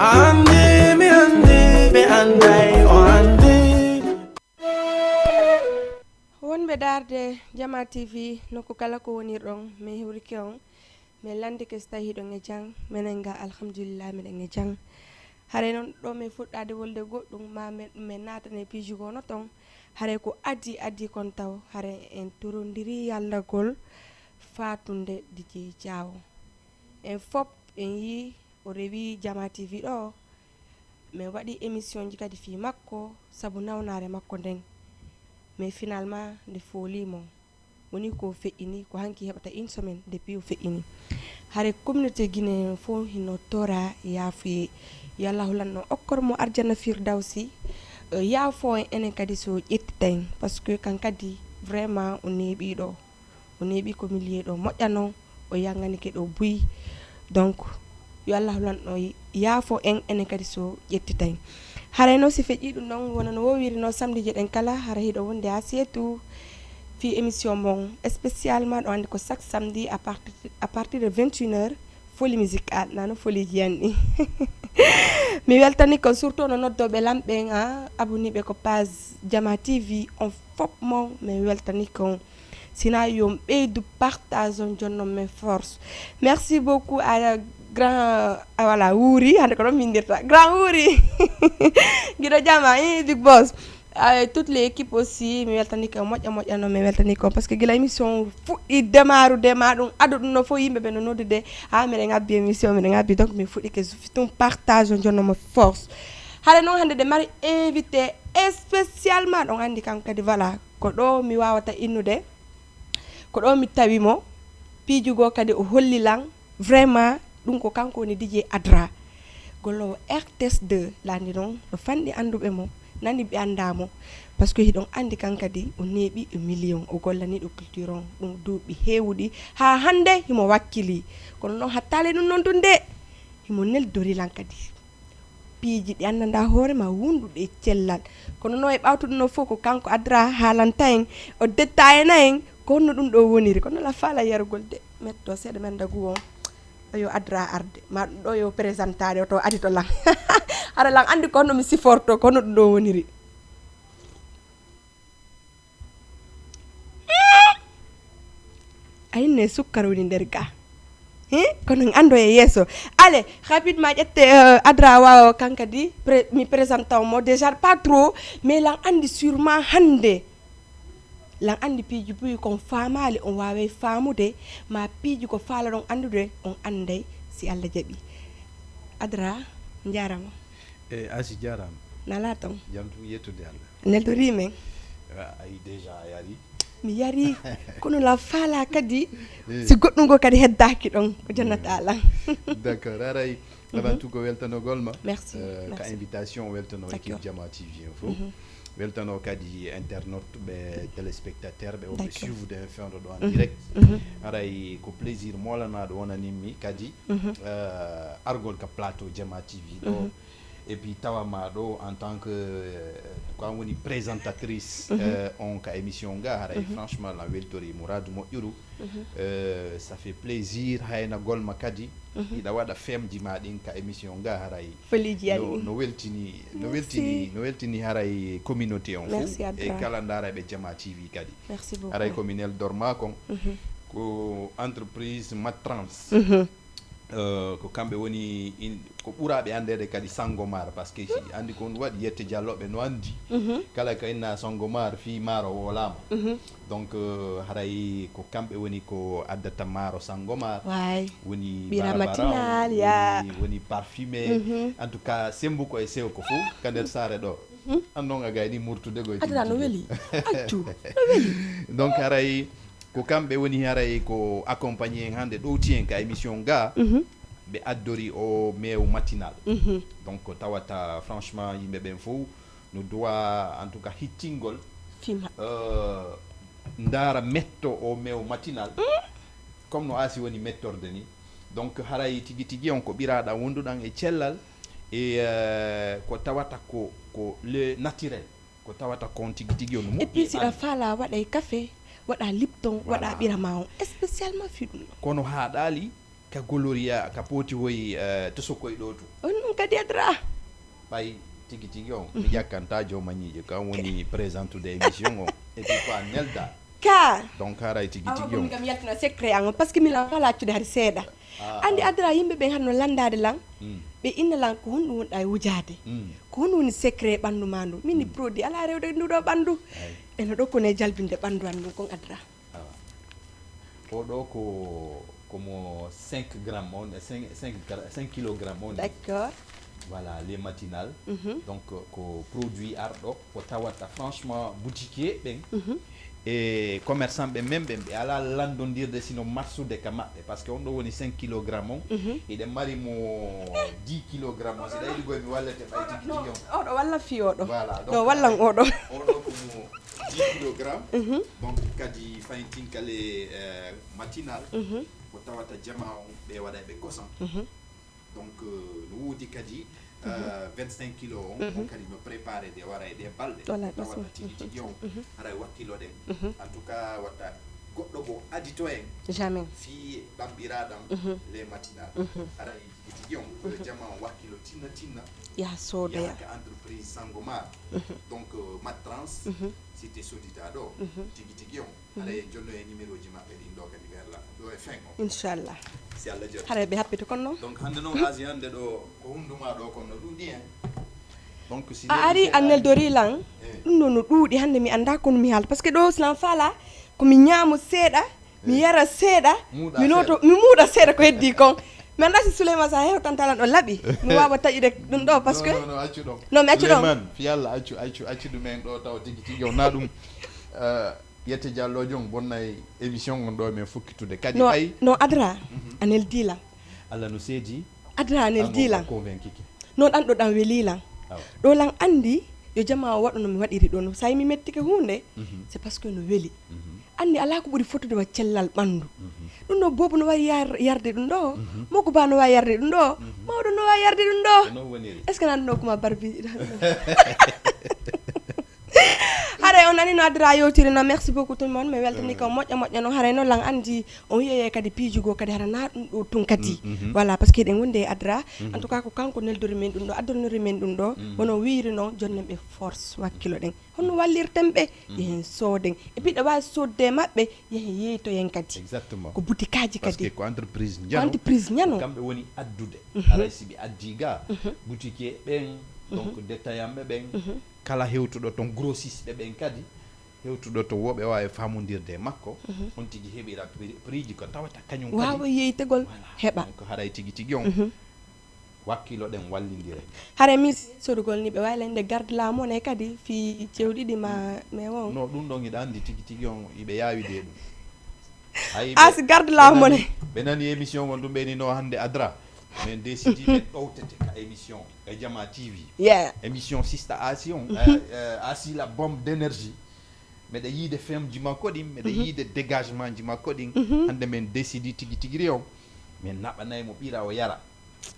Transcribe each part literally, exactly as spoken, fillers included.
Andi mi andi ɓe anday o andi. Wonɓe daarde Jama T V nokku kala ko wonirɗon, min hewrike on, min landike so tawi hiɗon e jam, minen ga alhamdulillah miɗen e jam. Haray noon ɗo min fuɗɗaade wolde goɗɗum, ma min, min naatane piiji gono toon. Haray ko adii adii kon taw, haray en torondiri yallagol faatunde D J Diawo. En fop en yii o rewi Jama T V ɗo, min waɗi émission ji kadi fii makko, sabu nawnaare makko nden. Mais finalement nde foolii mo. Woni ko feƴƴini, ko hanki heɓata une semaine depuis o feƴƴini. Hare communauté guinéen fof hino tora yaafuye. Yo Allah hulanno okkor mo arjana firdawsi. Eh, yaafo en enen kadi so ƴettitay. Parce que kan kadi vraiment o neeɓi ɗo. O neeɓi ko milieu ɗo moƴƴano, o yanganike ɗo buy. Donc, yo Allah hulanno yaafo en enen kadi so ƴettitay. Haray no si feƴƴi ɗum ɗon, wona no wowiri no samedi je ɗen kala, hara hiɗo wonde ha seetu fi émission mon spécialement ɗo andi ko chaque samedi à partir, à partir de vingt et une heures, folie musicale, nano folie ji anni. Mi weltani ko surtout no noddoɓe lamɓe en, a abonné ɓe ko page Jama T V, on fop mon, mi weltani ko. Sina yo ɓeydu partage on jonnon men force. Merci beaucoup à grand, ah, voilà, Wuri, hande ko ɗon min ndirta. Grand Wuri. Giɗo jama, eh, Big Boss. Ah, et toute l'équipe aussi, mi weltani ko moƴƴa moƴƴa no mi weltani ko parce que gila émission fuɗɗi demarude ma ɗum ado ɗum no fof yimɓe ɓe no noddude ha miɗen abbi émission miɗen abbi donc min fuɗɗike tum partage on jonno mo force. Hare noon hande de mari invité spécialement ɗon andi kanko kadi voilà ko ɗo mi wawata innude. Ko ɗo mi tawi mo, piiji goo kadi o holli lan vraiment ɗum ko kanko woni D J Adra. Gollowo R T S deux, laandi noon no fanɗi annduɓe mo, nani ɓe anndaa mo. Parce que hiɗon anndi kan kadi o neeɓi e million, o gollani ɗo culture on ɗum duuɓi heewuɗi. Haa hannde himo wakkili. Kono noon hattaali ɗum noon tun de, himo neldori lan kadi. Piiji ɗi anndanɗaa hoore maa wonduɗi e cellal. Kono noon e ɓawtuɗo noon fof ko kanko Adra haalanta en, o dettaayana en ko honno ɗum ɗo woniri. Kono la faala yarugol de, metto seeɗa men dagu on. Ɗo yo Adra arde, ma ɗum ɗo yo présentade o to adi to lan. Hara lan anndi ko honno mi siforto, ko honno ɗum ɗo woniri. A inne sukkar woni nder ga. Hein? Kono en ando e yeeso. Allez, rapidement ƴette, euh, Adra wawa kan kadi pré-, mi présente mo déjà pas trop, mais lan andi sûrement hande. Lan andi piiji buyi kon faamaali on waaway faamude, ma piiji ko faala ɗon andude on anday si Allah jaɓi. Adra, njaarama. E Asi, jaarama. Nala ton. Jam tun, yettude Allah. Neldorii men. A, ayi déjà a yari. Mi yari, kono la faala kadi, eh, si goɗɗum ngo kadi heddaaki ɗon, ko jonnata lan. D'accord, aray, avant tout ko weltanogol ma. Merci, euh, ka merci. Invitation weltano équipe Jama T V en fof. Weltano kadi internaute ɓe, téléspectateur ɓe wonɓe suivre en fewndo ɗo en direct. Aray ko plaisir molanaɗo wonanimmi kadi, euh, argol ka plateau Jama T V ɗo. Et puis tawa ma ɗo en tant que, euh, ko an woni présentatrice, euh, on ka émission nga, haray franchement lan weltori muradu moƴƴuru. Euh, ça fait plaisir haynagol ma kadi. Iɗa waɗa femji ma ɗin ka émission nga, haray foliji no, ani no weltini, no weltini, no weltini haray communauté on fof. Merci Adra. E kala ndaara ɓe Jama T V kadi. Merci beaucoup. Haray ko mi neldor ma kon, ko entreprise Matrans. Euh, ko kamɓe woni in-, ko ɓuraaɓe anndeede kadi Sangomar, parce que si anndi ko on waɗi Yette Diallo ɓe no anndi. Kala ko inna Sangomar fii maaro wolaama. Donc, euh, haray ko kamɓe woni ko addata maaro Sangomar. Waay. Woni ɓira barabara, matinal, ya. Woni, woni parfumé. En tout cas, sembu ko e sew ko fof ka nder saare ɗo. An noon a gayni murtude ko e Adra no weli. Accu, no weli. Donc, haray ko kamɓe woni haray ko accompagné en hannde, ɗowti en ka émission ga, ɓe addori o meew matinal. Donc, tawata franchement, yimɓe ɓen fof no duwa, en tout cas, hittingol, euh, ndaara metto o meew matinal, comme no Asi woni mettorde ni. Donc, haray tigi tigi on ko ɓiraɗan wonduɗan e cellal, e, euh, ko tawata ko, ko le naturel. Ko tawata kon tigi tigi on no moƴƴi. Et puis si ɗa faala waɗay café, waɗa Lipton, waɗa ɓira ma on, spécialement fii ɗum ɗo. Kono haaɗaali, Ka Gloria, ka poti woyi, eh, to sokoy ɗo to. On ɗum kadi adra. Ɓay tigi tigi on, mi ƴakkanta jooma ñiiƴe, kan woni présente de émission on. Et puis quoi, Nelda. Ka. Donc, haray tigi tigi on. Kam yaltina secret an, parce que mi lan fala accude hari seeɗa. Ah, andi ah. Adra yimɓe ɓen hano landade lan. Mm. Ɓe inna lan ko honɗum wonɗa e wujaade. Mm. Ko honɗum woni secret ɓandu ma ndu? Min ni produit ala rewde ndu ɗo ɓandu. Ay. Eno ɗo ko ne jalbinde ɓandu an ndun kon adra. Awa. Ko ɗo ko, ko mo cinq grammes on, cinq, cinq gra-, cinq kilogrammes on. D'accord. Voilà, les matinales. Mhm. Donc, ko produit arɗo, ko tawata franchement boutiquier ɓen. Mhm. E commerçant ɓe men ɓen, ɓe ala landondirde sino marsude ka maɓɓe, parce que on ɗo woni cinq kilogrammes on, mhm, eɗen mari mo dix kilogrammes on, si ɗa yiɗi goy mi wallete ɓay tigi tigi on. Oɗo walla fi oɗo. Voilà, donc, ɗo wallan oɗo. Oɗo ko mo dix kilogrammes. Mhm. Donc, kadi fayin tinkale, eh, matinal, mhm, ko tawata jama on ɓe waɗa ɓe kosan. Mhm. Donc, euh, no woodi kadi, mhm, euh, vingt-cinq kilo on, mhm, on kadi no préparé de wara e ɗe balɗe. Voilà, tawata tigi tigi on, mhm, haray wakkilo ɗen. Mhm. En tout cas, watta goɗɗo go adito en. Jamais. Fii ɗamɓiraɗam, mhm, les matinales. Mhm. Haray tigi tigi on, mhm, jama on wakkilo tinna tinna. Ya soodoya. Yaha ka entreprise Sangomar. Mhm. Donc, euh, Matrans, mhm, cité Sodida ɗo, mhm, tigi tigi on. Haray en jonno e numéro ji maɓɓe ɗin ɗo kadi vers la, ɗo e fin o. Inchallah. Si Allah jaɓi. Haray ɓe happita kon non. Donc, hannde non, Asie hannde ɗo, ko hundu ma ɗo kon no ɗuuɗi en. Donc, si a ari a neldori lan, eh, ɗum ɗo no ɗuuɗi hannde mi annda kono mi haala. Parce que ɗo silan faala, ko mi ñaamo seeɗa, mi, eh, yara seeɗa, muuɗa mi looto, seeɗa, mi muuɗa seeɗa ko heddi kon. Mi annda si Souleymane Sarr hewtanta lan ɗo laɓi. Mi waawa taƴude ɗum ɗo, parce que non, non, non, accu ɗon. Non, mi accu ɗon. Souleymane, fi Allah, accu, accu, accu ɗum en ɗo taw tigi tigi on na ɗum. Eh, Yette Diallo Diong bonnay émission on ɗo men fokkitude. Kadi no, ay. No adra, mhm, a neldi lan. Allah no seedi. Adra a neldi lan. Convaincu ke. Non ɗan ɗo ɗan weli lan. Awa. Ɗo lan andi, yo jama o waɗu no mi waɗiri ɗo. No, sa mi mettike hunde, mhm, c'est parce que no weli. Mhm. Andi ala ko ɓuri fotude wa cellal ɓandu. Mhm. Ɗum no bobu no wawi yar-, yarde ɗum ɗo. Mhm. Mogu ba no wawi yarde ɗum ɗo. Mhm. Mawɗo no wawi yarde ɗum ɗo. Ko non woniri. Est-ce que nan ɗo kuma barbi? Haray on nani no adira yewtiri no, merci beaucoup tout le monde. Mi weltani ko moƴƴa moƴƴa no, haray no lan andi on yeye kadi piiji go kadi hara na ɗum ɗo tun kadi. Mm, mhm. Voilà, parce que eɗen wondi e adira. Mhm. En tout cas ko kanko neldori men ɗum ɗo, addonori men ɗum ɗo. Mhm. Wono wiiri noon jonnen ɓe force wakkilo ɗen. Honno wallirten ɓe? Mhm. Yehen sooden. Et puis ɗo waawi soodde e maɓɓe, yehen yeeytoyen kadi. Exactement. Ko butikaaji kadi. Parce que ko entreprise ñano. Ko entreprise ñano. Ko kamɓe woni addude. Mhm. Haray si ɓe addi ga, mhm, boutique ɓen, donc, mhm, détaillant ɓe ɓen, mhm, kala hewtuɗo toon grossiste ɓen kadi, hewtuɗo to woɓe waawi faamondirde e makko, mhm, on tigi heɓira prix, prix ji ko tawata kañum kadi waawa yeeytegol, voilà, heɓa. Donc, haray tigi tigi on, mhm, wakkilo ɗen wallindire. Haray mi sodugol ni ɓe waawi lañde garde la monnaie kadi fii cewɗi ɗi ma, mais won. No, ɗum ɗon hiɗa anndi tigi tigi on, iɓe yaawi de ɗum. Ay, a ɓe, si garde la monnaie. Ɓe nani, ɓe nani émission on ɗum ɓe ni no hannde adra. Men décidi ɓe ɗowtete ka émission e Jama T V. Yeah. Émission Sista Asi on, mhm, eh, eh, Asi la bombe d'énergie. Meɗa yiide femji makko ɗin, meɗa, mhm, yiide dégagement ji makko ɗin. Mhm. Hannde men décidi tigi tigi ri on. Men naɓanay mo ɓira o yara.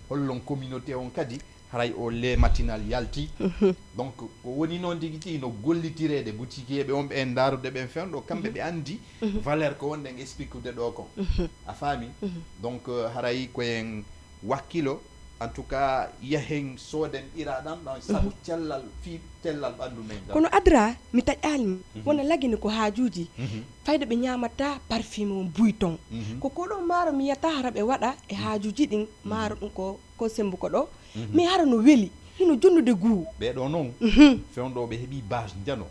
Hollon communauté on kadi, haray o le matinal yalti. Mhm. Donc, ko woni noon tigi tigi no gollitireede butikiyeeɓe on ɓe en ndaarude ɓen fewndo, kamɓe, mhm, ɓe anndi, mhm, valeur ko wonɗen expliquede ɗo kon. Mhm. A faami? Mhm. Donc, euh, haray ko en wakkilo, en tout cas, yahen sooden ɓiraɗan ɗan sabu, mhm, cellal, fii cellal ɓanndu men ngal. Kono adra, mi taƴaali ma, mhm, wona lagine ko haajuuji. Mhm. Fayde ɓe ñaamata parfum on bouillon. Mhm. Ko ko ɗo maaro mi yiyata hara ɓe waɗa e, mhm, haajuuji ɗin, mhm, maaro ɗum ko, ko sembu ko ɗo. Mhm. Mais hara no weli, hino jonnude goût. Ɓee ɗo noon, mhm, fewndo ɓe heɓi base njano.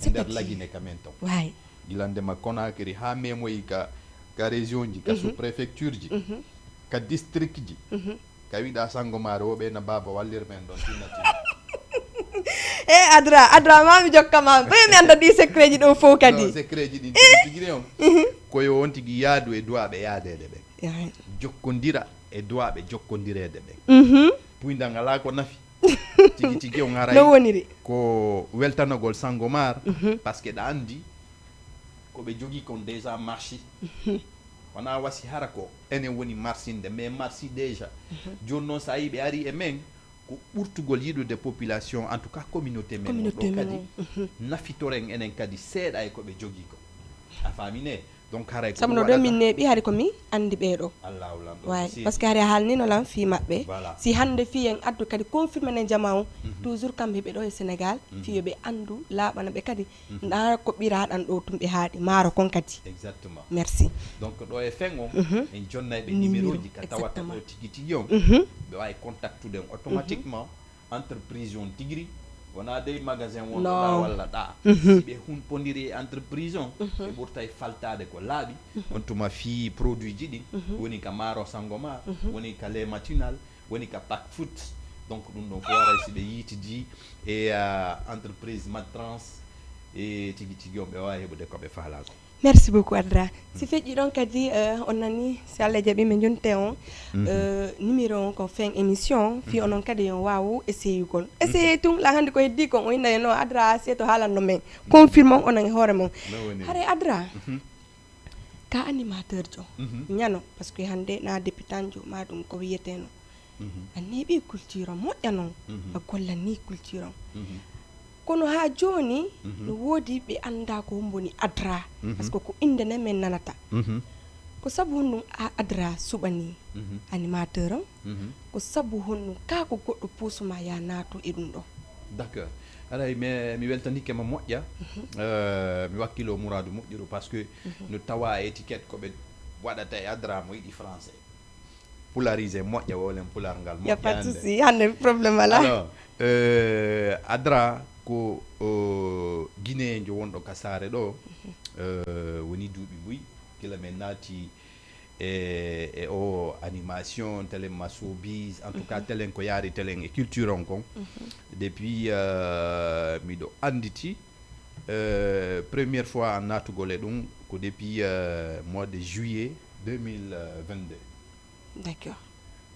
E nder Lagine ka men ton. Waay. Gila ndema Conakry haa memoyi ka, ka région ji, ka, mhm, sous-préfecture ji, mhm, ka district ji. Mhm. Ka wiɗa Sangomar o ɓe na baaba wallir men ɗon tinna tinna. E adra, adra ma mi jokka ma. Ɓe mi annda ɗi secret ji ɗo fof kadi. No, secret ji ɗin tigi tigi on. Mhm. Ko yo on tigi yaadu e duwaaɓe yaadeede ɓen. Yaay. Jokkondira e duwaaɓe jokkondireede ɓen. Mhm. Puynda ngalaa ko nafi. Tigi tigi on haray. No woniri? Ko weltanagol Sangomar, mhm, parce que ɗa anndi ko ɓe jogii kon déjà marché. Mhm. Wonaa wasi hara ko enen woni marsinde, mais marché déjà. Mhm. Jooni noon, so a yii ɓe ari e men, ko ɓurtugol yiɗude population, en tout cas communauté men on ɗo kadi, mhm, nafitoren enen kadi seeɗa e ko ɓe jogii ko. A faami ne? Donc haray ko sabu no ɗo min neeɓi hari ko mi anndi ɓee ɗo. Allahu lam. Way, parce que hari a haalnino lan fii maɓɓe. Voilà. Si hannde fii en addu kadi confirmé ne jama on, toujours kamɓe ɓe ɗo e Sénégal, fii yo ɓe anndu laaɓana ɓe kadi. Ndaa ko ɓiraɗan ɗo tun ɓe haaɗi maaro kon kadi. Exactement. Merci. Donc ɗo e fen on, en jonnay ɓe numéro ji ka tawata ɗo tigi tigi on. Ɓe waawi contactude en automatiquement. Entreprise on tigiri wona dey magasin wonɗo ɗa walla ɗa. Si ɓe hunpondiri e entreprise on, ɓe ɓurtay faltaade ko laaɓi. On tuma fii produit ji ɗin woni ka maaro sangoma, woni ka lait matinal, woni ka pack food. Donc ɗum ɗon fof aray si ɓe yiitidi e entreprise Matrans, e tigi tigi on ɓe waawi heɓude ko ɓe faalaa ko. Merci beaucoup, Adra. Si feƴƴi ɗon kadi, on nani, si Allah jaɓi, min jonte on numéro on ko fin émission fii onon kadi on waawu essayugol essayé tun la hannde ko heddi kon o inna no Adra seeto haalanno men confirme on onon e hoore mon. Hare Adra, ka animateur jo ñano, parce que hannde na députant jo ma ɗum ko wiyeteno. A neeɓi culture on moƴƴa non, a gollani culture on. Kono haa jooni no woodi ɓe annda ko homboni Adra, parce que ko innde nden min nanata. Ko sabu honɗum a Adra suɓani animateur on? Ko sabu honɗum ka ko goɗɗo puusuma ya naato e ɗum ɗo? D'accord. Aray mi mi weltanike ma moƴƴa. Euh, mi wakkilo muradu moƴƴuɗo parce que no tawa étiquette ko ɓe waɗata e Adra mo yiɗi français. Pularisé moƴƴa wolen pularngal moƴƴa. Y a pas de souci, hande problème ala. Alors, euh, Adra ko euh, guinéenjo wonɗo ka saare ɗo. Euh, woni duuɓi buy kila men naati e, e o animation telen ma showbiz, en tout cas telen ko yaari telen e culture on kon. Depuis euh, miɗo anditi euh, première fois natugol e ɗum ko depuis euh, mois de juillet deux mille vingt-deux. D'accord.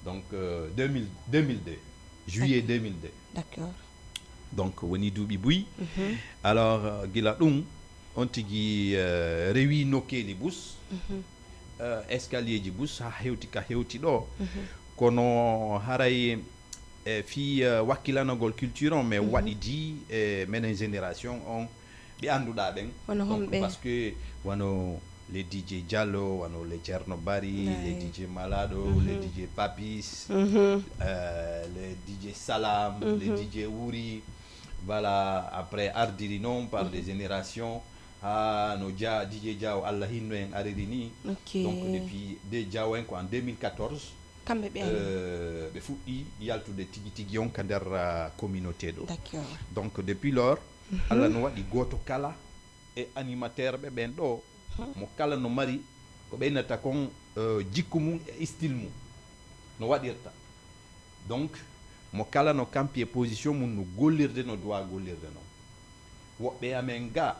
Donc euh, deux mille, deux mille deux, juillet deux mille deux. D'accord. Donc woni duuɓi buy. Alors euh, gila ɗum on tigi euh, rewi nokkeeli bus, euh, escalier ji bus ha hewti ka hewti ɗo. Kono haray e fii euh, wakkilanagol culture on mais waɗidi e menen génération on ɓe annduɗaa ɓen. Wano donc homɓe? Parce que wano les D J Diallo, wano les Thierno Bari, les D J Malado, les D J Papis, euh, les D J Salam, les D J Wuri. Voilà, après ardiri non par des générations. Ha no ja D J Diaw Allah hinno en ariri ni. Ok. Donc depuis de Diaw en ko en deux mille quatorze. Kamɓe ɓe euh, ɓe fuɗɗi yaltude tigi tigi on ka nder uh, communauté ɗo. D'accord. Donc depuis lors Allah no waɗi goto kala e animateur ɓe ɓen ɗo mo kala no mari ko ɓeynata kon euh, jikku mum e style mum no waɗirta. Donc mo kala no kampi e position mum no gollirde no doit gollirde non. Woɓɓe amen ga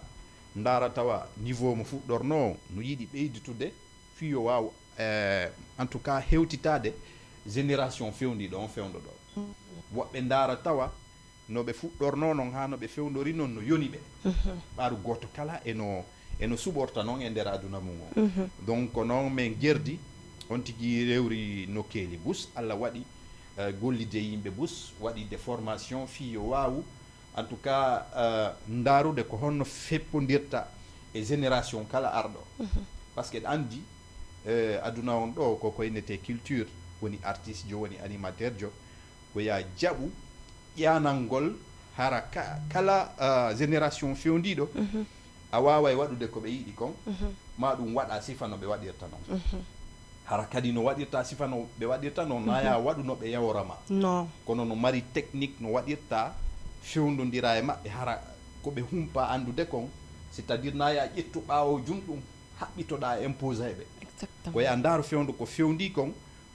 ndaara tawa niveau mo fuɗɗorno no yiɗi ɓeyditude fii yo waaw eh, en tout cas hewtitaade génération fewndiiɗo on fewndo ɗo. Woɓɓe ndaara tawa no ɓe fuɗɗorno non haa no ɓe fewndori non no yoni ɓe. Ɓaaru gooto kala e no e no suɓorta non e nder aduna mum o. Donc ko non min gerdi on tigi rewri nokkeeli bus Allah waɗi eh, gollide yimɓe bus waɗi de formation fii yo waawu en tout cas euh, ndaarude ko honno feppondirta e génération kala arɗo. Parce que ɗa anndi euh, aduna on ɗo ko koynete culture woni artiste jo woni animateur jo ko ya jaɓu ƴanangol hara ka, kala uh, génération fewndiɗo a waway waɗude ko ɓe yiɗi kon ma ɗum waɗa sifa no ɓe waɗirta non. Hara kadi no waɗirta sifa no ɓe waɗirta non naya waɗu no ɓe yawora ma. Non. Kono no mari technique no waɗirta fewdodira e maɓɓe hara ko ɓe humpa andude kon, c'est à dire naya ƴettu ɓawo jum ɗum haɓɓitoɗa impose ɓe. Exactement. Ko ya ndaru fewndo ko fewndi kon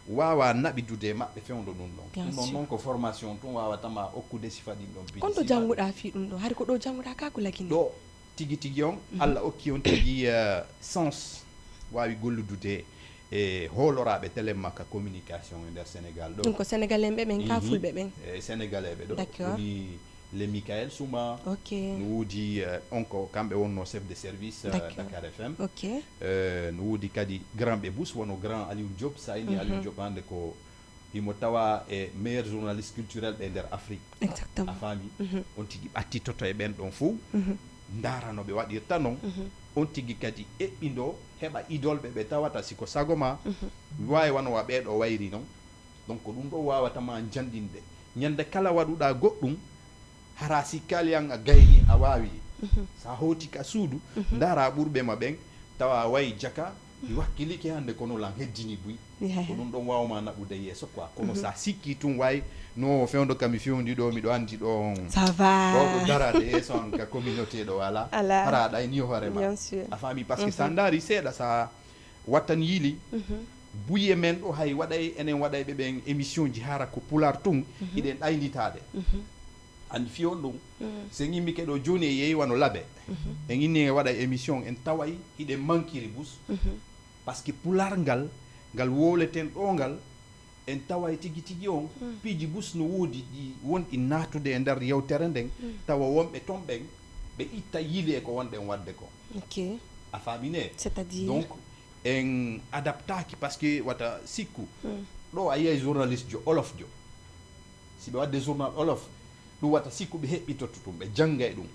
wawa naɓidude e maɓɓe fewndo ɗum ɗon. Bien sûr. Ɗum ɗon noon ko formation tun wawatama okkude sifa ɗin ɗon piiji. Kono to jannguɗa fii ɗum ɗo hari ko ɗo jannguɗa ka ko lagini? Ɗo tigi tigi on Allah okki on tigi eh, sens wawi golludude e hooloraɓe telen makka communication e nder Sénégal ɗo. Ɗum ko Sénégalais ɓe ɓen ka fulɓe ɓen? E Sénégalais ɓe ɗo. D'accord. Woni le Michael Souma. Ok. No woodi eh, on ko kamɓe wonno chef de service eh, Dakar F M. Ok. Eh, no woodi kadi grand ɓe bus wono grand Aliou Diop, sa inni Aliou Diop hande ko himo tawa e meilleur journaliste culturel ɓe nder Afrique. Exactement. A faami? On tigi ɓattitoto e ɓen ɗon fof ndaara no ɓe waɗirta non. On tigi kadi eɓɓindo heɓa idolɓe ɓe tawata si ko sago ma, mi waawi wano wa ɓee ɗo wayri non. Donc ko ɗum ɗo waawata ma janɗinde. Ñande kala waɗuɗa goɗɗum, hara sikkaali an a gayni a waawi. Sa hooti ka suudu, ndara ɓurɓe ma ɓen, tawa a wayi jaka, mi wakkilike hannde kono lan heddini buy. Ko ɗum ɗon waawma naɓude yeeso quoi. Kono sa sikki tun way no fewndo ka mi fewndi ɗo, miɗo anndi ɗo on. Ça va. Ɗo ko darade yeeso an ka communauté ɗo ala. Ala. Hara a ɗayni hoore ma. Bien sûr. A faami? Parce que sa ndaari seeɗa, sa wattan yili, buye men ɗo hay waɗay, enen waɗayɓe ɓen émission ji hara ko pular tun, hiɗen ɗaynitaade. Anndi fiyon ɗum, so en immike ɗo jooni e yeeyi wano labe. En inni en waɗay émission, en taway hiɗen mankiri bus. Parce que pular ngal, ngal wowleten ɗo ngal, en taway tigi tigi on, piiji bus no woodi ɗi wonɗi naatude e nder yewtere nden, tawa wonɓe ton ɓen, ɓe itta yili e ko wonɗen waɗde ko. Ok. A faamine? C'est-à-dire? Donc, en adaptaaki parce que wata sikku. Ɗo a yiyay journaliste jo, olof jo. Si ɓe waɗde journal olof, ɗum wata sikku ɓe heɓɓitoto ɗum, ɓe janngay ɗum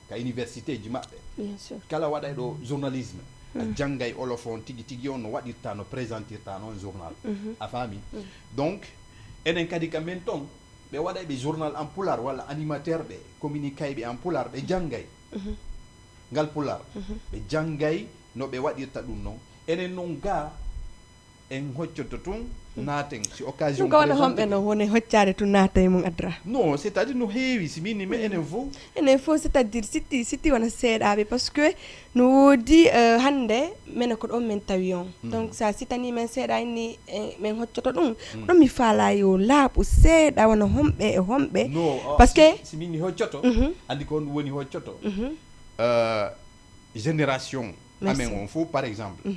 ka université ji maɓɓe. Bien sûr. Kala waɗay ɗo journalisme, a janngay olof on tigi tigi on no waɗirta, no présentirta noon journal. A faami? Donc, enen kadi ka men ton, ɓe waɗay ɓe journal en pular walla animateur ɓe, communiqué ɓe en pular, ɓe janngay ngal pular. Ɓe janngay no ɓe waɗirta ɗum noon. Enen noon ga en hoccoto tun, naaten, si occasion ɗum ko wona présente homɓe ke. No woni hoccaade tun naata e mum adra? Non, c'est-à-dire no heewi, si min ni me enen fof. Enen fof, c'est-à-dire sitti, sitti wona seeɗaaɓe, parce que no woodi, euh, hannde menen ko ɗon men tawi on. Donc sa sitani men seeɗa inni, eh, men hoccoto ɗum. Ko ɗum mi faala yo laaɓu seeɗa wona homɓe e homɓe. Non, o, parce que si, si min ni hoccoto, anndi ko on ɗum woni hoccoto. Euh, génération amen on fof, par exemple,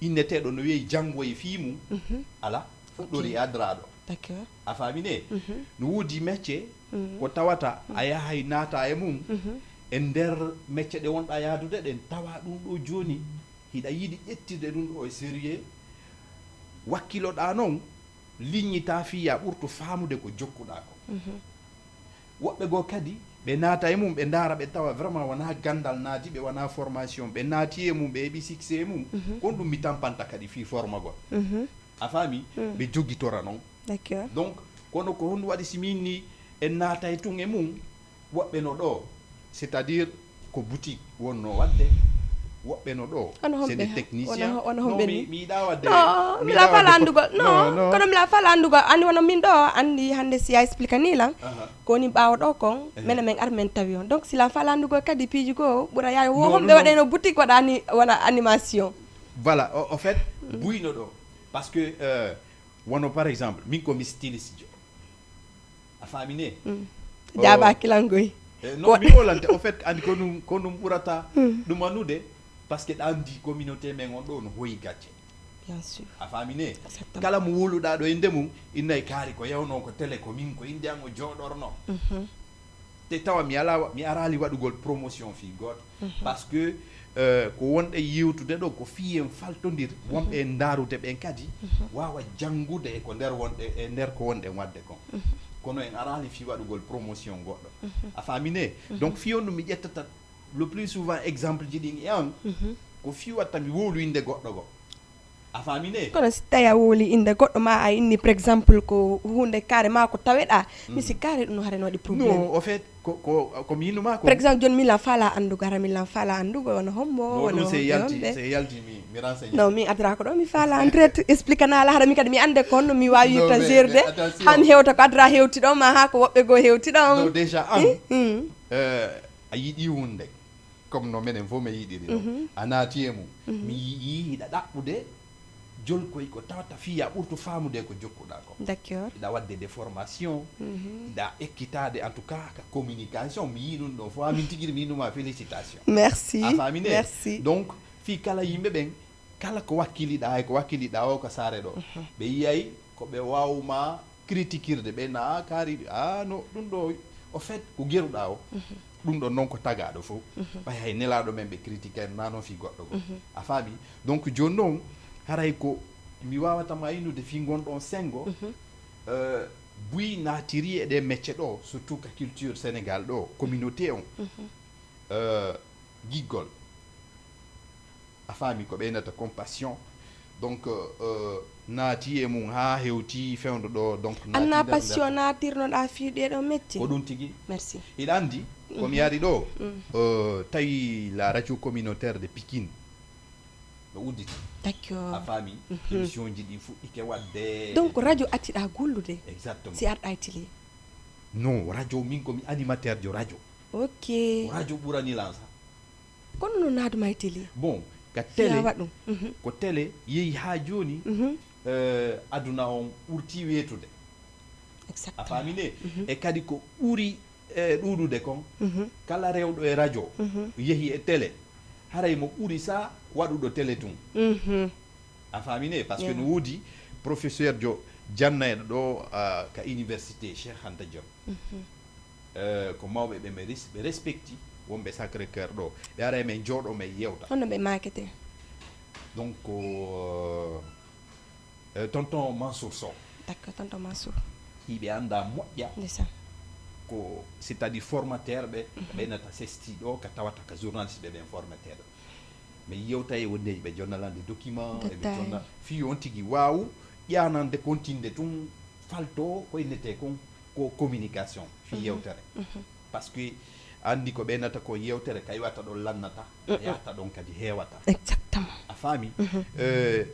inneteeɗo no wiyi janngo e fii mum, ala, fuɗɗori e adraaɗo. D'accord. A faami ne? No woodi métier ko tawata a yahay naata e mum, e nder métier ɗe wonɗa yaadude ɗen, tawa ɗum ɗo jooni hiɗa yiɗi ƴettirde ɗum ɗo e sérieux, wakkiloɗa noon, liññita fii ya ɓurtu faamude ko jokkuɗa ko. Woɓɓe goo kadi, ɓe naata e mum, ɓe ndaara, ɓe tawa vraiment wonaa ganndal naati ɓe, wonaa formation, ɓe naati e mum, ɓe heɓi succès e mum, kon ɗum mi tampanta kadi fii formagol. A faami? Ɓe jogitora noon. D'accord. Donc, kono ko honɗum waɗi si min ni en naatay tun e mum, woɓɓe no ɗo, c'est-à-dire ko boutique wonno waɗde, woɓɓe no ɗo, c'est des techniciens. Wona homɓe ni? Mi yiɗa waɗde. Non, mi la fala anndugol. Non, kono mi la fala anndugol. Anndi wona min ɗo, anndi hannde si a explique ni lan, ko woni ɓaawo ɗo kon, menen men ar men tawi on. Donc si la fala anndugol kadi piiji goo, ɓura yaay wo homɓe waɗayno boutique waɗa ani-, wona animation. Voilà, au, au fait, buyno ɗo. Parce que, euh, wono par exemple, min ko mi styliste jo. A faami ne? Jaaba kilangoy. Eh, non, mi wolante, au fait, anndi ko ɗum, ko ɗum ɓurata ɗumanude, parce que ɗa anndi communauté men on ɗo no hoyi gacce. Bien sûr. A faami ne? Exactement. Kala mo wuluɗa ɗo innde mum, innay kaari ko yewno ko télé ko min, ko innde an o jooɗorno. Te tawa mi ala, mi araali waɗugol promotion fii gooto. Parce que, euh, ko wonɗe yewtude ɗo ko fii en faltondir, wonɓe en ndaarude ɓen kadi waawa janngude e ko nder wonɗe, e nder ko wonɗen waɗde kon. Kono en araali fii waɗugol promotion goɗɗo. A faami ne? Donc fii on ɗum mi ƴettata le plus souvent exemple ji ɗin e an, ko fii watta mi wowlu innde goɗɗo goo. A faami ne? Kono si tawi a wowli innde goɗɗo ma a inni, par exemple, ko huunde kaare ma ko taweɗa, mi si kaare ɗum no hare no waɗi problème. Non, au fait, ko, ko, ko mi innuma ko. Par exemple, jooni min lan faala anndugo, hara min lan faala anndugo, wona hombo, non, wona ɗum c'est homɓe yalti, homɓe. C'est yalti mi, mi renseigné. Non, mi adra ko ɗo, mi faala en direct, explique na ala, hara mi kadi mi annde kon, no mi waawi yirta gérde. Non, mais, mais attention. Ha mi hewta ko adra hewti ɗo, ma ha ko woɓɓe goo hewti ɗo. Non, déjà, an, euh, a yiɗi hunde. Comme no menen fof mi yiɗiri ɗo. A naati e mum. Mi yii hiɗa ɗaɓɓude jolkoy ko tawata fii ya ɓurtu faamude ko jokkuɗa ko. D'accord. Hiɗa waɗde des formations, hiɗa ekkitaade en tout cas ka communication. Mi yii ɗum ɗo fof, amin tigi mi yiinuma félicitation. Merci. A faami ne? Merci. Donc, fii kala yimɓe ɓen, kala ko wakkiliɗa e ko wakkiliɗa o ka saare ɗo, ɓe yiyay ko ɓe waawma critiquirde ɓe na kaari, a no ɗum ɗo, au fait, ko geruɗa o. Ɗum ɗon noon ko tagaɗo fof. Ɓay hay nelaɗo men ɓe critiquer na noon fii goɗɗo goo. A faami? Donc jooni noon, haray ko mi waawata ma innude fii ngon ɗon sengo, euh, buy naatiri e ɗe mecce ɗo, surtout ka culture Sénégal ɗo, communauté on. Euh, giggol. A faami ko ɓeynata compassion. Donc euh, naati e mum haa hewti fewndo ɗo. Donc Anna passion naatirnoɗa fii ɗee ɗoo métier. Ko ɗum tigi. Merci. Hiɗa anndi ko mi ari ɗo euh, tawi la radio communautaire de Pikine no udditi. D'accord. A faami émission ji ɗi fuɗɗike waɗde. Donc radio acciɗa gollude. Exactement. Si arɗa e télé. Non, radio min ko mi animateur jo radio. Ok. Radio ɓurani lan sa. Kono no naaduma e télé. Bon, ka télé Waɗ ɗum. Mhm. Ko télé yehi haa jooni Mhm. euh, aduna on ɓurti weetude. A Exactement. faami ne? E kadi ko ɓuri e ɗuuɗude kon, kala rewɗo e radio yehi e télé, haray mo ɓuri sa waɗuɗo télé tun. A faami ne? Parce que no woodi professeur jo jannayɗo ɗo ah, ka université Cheikh Anta Diop. Euh, ko mawɓe ɓe mi res- ɓe respecti, wonɓe Sacré Cœur ɗo. Ɓe ara e men jooɗo men yewta. Honno ɓe maakete? Donc euh, euh, tonton Mansour Sow. D'accord, tonton Mansour. Hiɓe annda moƴƴa. Ndeysaan. Ko c'est-à-dire formateur ɓe ɓeynata sesti ɗo ka tawata ka journaliste ɓe ɓen formateur. Mais yewta e wonde ɓe jonnalande document eɓe Détail. Jonna fii on tigi waawu ƴanande continde tun falto ko innete kon ko communication fii yewtere. Parce que anndi ko ɓeynata ko yewtere kay wata ɗon lannata yahata ɗon kadi heewata. Exactement. A faami? Euh,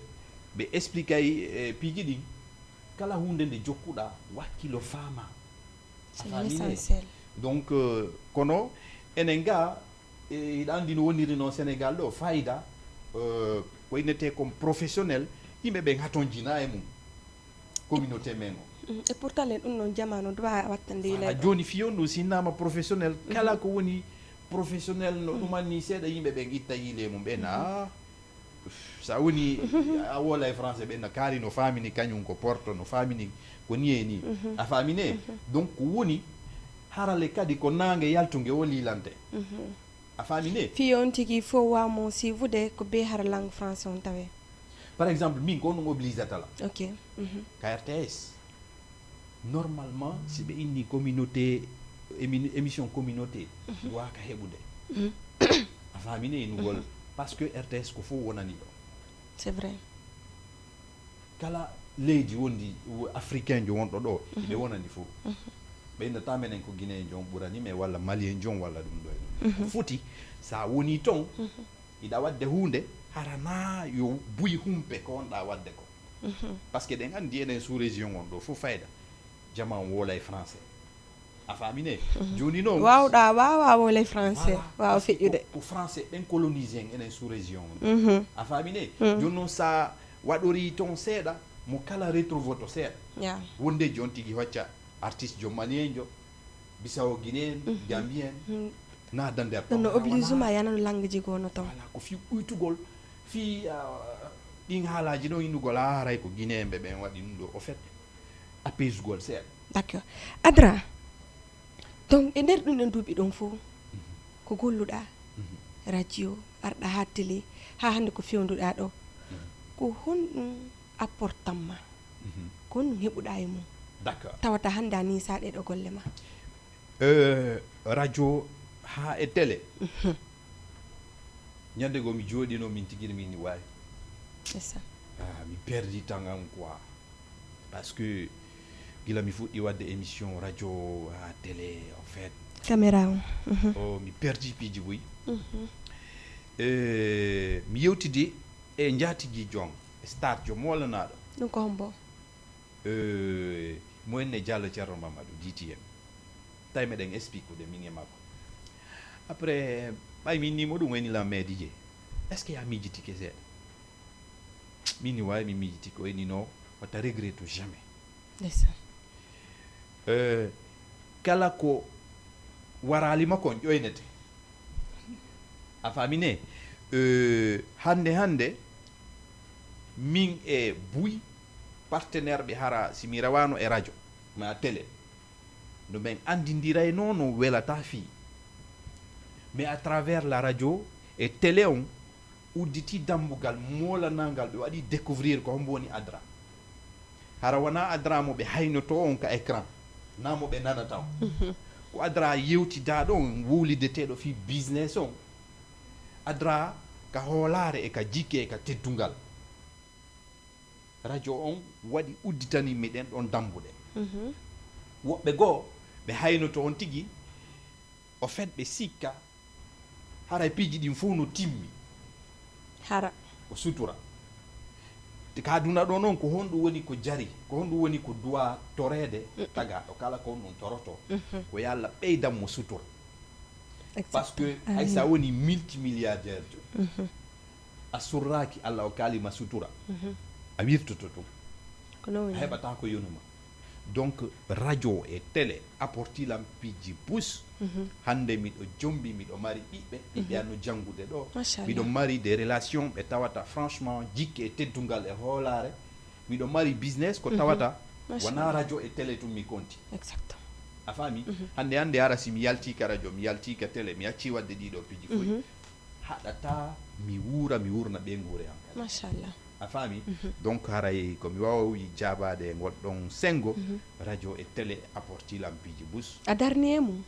ɓe expliquay e piiji ɗin kala hunde nde jokkuɗa wakkilo faama. A C'est faami ne? L'essentiel. Donc euh, kono enen ga e hiɗa anndi no woniri noon Sénégal ɗo fayida euh, ko innete comme professionnel yimɓe ɓen hatonjina e mum communauté men o. Mm, et pourtant len ɗum noon jamanu duwa wattande Voilà, yila. Jooni fii on ɗum sinnama professionnel kala ko woni professionnel no ɗumanni seeɗa yimɓe ɓen itta yiile mum ɓen a sa woni a wola e français ɓen na kaari no faamini kañum ko porto no faamini ko ni e ni. A faamine? Donc ko woni harale kadi ko naange yaltunge o liilante. A faamine? Fii on tigi fof wawmo siivude ko be hara langue français on tawe. Par exemple min ko on ɗum obligata la Ok. Mhm. Ka R T S normalement si ɓe inni communauté émi- émission communauté waka heɓude. A faamine inugol? Parce que R T S ko fof wonani ɗo. C'est vrai. Kala leydi wondi africain jo wonɗo ɗo ɓe wonani fof. Ɓe innata menen ko guinéen jo on ɓurani mais walla malien jo on walla ɗum ɗo e ɗum foti sa woni toon iɗa waɗde huunde harana yo buy humpe ko wonɗa waɗde ko. Parce que ɗen anndi enen sous région on ɗo fof fayda jama on woola e français. A faamine? Jooni noon Wawɗa wawa wole français Voilà, wawa parce que feƴƴude. Ko français ɓen colonisé en enen sous région on. A faamine? Jooni noon sa waɗori toon seeɗa mo kala retrouve to seeɗa. Ya. Wonde joon tigi hocca artiste jo malien jo bisawo guinéen gambien naada nder Ɗum no ɗon. oblige ma yanano langue ji gono toon. Voilà, ko fii uytugol fii ah, ɗin haalaji ɗon innugol a haray ko guinéen ɓe ɓen waɗi ɗum ɗo au fait apaisugol seeɗa. D'accord. Adra, donc e nder ɗum ɗen duuɓi ɗon fof ko golluɗa radio arɗa ha télé ha hannde ko fewduɗa ɗo ko honɗum apportamma? Ko honɗum heɓuɗa e mum? D'accord. Tawata hannde a niisa ɗeɗo golle ma. Euh, radio ha e télé ñande go mi jooɗino min tigiri min ni wawi. C'est ça. Ah, mi perdi tan am quoi. Parce que gila mi fuɗɗi wadde émission radio ha télé en fait Caméra on. Mhm. o mi perdi piiji buy. Eh, mi yewtidi e njatigijo am star jo molanaɗo. Ɗum ko hombo? Eh, mo enne Diallo Thierno Mamadou D T M. Tawi meɗen expliqueude min e makko. Après ɓay min ni mo ɗum wayni lan meedi je. Est ce que ya miijitike seeɗa? Min ni wawi mi miijitike o wayni no wata regrettu jamais. Ndeysaan. Eh, kala ko warali makko on ƴoynete. A faami ne? Eh, hande hande min e buy partenaire ɓe hara si mi rewano e radio ma télé no min andidiraynoo no welata fii mais à travers la radio e télé on udditi dambugal molanangal ɓe waɗi découvrir ko hombo woni adra. Hara wona adra mo ɓe haynoto on ka écran na mo ɓe nanata on ko adra yewtidaɗo on wowlideteɗo fii business on adra ka hoolaare e ka jikke e ka teddungal. Radio on waɗi udditani mi ɗen ɗon dambuɗe. Mhm. Woɓɓe goo ɓe haynoto on tigi, o fet ɓe sikka haray piiji ɗin fow no timmi. Hara. Ko sutura. Te ka aduna ɗo noon, ko honɗum woni ko jari, ko honɗum woni ko duwa toreede tagaaɗo kala ko honɗum toroto? Mhm. Ko yo Allah ɓeydan mo sutura. Parce que hay sa woni multimilliardaire jo, mhm, a surraaki, Allah o kaalima sutura, mhm, a wirtoto tun. Ko noon woni. A heɓata ko yonuma. Donc radio e télé apporti lan piiji bus. Mhm. Hannde miɗo jombi, miɗo mari ɓiɓɓe, ɓiɓɓe, mhm, an no janngude ɗo. Machallah. Miɗo mari des relations ɓe tawata franchement jikke e teddungal e hoolaare. Miɗo mari business ko, mhm, tawata, machallah, wona radio e télé tun mi konti. Exact. A faami? Mhm. Hannde hannde ara si mi yalti ka radio, mi yalti ka télé, mi acci waɗde ɗiɗo piiji foy. Mhm. Haɗata mi wuura, mi wuurna ɓe nguure an kadi. Machallah. A faami? Mhm. Donc haray ko mi waawi jaabaade e ngol ɗon senngo, mhm, radio e télé apporti lan piiji bus. A darni e mum?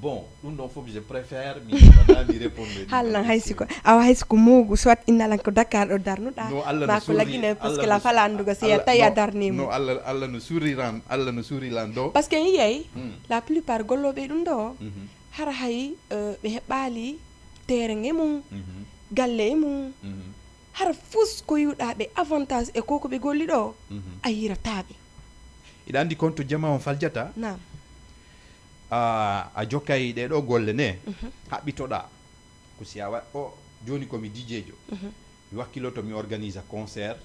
Bon, ɗum ɗon fof je préfère mi waɗa mi répondre ɗum. Haallan ɗon hay siko question. Awa hay siko moogu soit innalan ko Dakar ɗo darnuɗaa. No, Allah no surri, ma ko Lagine, parce que Allah la no fala annduga si a tawi a darni e mum. No, Allah, Allah no surriran, Allah no surriran ɗo. Parce que en yiyay, hmm, la plupart gollooɓe ɗum ɗo, mhm, hara hay, euh, ɓe heɓaali terrain e mum, mhm, galle e mum. Mhm. Hara fus ko yiwɗaa ɓe avantage e ko ko ɓe golli ɗo, mhm, a yiirataa ɓe. Iɗa anndi kon to jama on faljata? Naam. A, a jokkay ɗee ɗoo golle ne, mhm, haɓɓitoɗaa. Ko si a wa-, o, jooni ko mi D J jo. Mhm. Mi wakkiloto mi organisa concert,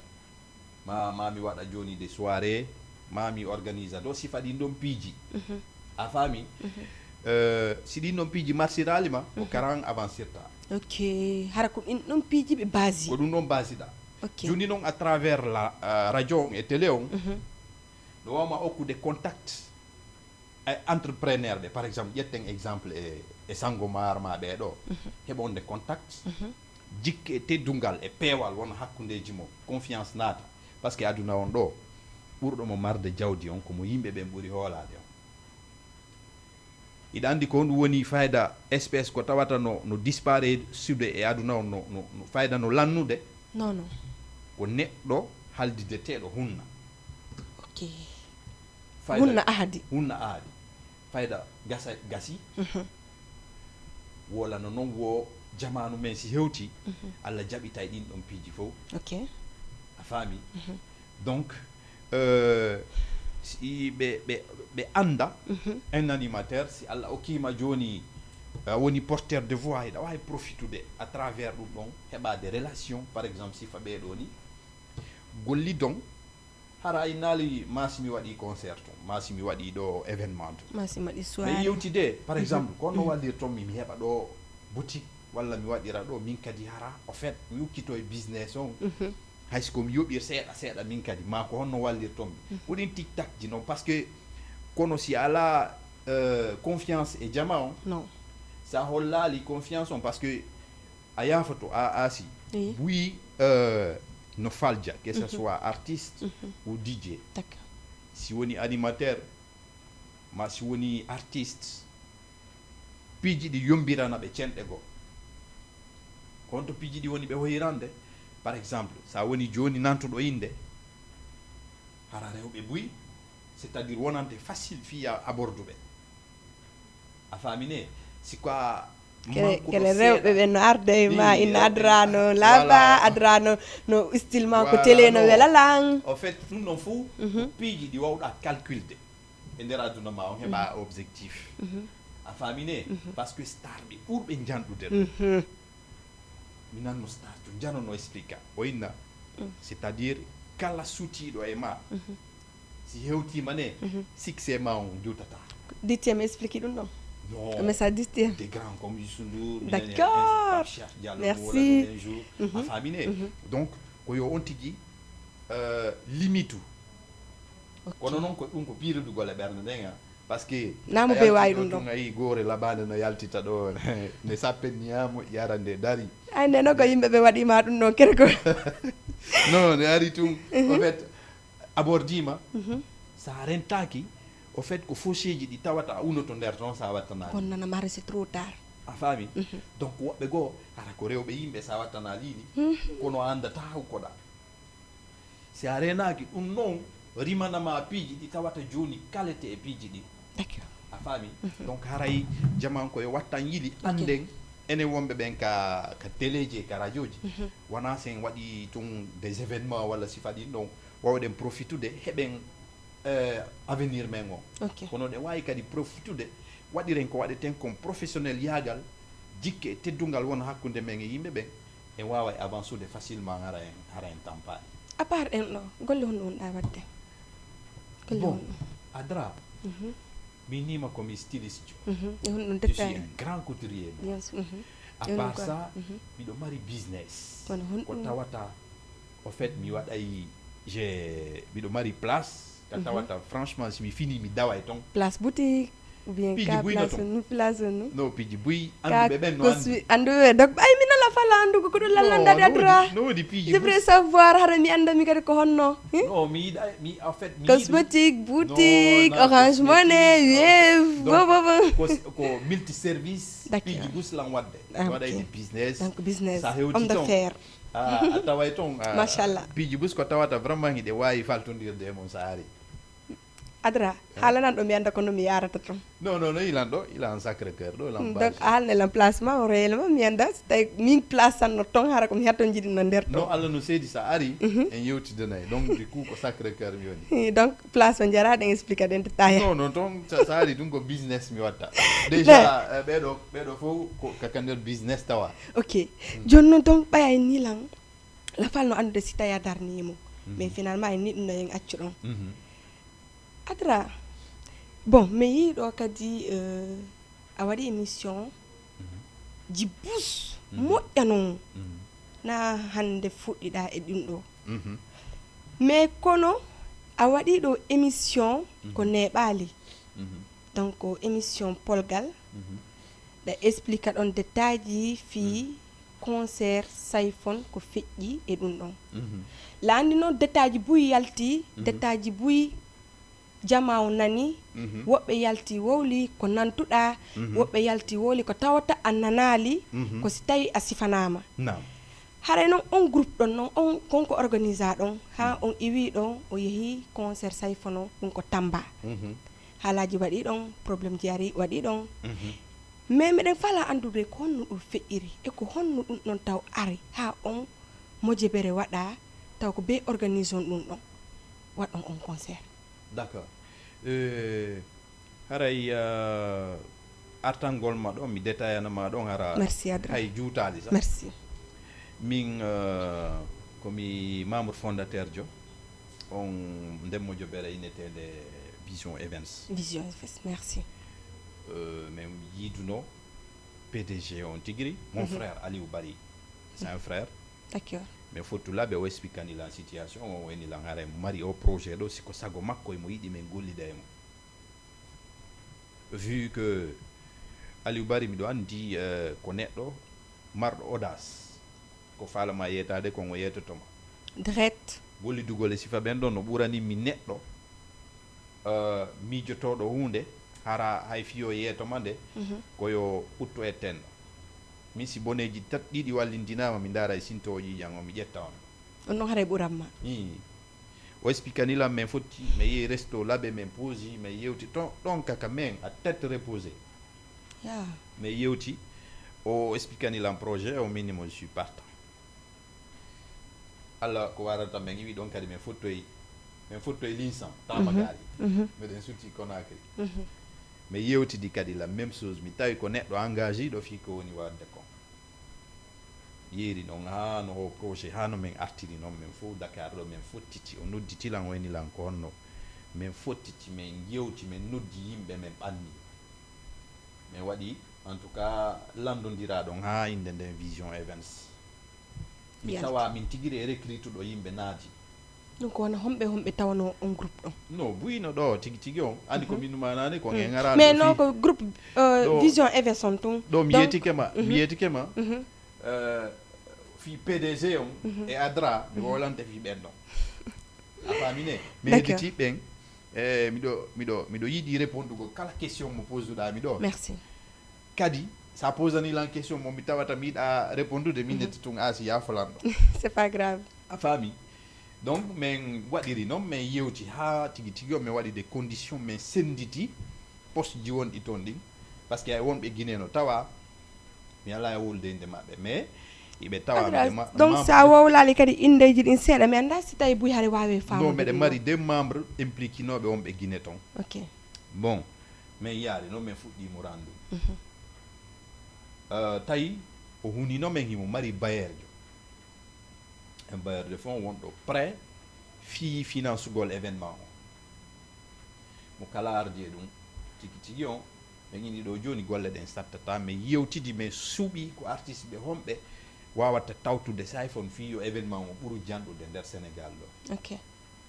ma, ma mi waɗa jooni des soirées, ma mi organisa ɗo sifa ɗin ɗon piiji. Mhm. A faami? Mhm. Euh, si ɗin ɗon piiji marsiraali ma, ko, mhm, karan avancirta. Ok. Hara ko ɗin ɗon piiji ɓe basi. Ko ɗum ɗon basiɗa. Ok. Jooni noon à travers la, euh, radio on e télé on, mhm, no wawma okkude contact e entrepreneur ɓe, par exemple, ƴetten exemple e, e Sangomar ma ɓee ɗo, mhm, heɓonde contact, mhm, jikke e teddungal e peewal wona hakkundeeji mon, confiance naata. Parce que aduna on ɗo, ɓurɗo mo marde jawdi on, ko mo yimɓe ɓen ɓuri hoolaade on. Iɗa anndi ko honɗum woni fayda espèce ko tawata no, no disparaître e aduna on, no, no, no fayda no lannude? Non, non. Ko neɗɗo haldideteeɗo hunna. Ok. Fayda hunna ahadi. Hunna ahadi. Fayda gasa, gasi. Mhm. Wala no non wo jamaanu men si hewti, mhm, Allah jaɓitay ɗin ɗon piiji fow. Ok. A faami? Mhm. Donc, euh, si ɓe, ɓe, ɓe annda, mhm, un animateur, si Allah okkima jooni, a woni porteur de voix, hiɗa waawi profitude à travers ɗum ɗon, heɓaade relation, par exemple, sifa ɓee ɗoo ni, gollidon, hara a innaali ma si mi waɗi concert ton, ma si mi waɗi ɗo événement ton. Ma si mi waɗi soirée. Mais yewtide, par, mhm, exemple, ko honno, mhm, wallirton mi, mi heɓa ɗo boutique, walla mi waɗira ɗo, min kadi hara, au fait, mi ukkito e business on. Mhm. Hay si ko mi yoɓir seeɗa seeɗa min kadi, ma ko honno wallirton mi. Mhm. Ko ɗin tiktakji non, parce que kono si a alaa, euh, confiance e jama on, non, si a hollaali confiance on, parce que a yaafoto, a aasi. Oui. Buy, euh, no falja, que ce, mhm, soit artiste, mhm, ou D J. D'accord. Si woni animateur, ma si woni artiste, piiji ɗi yombirana ɓe cenɗe goo. Ko honto piiji ɗi woni ɓe hoyrande? Par exemple, sa woni jooni nantuɗo innde, hara rewɓe buy, c'est-à-dire wonante facile fii a abordu ɓe. A faami ne? Si ko a kele, manque kele ɗo rewɓe seeɗa. Ɓe no arda e ma, ii, inna eh, adrano eh, laba, voilà. Adrano no style ma ko, voilà, télé no, no wela lan. En fait, ɗum ɗon fof, mhm, ko piiji ɗi wawɗa calculde. E nder aduna ma on heɓa, mhm, objectif. Mhm. A faami ne? Mhm. Parce que star ɓe ɓurɓe njanɗude ɗo. Mhm. Mi nanno star to njano no explique. O inna, mm, c'est-à-dire kala sutiiɗo e ma, mhm, si hewtiima ne, mhm, succès ma on juutata. Dixième explique ɗum ɗon. Non. Mais ça dixième. Des grands comme Youssou Ndour, d'accord, Cheikh Diallo, merci, wala un jour. Mhm. A faami ne? Mhm. Donc, ko yo on tigi, euh, limitu. Ok. Kono noon ko ɗum ko piirudugol e ɓernde nden, ah. Parce que naamu be waawi ɗum ɗon. A yii goore labaande no yaltita ɗo, ne sappen niyamo yara nde dari. Ay, nde no ko yimɓe ɓe waɗi ma ɗum ɗon kerko. Non, ne ari tun. Mhm. En fait, abordima, mhm, sa rentaki, au fait, ko faucheji ɗi tawata a unoto nder ton sa wattanaaki. Kon nana mare, c'est trop tard. A faami? Donc woɓɓe goo hara ko rewɓe yimɓe, sa wattana liili, kono a anndataa hawkoɗa. Si a reenaaki ɗum noon, rimanama piiji ɗi tawata jooni kalete e piiji ɗi. A faami? Donc haray jamanko yo wattan yili, annden enen wonɓe ɓen ka, ka teleeji e ka radiooji, wonaa sen waɗi tun des événements walla sifa ɗin ɗon, wawɗen profitude, heɓen eh, avenir men o. Kono ɗen waawi kadi profitude, waɗiren ko waɗeten kon professionnel yaagal, jikke e teddungal wona hakkunde men e yimɓe ɓen, en waawa e avancude facilement hara en, hara en tampaali. À part ɗen ɗo, golle honno wonɗa waɗde? Golle Bon, honno? Adra, min nima ko mi styliste jo. Mhm. E honno Je suis détail? Un grand couturier. Bien sûr. Mhm. À part ça, miɗo mari business. Kono honɗum? Ko tawata, au fait, mi waɗay, je, miɗo mari place, ka tawata, franchement, si mi fini, mi daway ton. Place boutique, ou bien piiji ka buy no place ton. No place no? No, piiji buy, annduɓe ɓen no anndi. Annduɓe, donc, ay, mi nala fala anndugo ko ɗum lallande de adra. No wodi piiji buy. Je voudrais savoir, hara mi annda mi kadi ko honno. No, mi yiɗa, mi, en fait, mi yiɗi. Cosmétique, boutique, Orange Money, Wave, bo, bo, bo. Ko, ko multi service. Piiji bus lan waɗde. Ah, waɗayde business. Donc business. Homme d'affaires. A taway toon. Machallah. Piiji bus ko tawata vraiment hiɗe waawi faltondirde e mum so a ari. Adra, haalanan ɗo mi annda kono mi yarata toon. Non, non, non, ilan ɗo, ilan Sacré Cœur ɗo, ilan. Donc a haalna ilan place ma o réellement mi annda so tawi min place tan no toon hara ko mi hetto jiɗi no nder toon. Non, Allah no seedi so a ari en yewtidanay. Donc du coup ko Sacré Cœur mi woni. Donc place o jaraɗen explique ɗen détail. Non non toon sa ari ɗum ko business mi watta. Déjà ɓeɗo ɓeɗo fof ko kaka nder business tawa. Ok. Jooni noon donc ɓaya en nilan lafal no anndude si tawi a darnimo mais finalement en ni ɗum no en accu ɗon. Adra, bon mi yii ɗo kadi a waɗi émission ji bus moƴƴa noon na hannde fuɗɗiɗa e ɗum ɗo. Mais kono a waɗi ɗo émission ko neeɓaali. Donc émission polgal ɗa explique ɗon détail ji fii concert Sayfon ko feƴƴi e ɗum ɗon. La anndi noon détail ji buy yalti, détail ji buy jama o nani. Woɓɓe yalti wowli ko nantuɗa, woɓɓe yalti wowli ko tawata a nanaali ko si tawi a sifanama. Haray noon on groupe ɗon noon on konko organisa ɗon haa on iwi ɗon o yehi concert Sayfon o ɗum ko Tamba. Haalaji waɗi ɗon, problème ji ari waɗi ɗon. Mais meɗen fala anndude ko honno ɗum feƴƴiri e ko honno ɗum ɗon taw ari haa on mojobere waɗa taw ko be organise on ɗum ɗon waɗɗon on concert. D'accord. Haray artangol ma ɗo mi détaillana ma ɗon hara. Merci Adra. Hay juutaali sax. Merci. Min komi membre fondateur jo on ndemmo jobere inneteende Vision Events. Vision Events, merci. Min yiiduno P D G on tigiri mon frère Aliou Bari, c'est un frère. D'accord. Min fottu laɓe o expliquani lan situation o weni lan haray mo mari o projet ɗo siko sago makko emo yiɗi min gollida e mo. Vu que Aliou Bari miɗo anndi ko neɗɗo marɗo audace, ko faalama yeetaade kon o yeetotoma. Dret. Gollidugol e sifa ɓen ɗon no ɓurani mi neɗɗo miijotooɗo huunde hara hay fiyo yeetoma nde ko yo ɓutto ettenno. Min si boneeji tat ɗiɗi wallindinaama mi ndaara e sinto o ƴiiƴan o mi ƴetta on. On ɗon haray ɓuran ma. O expliquani lan min fotti min yehi resto laɓe min poosi min yewti ton ɗon kaka min à tête reposée. Min yewti o expliquani lan projet o minni mo je suis partant. Allah ko warata min iwi ɗon kadi min fottoyi min fottoyi linsam tamagaali. Meɗen sutti Conakry. Min yewtidi kadi la même chose mi tawi ko neɗɗo engagé ɗo fii ko woni waɗde kon. Yeeri noon haa no o projet haa no min artiri noon min fof Dakar ɗo min fottiti o nodditi lan o eni lan ko honno min fottiti min yewti min noddi yimɓe min ɓanni. Min waɗi en tout cas lanndondiraa ɗon haa innde nden Vision Events. Mi tawa min tigiri e recrutuɗo yimɓe naati. Ɗum ko wona homɓe homɓe tawano on groupe ɗon? No buyino ɗo tigi tigi on andi ko min numanani ko en ara mais non ko groupe euh, vision eveson tun ɗo mi yetike ma mi yetike ma euh, fi pdg on e adra mi wolante fi ɓen ɗon a famine mi hedditi ɓen e miɗo miɗo miɗo yiɗi répondugol kala question mo posuɗa mi ɗo merci kadi Sa posani lan question mo mi tawata mi yiɗa répondude, min netta tun, a si yafolanɗo. C'est pas grave. A faami? Donc min waɗiri noon, min yewti haa tigi tigi o, min waɗi des conditions, min sennditi poste ji wonɗi toon ɗin. Parce que ay wonɓe Guinée no tawa, mi alaa e wowlude innde maɓɓe, mais iɓe tawa donc sa wowlali kadi indeji ɗin seeɗa, mi annda si tawi buy hare wawe faamude. Non, meɗen mari des membres impliquinooɓe wonɓe Guinée toon. Ok. Bon, min yaari noon, min fuɗɗi mo randu. Mhm. Euh, tawi o hunino min himo mari bailleur jo. Un bailleur de fonds wonɗo prêt fii financugol événement o. Mo kala ardi e ɗum tigi tigi on, min ini ɗo jooni golle ɗen sattata, min yewtidi, min suuɓi ko artiste ɓe honɓe wawata tawtude siphon fii yo événement o ɓuru janɗude nder Sénégal ɗo. Ok.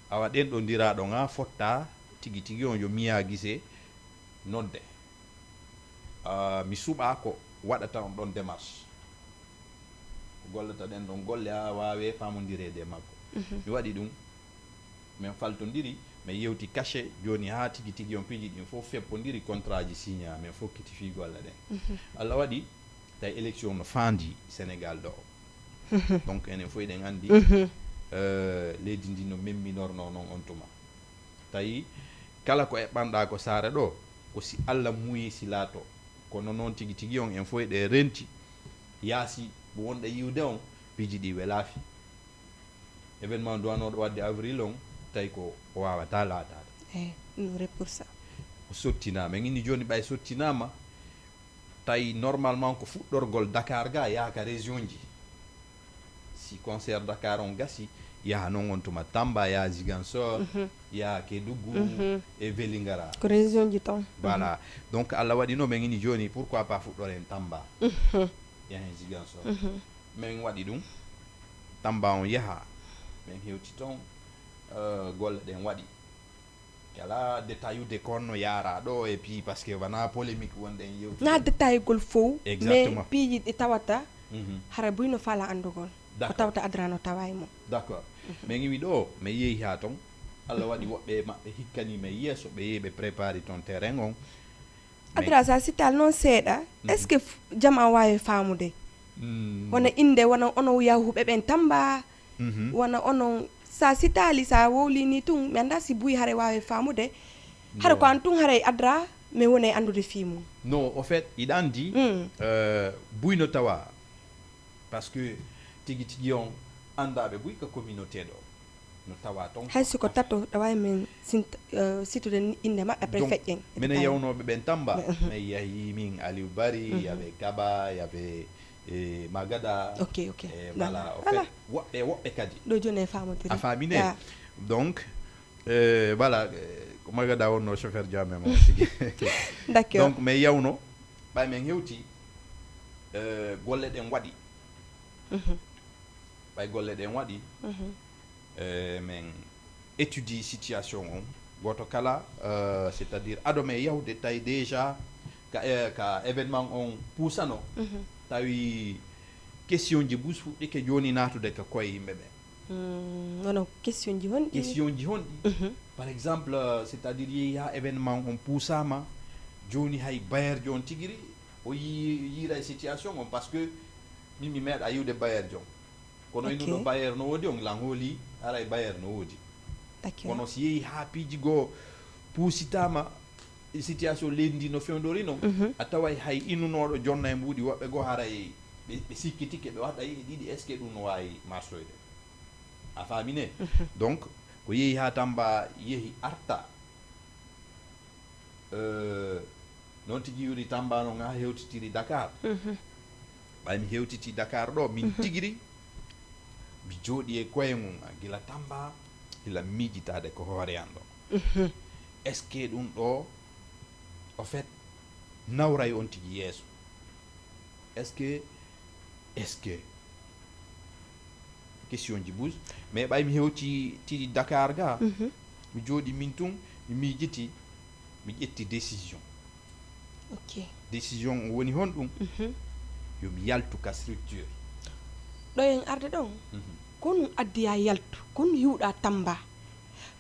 Awa ɗen ɗo ndiraɗo nga fotta tigi tigi on yo Mia Guissé nodde. Ah, mi suɓa ko waɗata on ɗon démarche. Ko gollata ɗen ɗon golle a wawe famondireede e makko. Mi waɗi ɗum. Min faltondiri, min yewti cachet, jooni haa tigi tigi on piiji ɗin fof feppondiri, contrat ji signa, min fokkiti fii golle ɗen. Allah waɗi, tawi élection no faandi Sénégal ɗo. Donc enen fof eɗen anndi, euh, leydi ndi no memminorno noon on tuma. Tawi kala ko eɓɓanɗa ko saare ɗo, ko si Allah muuyi si laato. Kono noon tigi tigi on en fof eɗen renti, yaasi mo wonɗa yiwde on, piiji ɗi welaafi. Événement duwanooɗo waɗde avril on, tawi ko o wawata laataade. Eyi, ɗum repoussa. O sottina. Min inni jooni ɓay sottinaama, tawi normalement ko fuɗɗorgol Dakar ga yaha ka région ji. Si concert Dakar on gasi, yaha noon on tuma Tamba, yaha Ziguinchor, yaha Kédougou e Vélingara. Ko région ji toon. Voilà. Donc Allah waɗino min ini jooni, pourquoi pas fuɗɗoren Tamba, yahen Ziguinchor. Min waɗi ɗum. Tamba on yaha. Min hewti toon, euh, golle ɗen waɗi. Kala détail ude ko honno yaara ɗo et puis parce que wona polémique wonɗen yewtude. Na détail gol fow, mais piiji ɗi tawata hara buy no faala anndugol. Ko tawta adra no tawa e mum. D'accord. Min iwi ɗo, min yehi haa toon. Allah waɗi woɓɓe e maɓɓe hikkani min yeeso, ɓe yehi ɓe prépari toon terrain on. Adra, sa sital noon seeɗa, est-ce que jama wawi faamude? Wona innde, wona onon yahuɓe ɓen Tamba, wona onon, sa sitali, sa wowlini tun, mi annda si buy hare wawi faamude. Hara ko an tun haray adra, mi woni e anndude fii mum. Non, au fait, iɗa anndi, euh, buy no tawa, parce que tigi tigi on anndaɓe buy ka communauté ɗo. No tawa toon. Hay si ko tato, ɗa wawi min sint-, euh, situde innde maɓɓe après feƴƴen. Minen yawnooɓe ɓen Tamba, min yahi min Aliou Bari, yaɓe Kaba, yaɓe e Magada. Ok, ok. E, voilà, au fait, woɓɓe, woɓɓe kadi. Ɗo jooni e faamodiri. A faamine? Donc, euh, voilà, euh, ko Magada wonno chauffeur jam e mo tigi. D'accord. Donc, min yawno, ɓay min hewti, euh, golle ɗen waɗi. Ɓay golle ɗen waɗi, euh, min étudie situation on. Gooto kala, euh, c'est-à-dire, ado min yahude tawi déjà ka, euh, ka événement on puusano, tawi question ji bus fuɗɗike jooni naatude ka koye yimɓe ɓe. Wono question ji honɗi? Question ji honɗi? Par exemple, euh, c'est-à-dire, yehi ha événement on puusama, jooni hay bailleur jo on tigiri, o yi-, yiira e situation on, parce que min mi meeɗa yiwde bailleur jo on. Kono innuɗo bailleur no woodi on, lan hooli haray bailleur no woodi. Kono si yehi haa piiji goo puusitaama, situation leydi ndi no fewndori non, a taway hay innunooɗo jonna e mbuuɗi woɓɓe goo haray ɓe, ɓe sikkitike, ɓe waɗa e ɗiɗi, est-ce que ɗum no waawi marsoyde? A faamine? Donc, ko yehi haa Tamba yehi arta, euh, noon tigi yuri Tamba noon haa hewtitiri Dakar. Ɓay mi hewtiti Dakar ɗo, min tigiri mi jooɗi e koye mum, gila Tamba, gila miijitaade ko hoore an ɗo. Est-ce que ɗum ɗo, au fait, nawray on tigi yeeso? Est-ce que, est-ce que? Question ji bus. Mais ɓay mi hewti tigi Dakar ga, mi jooɗi min tun, mi miijiti, mi ƴetti décision. Ok. Décision o woni honɗum? Yo mi yaltu ka structure. Ɗo en arde ɗon, ko ɗum addi a yaltu, ko ɗum hiwɗa Tamba?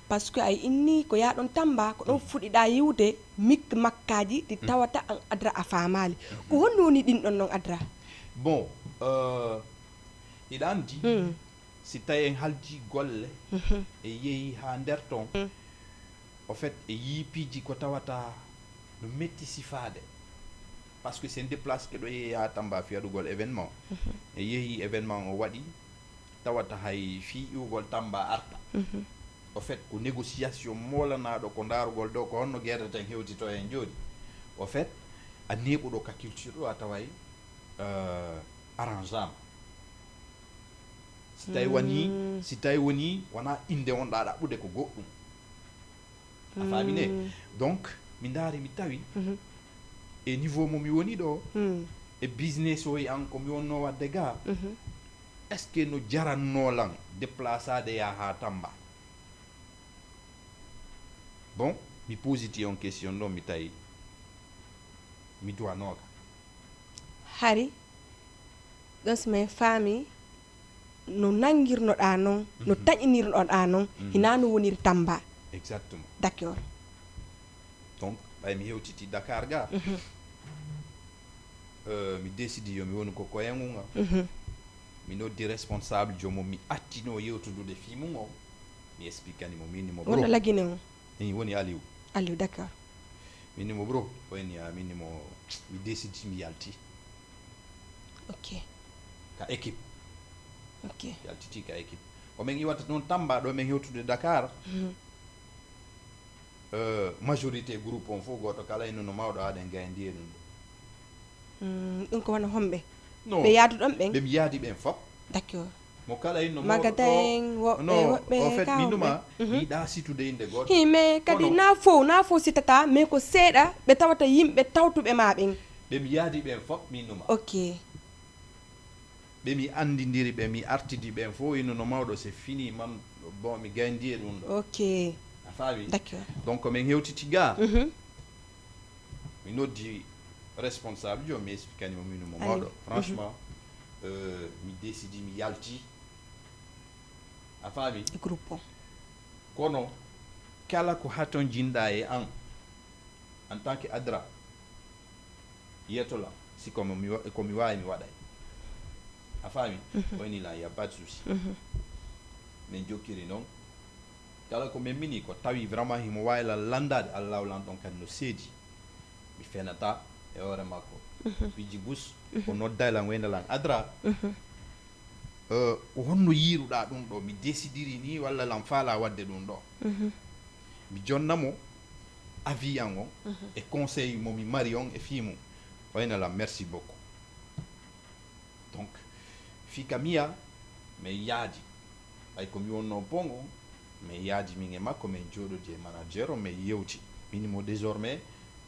Parce que ay inni ko yaa ɗon Tamba, ko ɗon fuɗiɗaa yiwde mik makkaaji ɗi tawata an adra a faamaali. Ko honno woni ɗin ɗon non adra? Bon, euh, hiɗa anndi, si tawi en haldi golle, e yehi haa nder ton, au fait, e yii piiji ko tawata no metti sifaade. Parce que sen déplace ke ɗo yehi haa Tamba fii waɗugol événement. E yehi événement o waɗi, tawata hay fii iwugol Tamba arta. Au fait, ko négociation moolanaaɗo, ko ndaarugol ɗo, ko honno geedeten hewtito heen jooni. Au fait, a neeɓuɗo ka culture ɗo, a taway, euh, arrangeama. Si tawi woni, si tawi woni, wona innde wonɗaa ɗaɓɓude ko goɗɗum. A faami ne? Donc, mi ndaari, mi tawi, e niveau mo mi woni ɗo, e business o e an ko mi wonno waɗde ga, est-ce que no jaranno lan déplaçaade yaa haa Tamba? Bon, mi positi on question ɗo, mi tawi mi duwanooka. Hari, ɗon si men faami no nanngirnoɗaa non, no taƴinirnoɗaa non, hinaa no woniri Tamba. Exactement. D'accord. Donc, ɓay mi hewtiti Dakar ga, euh, mi décidi yo mi wonu ko koye ngun ga. Mi noddi responsable jomo mi attino yewtudude fii mun o. Mi expliquani mo, mi inni mo, Wona bro. Lagine on? Eyi, woni Aliou. Aliou, d'accord. Mi inni mo, bro, o inni, a, mi inni mo, mi décidi, mi yalti. Ok. Ka équipe. Ok. Yaltiti ka équipe. Ko men iwata noon Tamba ɗo men hewtude Dakar. Euh, majorité groupe on fof, gooto kala ino no mawɗo aɗen gayndi e ɗum ɗo. Mm, ɗum ko wano homɓe? No. Ɓe yaaduɗon ɓen? Ɓe mi yaadi ɓen fop. D'accord. Mo kala ino mawɗo Magasin, ɗo. woɓɓe, No, woɓɓe en fait, ka min homɓe? Numa, Mhm. mi yiɗa situde innde gooto. Hi, mais kadi Kono na fow, na fow sitata, mais ko seeɗa ɓe tawata yimɓe tawtuɓe ma ɓen. Ɓe mi yaadi ɓen fop, min Numa. Ok. Ɓe mi anndindiri, ɓe mi artidi ɓen fof, ino no mawɗo, c'est fini, man, bon, mi gayndi e ɗum ɗo. Ok. A faami? D'accord. Donc, min hewtiti ga, Mhm. mi noddi responsable, jooni mi expliquani mo min mo Ayi. mawɗo. Franchement, euh, mi décidi, mi yalti. A faami? E groupe o. Kono kala ko hatonjinɗa e an, en tant que adra, yetola, si ko mi wa-, ko mi waawi mi waɗay. A faami? O inni lan, y a pas de souci. Min jokkiri noon. Kala ko min mini ko tawi vraiment himo waawi lan lanndaade, Allahu lan ɗon kadi no seedi. Mi fenata e hoore makko. Piiji bus, o nodday lan, wayna lan adra. Euh, ko honno yiiruɗaa ɗum ɗo? Mi décidiri ni, walla lan faala waɗde ɗum ɗo? Mi jonna mo avis an on e conseil mo mi mari on e fii mum. O wayna lan, merci beaucoup. Donc, fii ka miya, min yaadi. Ɓay ko mi wonno bon on, min yaadi min e makko, min jooɗodi e manager o, min yewti. Min mo désormais,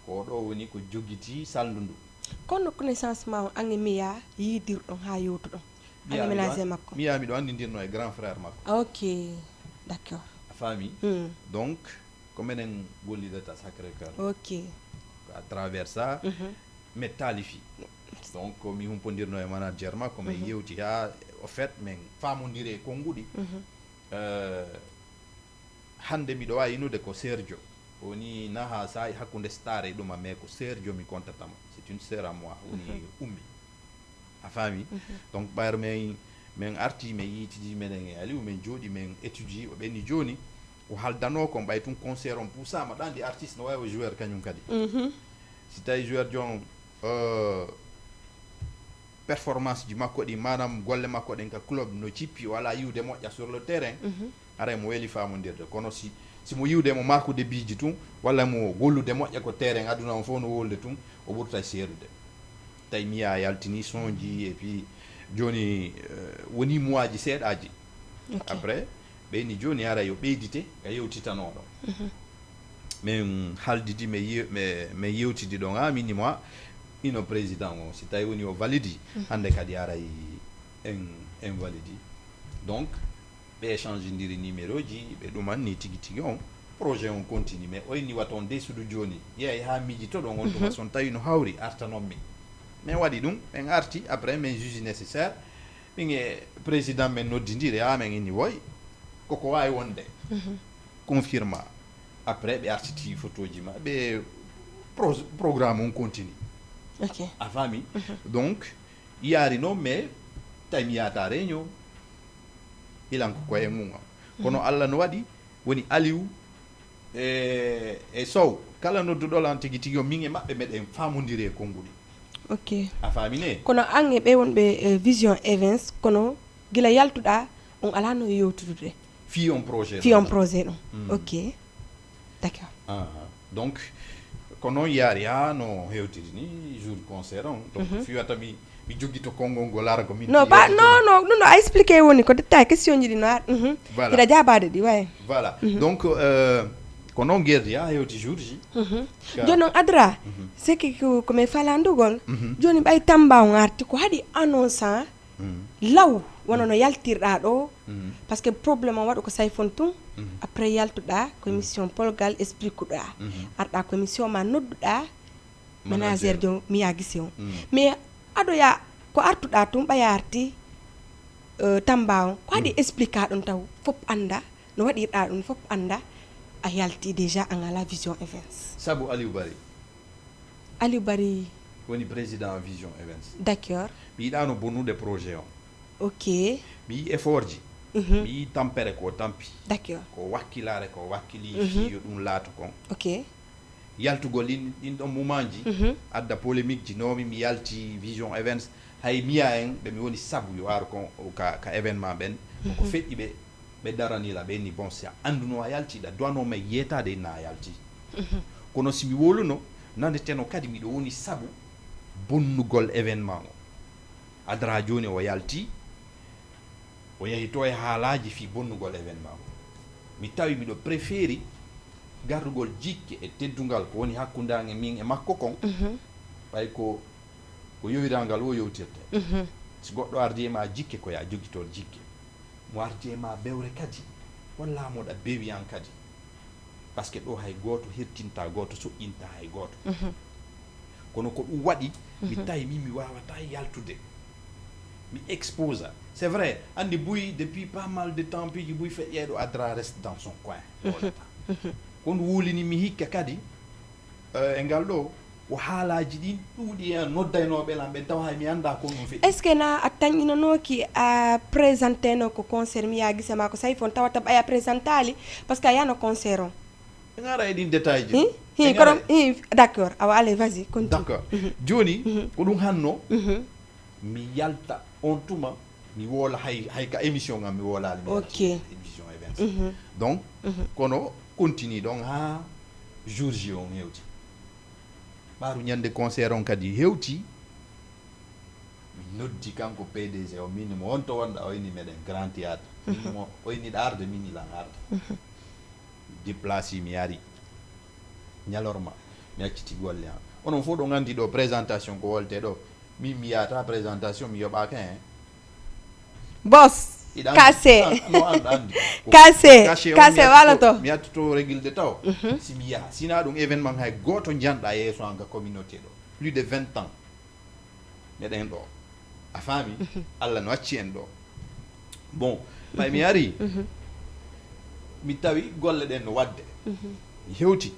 ko ɗo woni ko jogiti salndu ndu. Kono connaissance ma on, an e miya yiidirɗon haa yewtuɗon? An e ménager makko? Miya miɗo anndindirno e grand frère makko. Ok, d'accord. A faami? Hmm. Donc, ko menen gollidata Sacré-Cœur. Ok. À travers ça, Mhm. mi taalifi. Donc, ko mi humpondirno e manager makko, min yewti haa, au fait, min faamondiri e konnguɗi. Euh, hannde miɗo waawi innude ko Sergio. Woni naha saa'i hakkunde Star e ɗuma, mais ko Sergio mi kontatamo. C'est une sœur à moi, woni Ummi. A faami? Donc, ɓayro min, min arti, min yiitidi, menen e Aliou, min jooɗi, min étudie, o ɓenni jooni, o haldanoo kon, ɓay tun concert on puusaama, ɗa anndi artiste no wayi o joueur kañum kadi. Si tawi joueur jon, euh, performance ji makko ɗi, maanaam golle makko ɗen ka club no jippi, o alaa yiwde moƴƴa sur le terrain, haray mo weli faamondirde. Kono si, si mo yiwde mo maakude biiji tun, walla mo gollude moƴƴa ko terrain, aduna on fof no wolde tun, o ɓurtay seerude. Tawi miya yaltini sonji, et puis jooni, euh, woni mois ji seeɗaaji. Après, ɓeyni jooni haray yo ɓeydite ka yewtitanooɗo. Min haaldidi, min ye-, min, min yewtidi ɗon, haa min nimo, ino président o, si tawi woni o validi, hannde kadi haray en, en validi. Donc, ɓe échange ndiri numéro ji, ɓe ɗuman ni tigi tigi on, projet on continue, mais o inni wata on ndesudu jooni, yeey haa miijitoɗon on tuma, son tawi no hawri, artanon min. Min waɗi ɗum, min arti, après min juge nécessaire, min e président min noddindiri, haa min inni woy, koko waawi wonde. Confirma. Après ɓe artiti photoji maɓɓe, pro- programme on continue. Ok. A faami? Donc yaari noon, mais tawi mi yaata réunion, ilan ko koye mum am. Kono Allah no waɗi woni Aliou e, e Sow, kala nodduɗo lan tigi tigi o, min e maɓɓe meɗen faamondiri e konnguɗi. Ok. A faami ne? Kono an e ɓe wonɓe e Vision Events, kono gila yaltuɗa on alaa no yewtudude Fii on projet fii on ɗon. Projet ɗon. Ok. D'accord. Ah, donc ko noon yaari haa no hewtiri ni jour concert on. Donc fiwata mi mi jogito konngol ngol ara ko min Non, mi pas, yewtito. Non, non, non, non, a expliqué woni ko détail question ji ɗi no ar. Mhm. Voilà. Hiɗa jaabaade ɗi, way. Voilà. Donc euh, ko noon guerdi haa hewti jour ji. Ka- Jooni noon Adra, c'est que ko, ko mi falandugol. Jooni ɓay Tamba on arti ko haɗi annonce an law wona no yaltirɗa ɗo. Parce que problème on waɗu ko Sayfon tun. Après yaltuɗa ko émission Polgal expliqueɗa. Arɗa ko émission ma nodduɗa manager jo mi yagise on. Mais aɗo ya ko artuɗa tun ɓay arti euh, Tamba on ko haɗi explique ɗum taw fof annda no waɗirɗa ɗum fof annda a yalti déjà an ala Vision Events. Sabu Aliou Bari. Aliou Bari. Woni président Vision Events. D'accord. Mi yiɗano bonnude projet on. Ok. Mi yi effort ji. Mi yi tampere ko tampi. D'accord. Ko wakkilare ko wakkili fii yo ɗum laatu kon. Ok. Yaltugol ɗin ɗin ɗon mumanji adda polémique ji, nomi mi yalti Vision Events, hay miya en ɓe mi woni sabu yo ar kon ka, ka événement ɓen. Ko feƴƴi ɓe ɓe daranila ɓe ni bon, si a anduno a yalti ɗa duwano may yetade inna a yalti. Kono si mi woluno naneteno kadi miɗo woni sabu bonnugol événement o. Adra joni o yalti o yahi to e haalaji fii bonnugol événement o. Mi tawi miɗo préféri gardugol jikke e teddungal ko woni hakkundange min e makko kon. Ɓay ko ko yowirangal o yewtirte. Si goɗɗo ardi e ma jikke ko ya jogitor jikke, mo ardi e ma bewre kadi walla moɗa bewi an kadi. Parce que ɗo hay gooto hertinta gooto soƴƴinta hay gooto. Kono ko ɗum waɗi mi tawi min mi wawata yaltude mi exposa. C'est vrai, andi buy depuis pas mal de temps piiji buy feƴƴeɗo Adra reste dans son coin. Wowlata. Kon wulini mi hikka kadi euh, e ngal ɗo o haalaji ɗin ɗuuɗi en noddaynooɓe lan ɓen tawa hay mi annda kon ɗum feƴƴi. Est ce que na a tanƴinanooki a présenteno ko concert mi yaa gise ma ko Sayfon tawata ɓay a présentali? Parce que a yano concert on. En ara e ɗin détail ji. Hi hi kono hi. D'accord, awa allez, vas y, continue. D'accord. Joni ko ɗum hanno mi yalta on tuma mi woola hay hay ka émission ngam mi woolali mi Ok. Émission Events. Donc kono continue ɗon ha jour ji on hewti. Ɓaaru ñande concert on kadi hewti. Mi noddi kanko P D G o min mo on to wonɗa o inni meɗen Grand Théâtre. Min mo o inni ɗa arde min ilan arde. Déplacé mi ari ñalorma mi acciti golle am. Onon fof ɗo gandi ɗo présentation ko wolte ɗo. Min mi yata présentation mi yoɓaka hen. Boss. Kase. No an andi. Kase. Kase wala to. Mi yattoto régulde taw. Si mi yaha sina ɗum événement hay goto janɗa yeeso an ka communauté ɗo plus de vingt ans. Meɗen ɗo a faami. Allah no acci en ɗo. Bon ɓay mi ari mi tawi golle ɗen no wadde. Mi hewti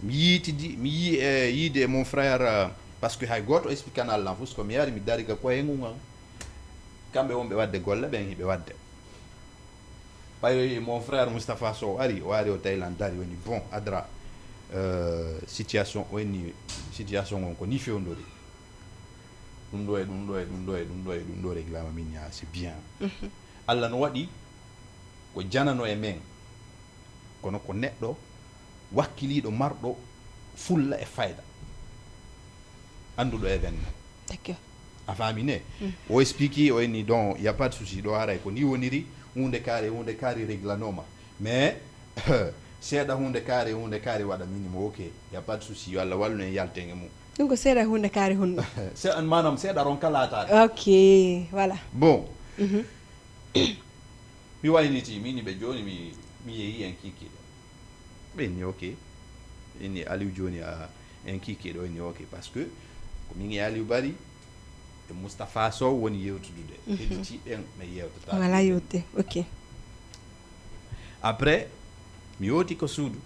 mi yiitidi mi yi e yiide e mon frère euh, parce que hay goto expliquanal lan fus ko mi ari mi dari ga koye ngun an. Kamɓe wonɓe wadde golle ɓen hiɓe wadde. Ɓayoyi mon frère Moustapha Sow ari o ari o tawi lan dari woni bon Adra euh, situation o inni situation on ko ni fewndori. Ɗum ɗo e ɗum ɗo e ɗum ɗo e ɗum ɗo e ɗum ɗo réglama min ya c'est bien. Allah no waɗi ko janano e men kono ko neɗɗo wakkiliɗo marɗo fulla e fayda anduɗo événement. D'accord. A faami ne? O explique o inni donc y a pas de souci ɗo haray ko ni woniri. Hunde kaari hunde kaari réglanoma mais seeɗa hunde kaari hunde kaari waɗa minimo ok. Y a pas de souci yo Allah wallu en yalten e mum. Ɗum ko seeɗa hunde kaari hunde. Seeɗa manam seeɗa ronka laataade. Ok. Voilà. Bon mi wayniti mini ɓe jooni mi mi yeeyi en kikiiɗe. Ɓe inni ok. Inni Aliou jooni a en kikiiɗe o inni ok parce que ko min e Aliou Bari e Moustapha Sow woni yewtudude. Hedditi ɓen mi yewtata wala yewte. Ok. Après Mi yooti ko suudu.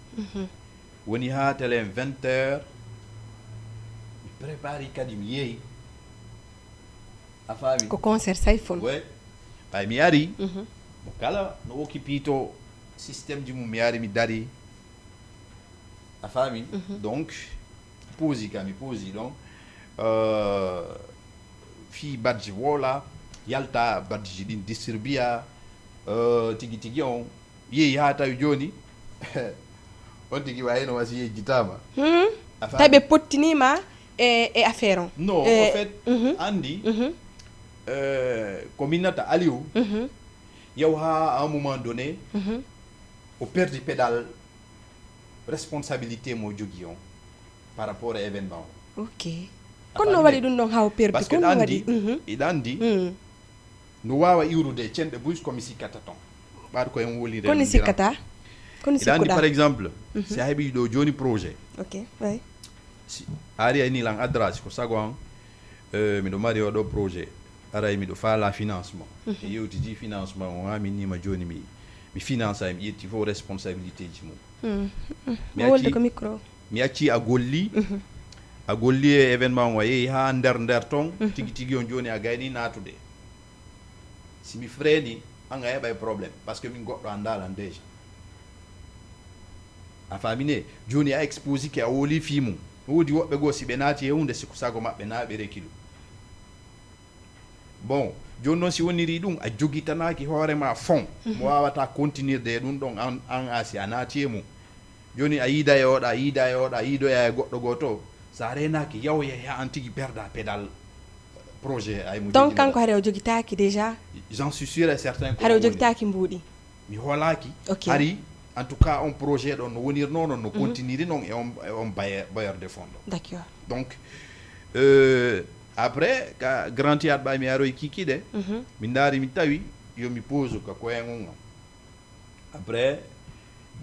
Woni haa telen vingt heures. Mi prépari kadi mi yehi. A faami? Ko concert Sayfun. Oui. Ɓay mi ari. Mo kala no occupito système ji mum, mi ari mi dari. A faami? Donc, poosi ka mi poosi ɗon. Euh, fii badge woola, yalta badge ɗin distribuya. Euh, tigi tigi on yehi haa tawi jooni. On tigi wayno wasi yejjitaama. Tawi ɓe pottinima e, e affaire on. Non, Eh, en fait, andi, euh, ko min nata Aliou, yaw ha à un moment donné, o perdi pédal responsabilité mo jogi on par rapport à événement o. Ok. Kono no waɗi ɗum ɗon haw perdi? Parce que Kono no andi, waɗi? Mhm. Iɗa andi, Mm. no wawa iwrude cenɗe buy ko mi sikkata ton. Ɓaɗ ko en wolire. Kono sikkata? Kono Iɗa andi, sikkuɗa? Par exemple, si a heɓi ɗo joni projet, Ok, oui. si a ari ayni lan adresse ko sago an, euh, miɗo mari oɗo projet, aray miɗo faala financement. E yewtidi financement o, ha min nima joni mi, mi finance ay, mi ƴetti fof responsabilité ji mum. Mm. Mi Mo wolde acci- ko micro. Mi acci a golli, a golli e événement o, a yehi ha nder nder ton, tigi tigi on joni a gayni natude. Si mi freni, an a heɓay problème, parce que min goɗɗo andal an déjà. A famine, joni a exposike, a woli fi mum. No wodi woɓɓe goo si ɓe naati e hunde, si ko sago maɓɓe na ɓe rekilu. Bon, joni noon si woniri ɗum, a jogitanaki hoore ma fon, mo wawata continuirde e ɗum ɗon an, an a si a naati e mum. Joni a yiida e oɗa, a yiida e oɗa, a yiidoya e goɗɗo goto. Sa renaki yawya ha an tigi perda pédal projet ay mo Donc joginoɗa. Kanko hari o jogitaki déjà? J'en suis sûr et certain ko Hari o ɗum woni. Jogitaki mbuuɗi? Mi holaki. Ok. Hari, en tout cas, on projet ɗon no wonirno non, no continuiri non e on, e on bailleur, bailleur de fonds ɗon. D'accord. Donc, euh, après, ka grand théâtre ɓay mi aroy kikiɗe, mi ndaari mi tawi, yo mi pose ka koyen on. Après,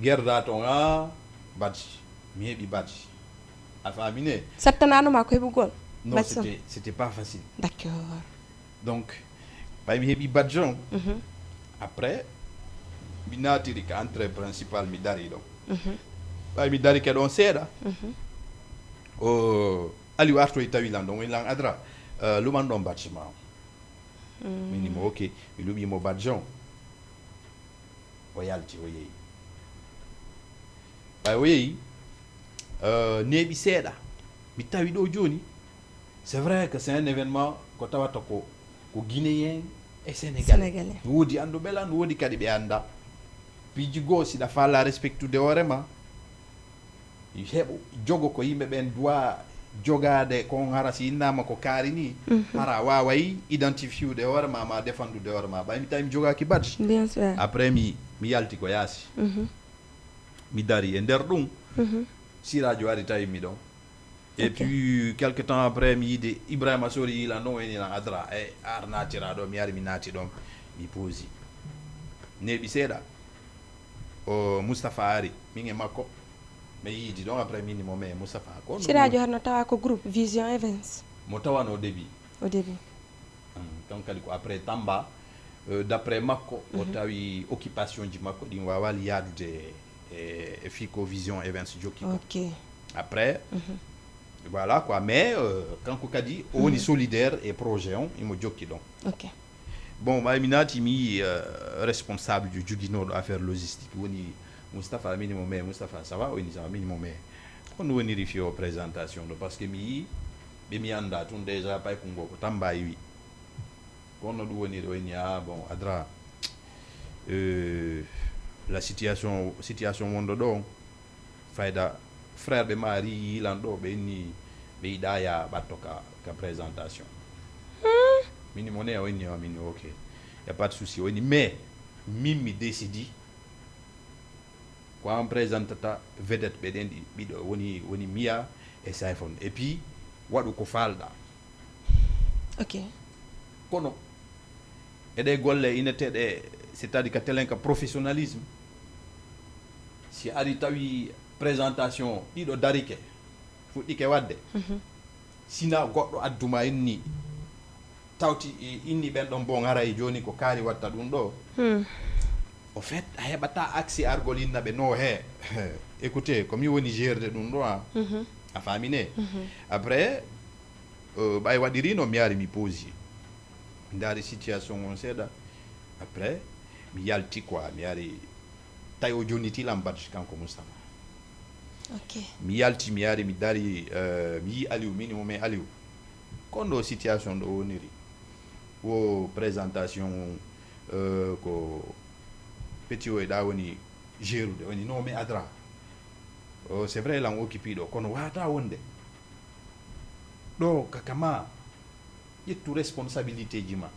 gerda ton a badji, mi heɓi badji. A famine? Sattanano ma ko heɓugol? Non, Badji on? C'était, c'était pas facile. D'accord. Donc, ɓay mi heɓi badji on, après, mi naatiri ka entrée principale, mi dari ɗon. Ɓay mi dari ke ɗon seeɗa, o Aliou artoy tawi lan ɗon, woni lan adra, euh, luman ɗon badji ma on. Min mo, ok, mi luɓi mo badji on. O yalti, o yehi. Ɓay o yehi, euh, neeɓi seeɗa. Mi tawi ɗo joni, c'est vrai que c'est un événement ko tawata ko, ko Guinéen e Sénégalais. Sénégalais. No wodi anduɓe lan, no wodi kadi ɓe anda. Piiji goo, siɗa fala respectude hoore ma, heɓo jogo ko yimɓe ɓen duwa jogade kon, hara si innama ko kaari ni, hara a waway identifiude hoore ma, ma défendude hoore ma. Ɓay mi tawi mi jogaki badge. Bien sûr. Après mi, mi yalti ko yaasi. Mi dari e nder ɗum. Sirajo ari tawi mi ɗon. Et Ok. Puis, quelque temps après, mi yiide Ibrahima Sori yilan ɗon, woni lan adra, e ar natira ɗo, mi ari mi naati ɗon, mi poosi. Neeɓi seeɗa, o Moustapha ari, min e makko, mi yiidi ɗon, après min mo, mais Moustapha, ko no Sirajo harno tawa ko groupe Vision Events. Mo tawano début. Au début. Mm, donc kadi ko après Tamba, euh, d'après makko, o tawi occupation ji makko ɗin wawali yaadude e, e fii ko Vision Events jokki ko. Ok. Après, voilà quoi, mais, euh, kanko kadi o woni solidaire e projet on, imo jokki ɗon. Ok. Bon, ɓay mi naati mi yii, euh, responsable jo joginoɗo affaire logistique, woni Moustapha, mini mo, mais Moustapha, ça va? O ini, ça va, mini mo, mais kono woniri fii o présentation ɗo, parce que mi yii ɓe mi anda tun déjà, pay ko ngo ko Tamba wi. Kono ɗum woniri o ini, ah bon, adra, euh, la situation, situation wonɗo ɗo, fayda frère ɓe ma ari yilan ɗo, ɓe inni ɓe yiɗa ya ɓatto ka, ka présentation. Mini mo ne, o inni, o mini, ok, y a pas de souci. O inni, mais min mi décidi ko an présentata vedette ɓe ɗen ɗi-, ɓiɗo woni, woni Mia e Sayfon. Et puis, waɗu ko falɗa. Ok. Kono, e ɗe golle ineteɗe, c'est-à-dire ka telen ka professionnalisme, si ari tawi présentation ɗiɗo darike, fuɗɗike wadde, sina goɗɗo adduma inni, tawti i-, inni ɓen ɗon bon, haray joni ko kaari watta ɗum ɗo. Au fait, a heɓata accès argol inna ɓe no he. Écoutez, ko mi woni gérde ɗum ɗo, a faamine. Après, euh, ɓay waɗiri no mi ari mi poosi, mi ndaari situation on seeɗa. Après, mi yalti quoi, mi ari tawi o jonniti lam badge kanko Moustapha. Ok. Mi yalti, mi ari mi dari, euh, mi yi Aliou, mini mo mais Aliou, kon ɗo situation ɗo woniri, wo présentation, euh, ko petit o e ɗa woni gérude, woni no mais adra. Oh, c'est vrai lan occupé ɗo kono wata wonde ɗo kakama. Ƴettu responsabilité ji ma.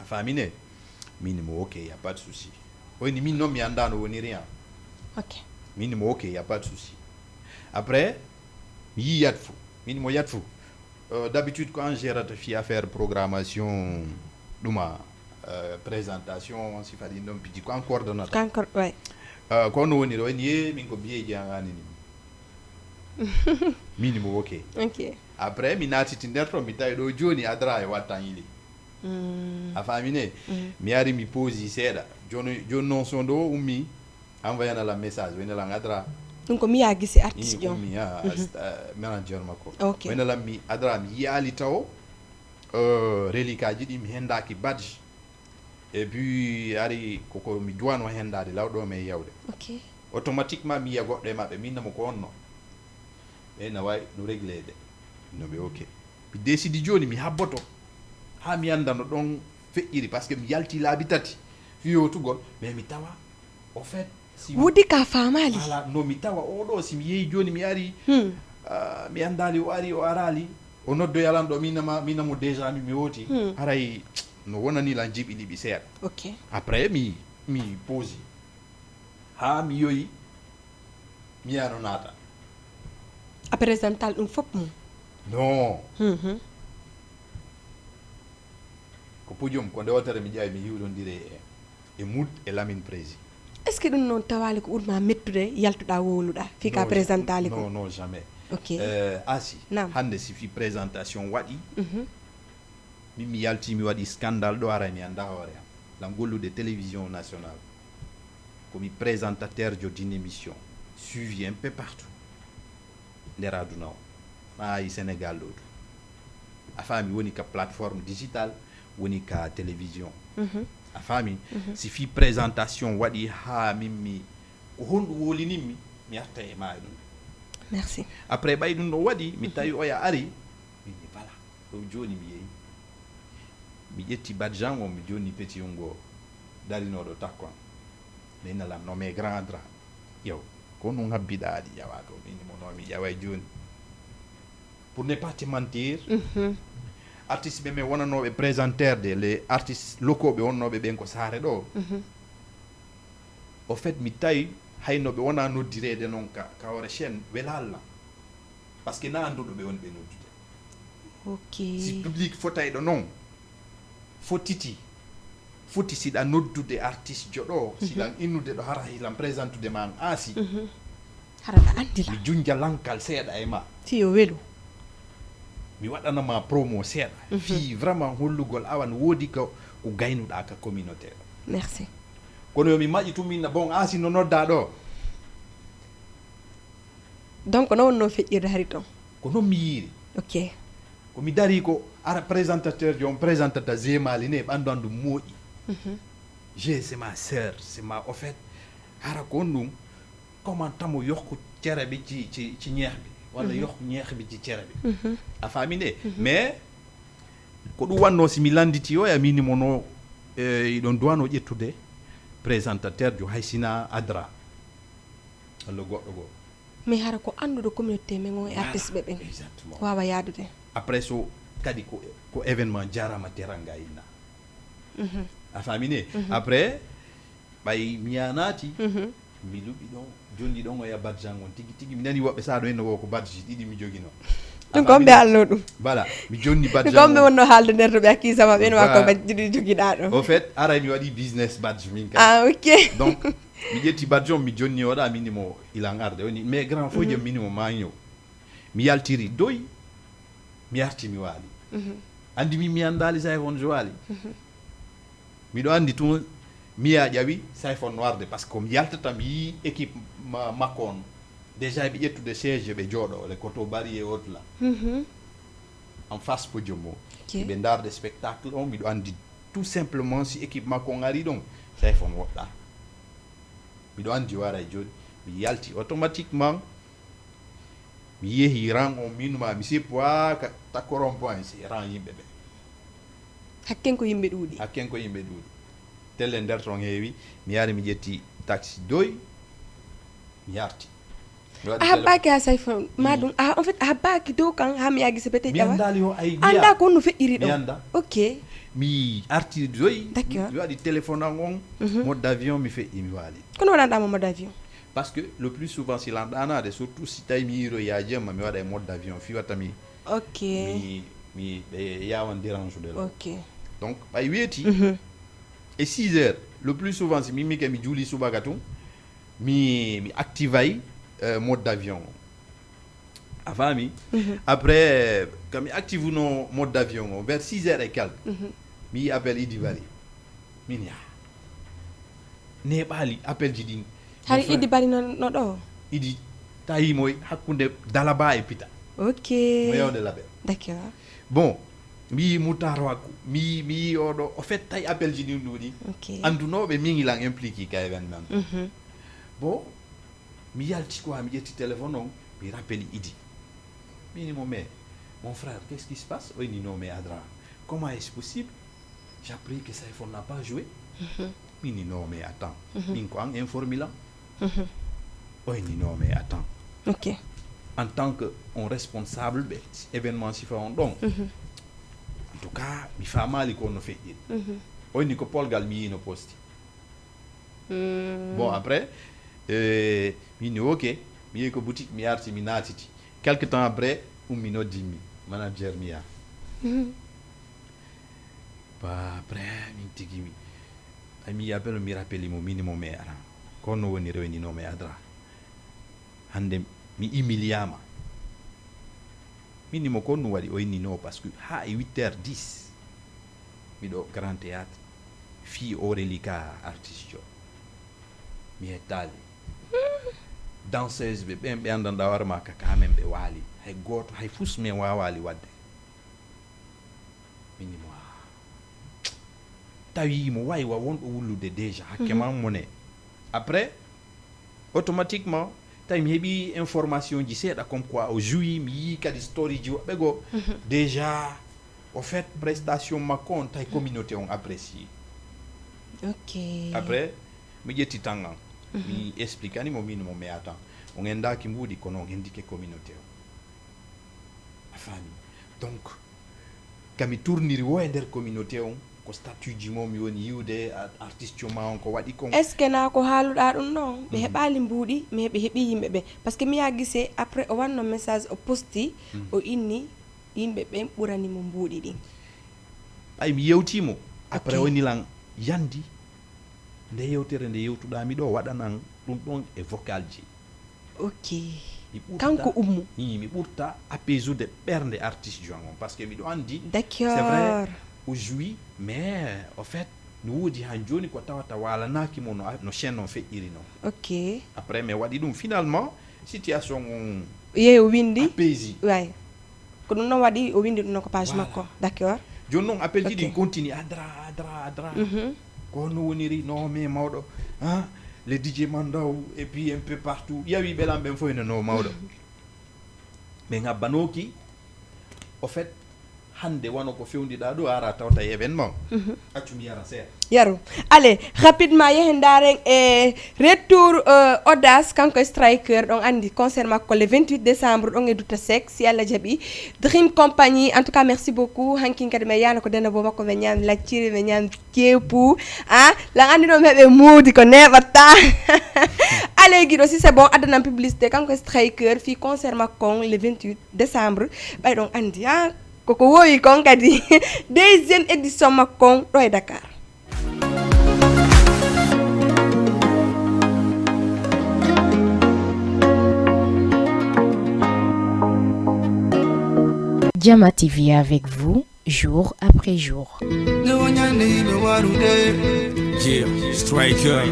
A faamine? Min mo ok, y a pas de souci. Oyni min noon mi annda no woniri an. Ok. Min mo ok, y a pas de souci. Après mi yi yat fo, min mo yat fo. Euh, d'habitude ko an gérata fi affaire programmation, ɗuma, euh, présentation, si faɗi ɗon piji ko an coordonnata. Kankor way. Euh, ko no woniri? Oyni ye min ko biyeji an anini. Min mo ok. Ok. Après mi naatiti nder to mi tawi ɗo joni adra e wattan ili. Mm. A faamine? Mi ari mi poosi seeɗa. Joni joni noon so ɗo ummi, envoyana la message wayna lan adra. Ɗum ko miya gisi artiste jom. Ummi ha manager makko. Ok. Wayna lan mi adra mi yiyaali taw, euh, relikaji ɗi mi hendaki badge. Et puis ari koko mi duwano hendade lawɗo men yawde. Ok. Automatiquement mi yiya goɗɗo e maɓɓe min namo ko onno. Ɓe na wawi no réglede. No ɓe ok. Mi décidi joni mi habboto ha mi anda no ɗon feƴƴiri, parce que mi yalti laabi tati fi yewtugol, mais mi tawa au fait si mi- Wodi ka famali. Voilà, no mi tawa oɗo si mi yehi joni mi ari, Hmm. ah, mi andali o ari o arali, o noddo yalan ɗo minama minamo déjà mi mi woti. Hmm. Haray no wonani lan jiɓi ɗiɓi seeɗa. Ok. Après mi mi poosi ha mi yoyi, mi yano naata. A présental ɗum fof mum. Non. Mhm. Ko podium ko nde wootere mi ƴawi mi yiwdondire e e Mood e Lamine Prési. Est ce que ɗum noon tawali ko ɓurma mettude yaltuɗa wowluɗa fii ka Non, présentali ko? Non, non, jamais. Ok. Euh, Asi, Naam. Hannde si fi présentation waɗi, Mhm. min mi yalti mi waɗi scandale ɗo, aray mi annda hoore am. Lan gollude télévision nationale, ko mi présentateur jo d'une émission suivi un peu partout nder aduna o. Maayi Sénégal ɗo du. A faami, woni ka plateforme digitale, woni ka télévision. Mhm. A faami? Si fi présentation waɗi ha min mi, ko honɗum wolininmi, mi arta e maayi ɗum. Merci. Après ɓay ɗum ɗo waɗi, mi tawi oya ari, min mi voilà. Ɗo joni mi yehi. Mi ƴetti badjan on, mi jonni petit on go darinoɗo takko am. Mi nala non mais grand dra. Yow, ko non habbiɗa aɗi ƴawa to, min mo non mi ƴaway joni. Pour ne pas te mentir, Mhm. Artiste ɓe men wonanoɓe présentaire de les artistes locaux ɓe wonnoɓe ɓen ko saare ɗo. Mhm. Au fait mi tawi hayno ɓe wona noddirede non ka, ka hoore chaîne welalla. Parce que na annduɗo ɓe woni ɓe noddude. Ok. Si public fotayɗo non fotiti, foti siɗa noddude artiste jo ɗo, siɗan innude ɗo hara hilan présentude ma an Asi. Mhm. Hara ɗa andila. Mi junja lankal seeɗa e ma. Si yo welu. Mi waɗanama promo seeɗa. Fii vraiment hollugol awa no woodi ko, ko gaynuɗa ka communauté ɗo. Merci. Kono yo mi maƴi tun min na bon Asi no nodda ɗo. Donc no wonno feƴƴirde hari ton? Ko non mi yiiri. Ok. Ko mi dari ko ara présentateur jo on présentata zemali ne ɓandu andu mooƴi. Mhm. Je c'est ma sœur, c'est ma au fait. Hara ko on ɗum comment tamo yokku cere bi ci, ci, ci ñeex bi walla yokku ñeex bi ci cere bi. Mhm. A faami nde? Mais ko ɗum wanno si mi landiti o ya mini mo no, eh, iɗon duwano ƴettude présentateur jo hay sina adra walla goɗɗo goo. Mais hara ko annduɗo communauté men on e Voilà, artiste ɓe ɓen exactement. Wawa yaadude. Après so kadi ko, ko événement jarama teranga inna. Mhm. A faami ne? Mhm. Après ɓay mi yanaati, Mhm. mi luɓi ɗon jonni ɗon o ya badjan on tigi tigi mi nani woɓɓe sa ɗo henno wo ko badji ɗiɗi mi jogino. Ɗum ko mbe allo ɗum. Voilà, mi jonni Ɗum badjan ko mbe on. Wonno haalde nder to ɓe akki sama ɓen wa ko Voilà. Badji ɗiɗi jogiɗa ɗo. Au fait aray mi waɗi business badji min kadi. Ah, ok. Donc mi ƴetti badji on mi jonni oɗa mini mo ilan arde woni mais grand fof jom mini mo ma ñëw. Mi yaltiri doy, mi arti mi waali. Mhm. Andi min mi andali sa e won jo waali. Miɗo andi tun Mia ƴawi Sayfon Noir de, parce que ko mi yaltata, mi yii équipe ma- makko on déjà, ɓe ƴettude siège ɓe jooɗo le koto bari e autre là, Mhm. en face podium o. Ok. Ɓe ndaarde spectacle on, miɗo anndi tout simplement si équipe makko on ari ɗon, Sayfon woɗɗa. Miɗo anndi wara e jooni, mi yalti automatiquement, mi yehi rang on, min ma mi seppu haa ka takkoron point, si rang yimɓe ɓe. Hakken ko yimɓe ɗuuɗi. Hakken ko yimɓe ɗuuɗi. Telle nder ton heewi, mi yari mi ƴetti taxi doy, mi yarti. Mi waɗi A télé- habbaaki ha Sayfon ma ɗum. A, en fait, a habbaaki dow kan ha mi yaagi se bete Mi ƴawa. Anndali o ay Annda ko honno feƴƴiri Mi ɗo. annda. Ok. Mi artiri doy. D'accord. Mi waɗi téléphone an on. Mhm. Mode d'avion mi feƴƴi mi waali. Kono waɗanɗa mo mode avion. Parce que le plus souvent si lanɗanade, surtout si tawi mi yiiroyi haa jemma, mi waɗa e mode d'avion fi watta mi Ok. mi mi ɓe yawan dérange de la. Ok. Donc ɓay weeti Mhm. e six heures, le plus souvent si mimmi ke mi juuli subaka tun, mi mi activay euh, mode d'avion o. A faami? Mhm. Après ka mi active no mode d'avion o vers six heures et quelque, Mhm. mi yi appel Idi Bari. Min ya neeɓaali appel ji ɗin. Hari Mon frère, Idi Bari no, no ɗo? Idi tawi mo hakkunde Dalaba e Pita. Ok. Mo yewde Labe. D'accord. Bon, mi yi Moutar Waku, mi yi mi yi oɗo, o fait tawi appel ji ɗin ɗuuɗi. Ok. Andunooɓe min ilan impliqué ka événement. Mhm. Bon, mi yalti quoi, mi ƴetti téléphone on, mi rappeli Idi. Mi ni mo, mais mon frère, qu'est-ce qui se passe? O ni non, mais Adra, comment est-ce possible? J'ai appris que Saifon n'a pas joué. Mhm. Mi ni non, mais attends. Mhm. Min ko an informi lan. Mhm. O ni non, mais attends. Ok. En tant que on responsable ɓe événement si fa on ɗon. Mhm. En tout cas mi faamaali ko no feƴƴiri. Mhm. O ni ko polgal mi yino posti. Mm. Bon, après euh, mi ni ok, mi yehi ko boutique, mi arti, mi naatiti. Quelque temps après, ummi noddimmi manager mi ya. Mhm. Ba après min tigi mi ay mi appel, mi rappeli mo minimo, mais ara ko no woni rewni no, mais Adra, hande mi humiliama. Minimo ko no waɗi? O inni non, parce que ha e huit heures dix miɗo Grand Théâtre, fii o reliquat artiste o. Mi hettaali. Danseuse ɓe ɓen ɓe anndanɗa hoore ma ka, quand même ɓe waali. Hay gooto, hay fus men waawaali waɗde. Minimo, ah. Tawi mo wawi wa wonɗo wullude déjà hakke ma mone. Après automatiquement tawi mi heɓi information ji seeɗa comme quoi o joui, mi yii kadi story ji woɓɓe goo. Déjà au fait prestation makko on tawi communauté on apprécié. Ok. Après mi ƴetti tan an, mi expliquani mo min mo meyatan. On endaki mbuuɗi kono on hendike communauté on. A faami? Donc kami tourniri wo e nder communauté on, ko statut ji mo mi woni yiwde, artiste ma on ko waɗi kon. Est ce que na ko haaluɗa ɗum ɗon ɓe heɓali mbuuɗi mais ɓe heɓi yimɓe ɓe? Parce que mi yaha gise après o wanno message, o posti, o inni yimɓe ɓen ɓurani mo mbuuɗi ɗin. Ɓay mi yewtimo après, Ok. Woni lan yandi nde yewtere nde yewtuɗami ɗo, waɗanan ɗum ɗon e vocal ji. Ok. Mi ɓurta- Kanko ummu. Hi, mi ɓurta apaiser ɓernde artiste joan on parce que miɗo andi. C'est vrai, D'accord. O joui mais au fait no woodi han joni ko tawata walanaki mo no, no chaîne on feƴƴiri non. Ok. Après mi waɗi ɗum finalement situation on Yehi o windi. Apaisi. Way. Ko ɗum noon waɗi o windi ɗum noon ko page Voilà. Makko. D'accord. Joni noon appel ji Ok. Ɗin continue, Adra, Adra, Adra. Mhm. Ko no woniri non mais mawɗo, hein, le DJ Mandaw et puis un peu partout, ƴawi ɓelan ɓen fof ene no mawɗo. Ɓe ngabbanoki au fait hande wano ko fewndiɗa ɗo ara tawta e événement. Accu mi yara seeɗa. Yaru. Allez, rapidement yehen ndaren e retour euh, Audace kanko e Striker, ɗon andi concert makko le vingt-huit décembre ɗon e Dutta Sec si Allah jaɓi. Dream Company, en tout cas merci beaucoup. Hankin kadi mi yana ko denda bo makko, mi ñami lacciri, mi ñami kepu. Ah, lan andi ɗo mi heɓe moodi ko neɓatta. Allez giɗo, si c'est bon, addanam publicité kanko e Striker fi concert makko on le vingt-huit décembre. Ɓay ɗon andi ha koko wowi kon kadi deuxième édition makko on ɗo e Dakar. Jama T V avec vous, jour après jour. Nde wonyande yiɓe warude. Striker,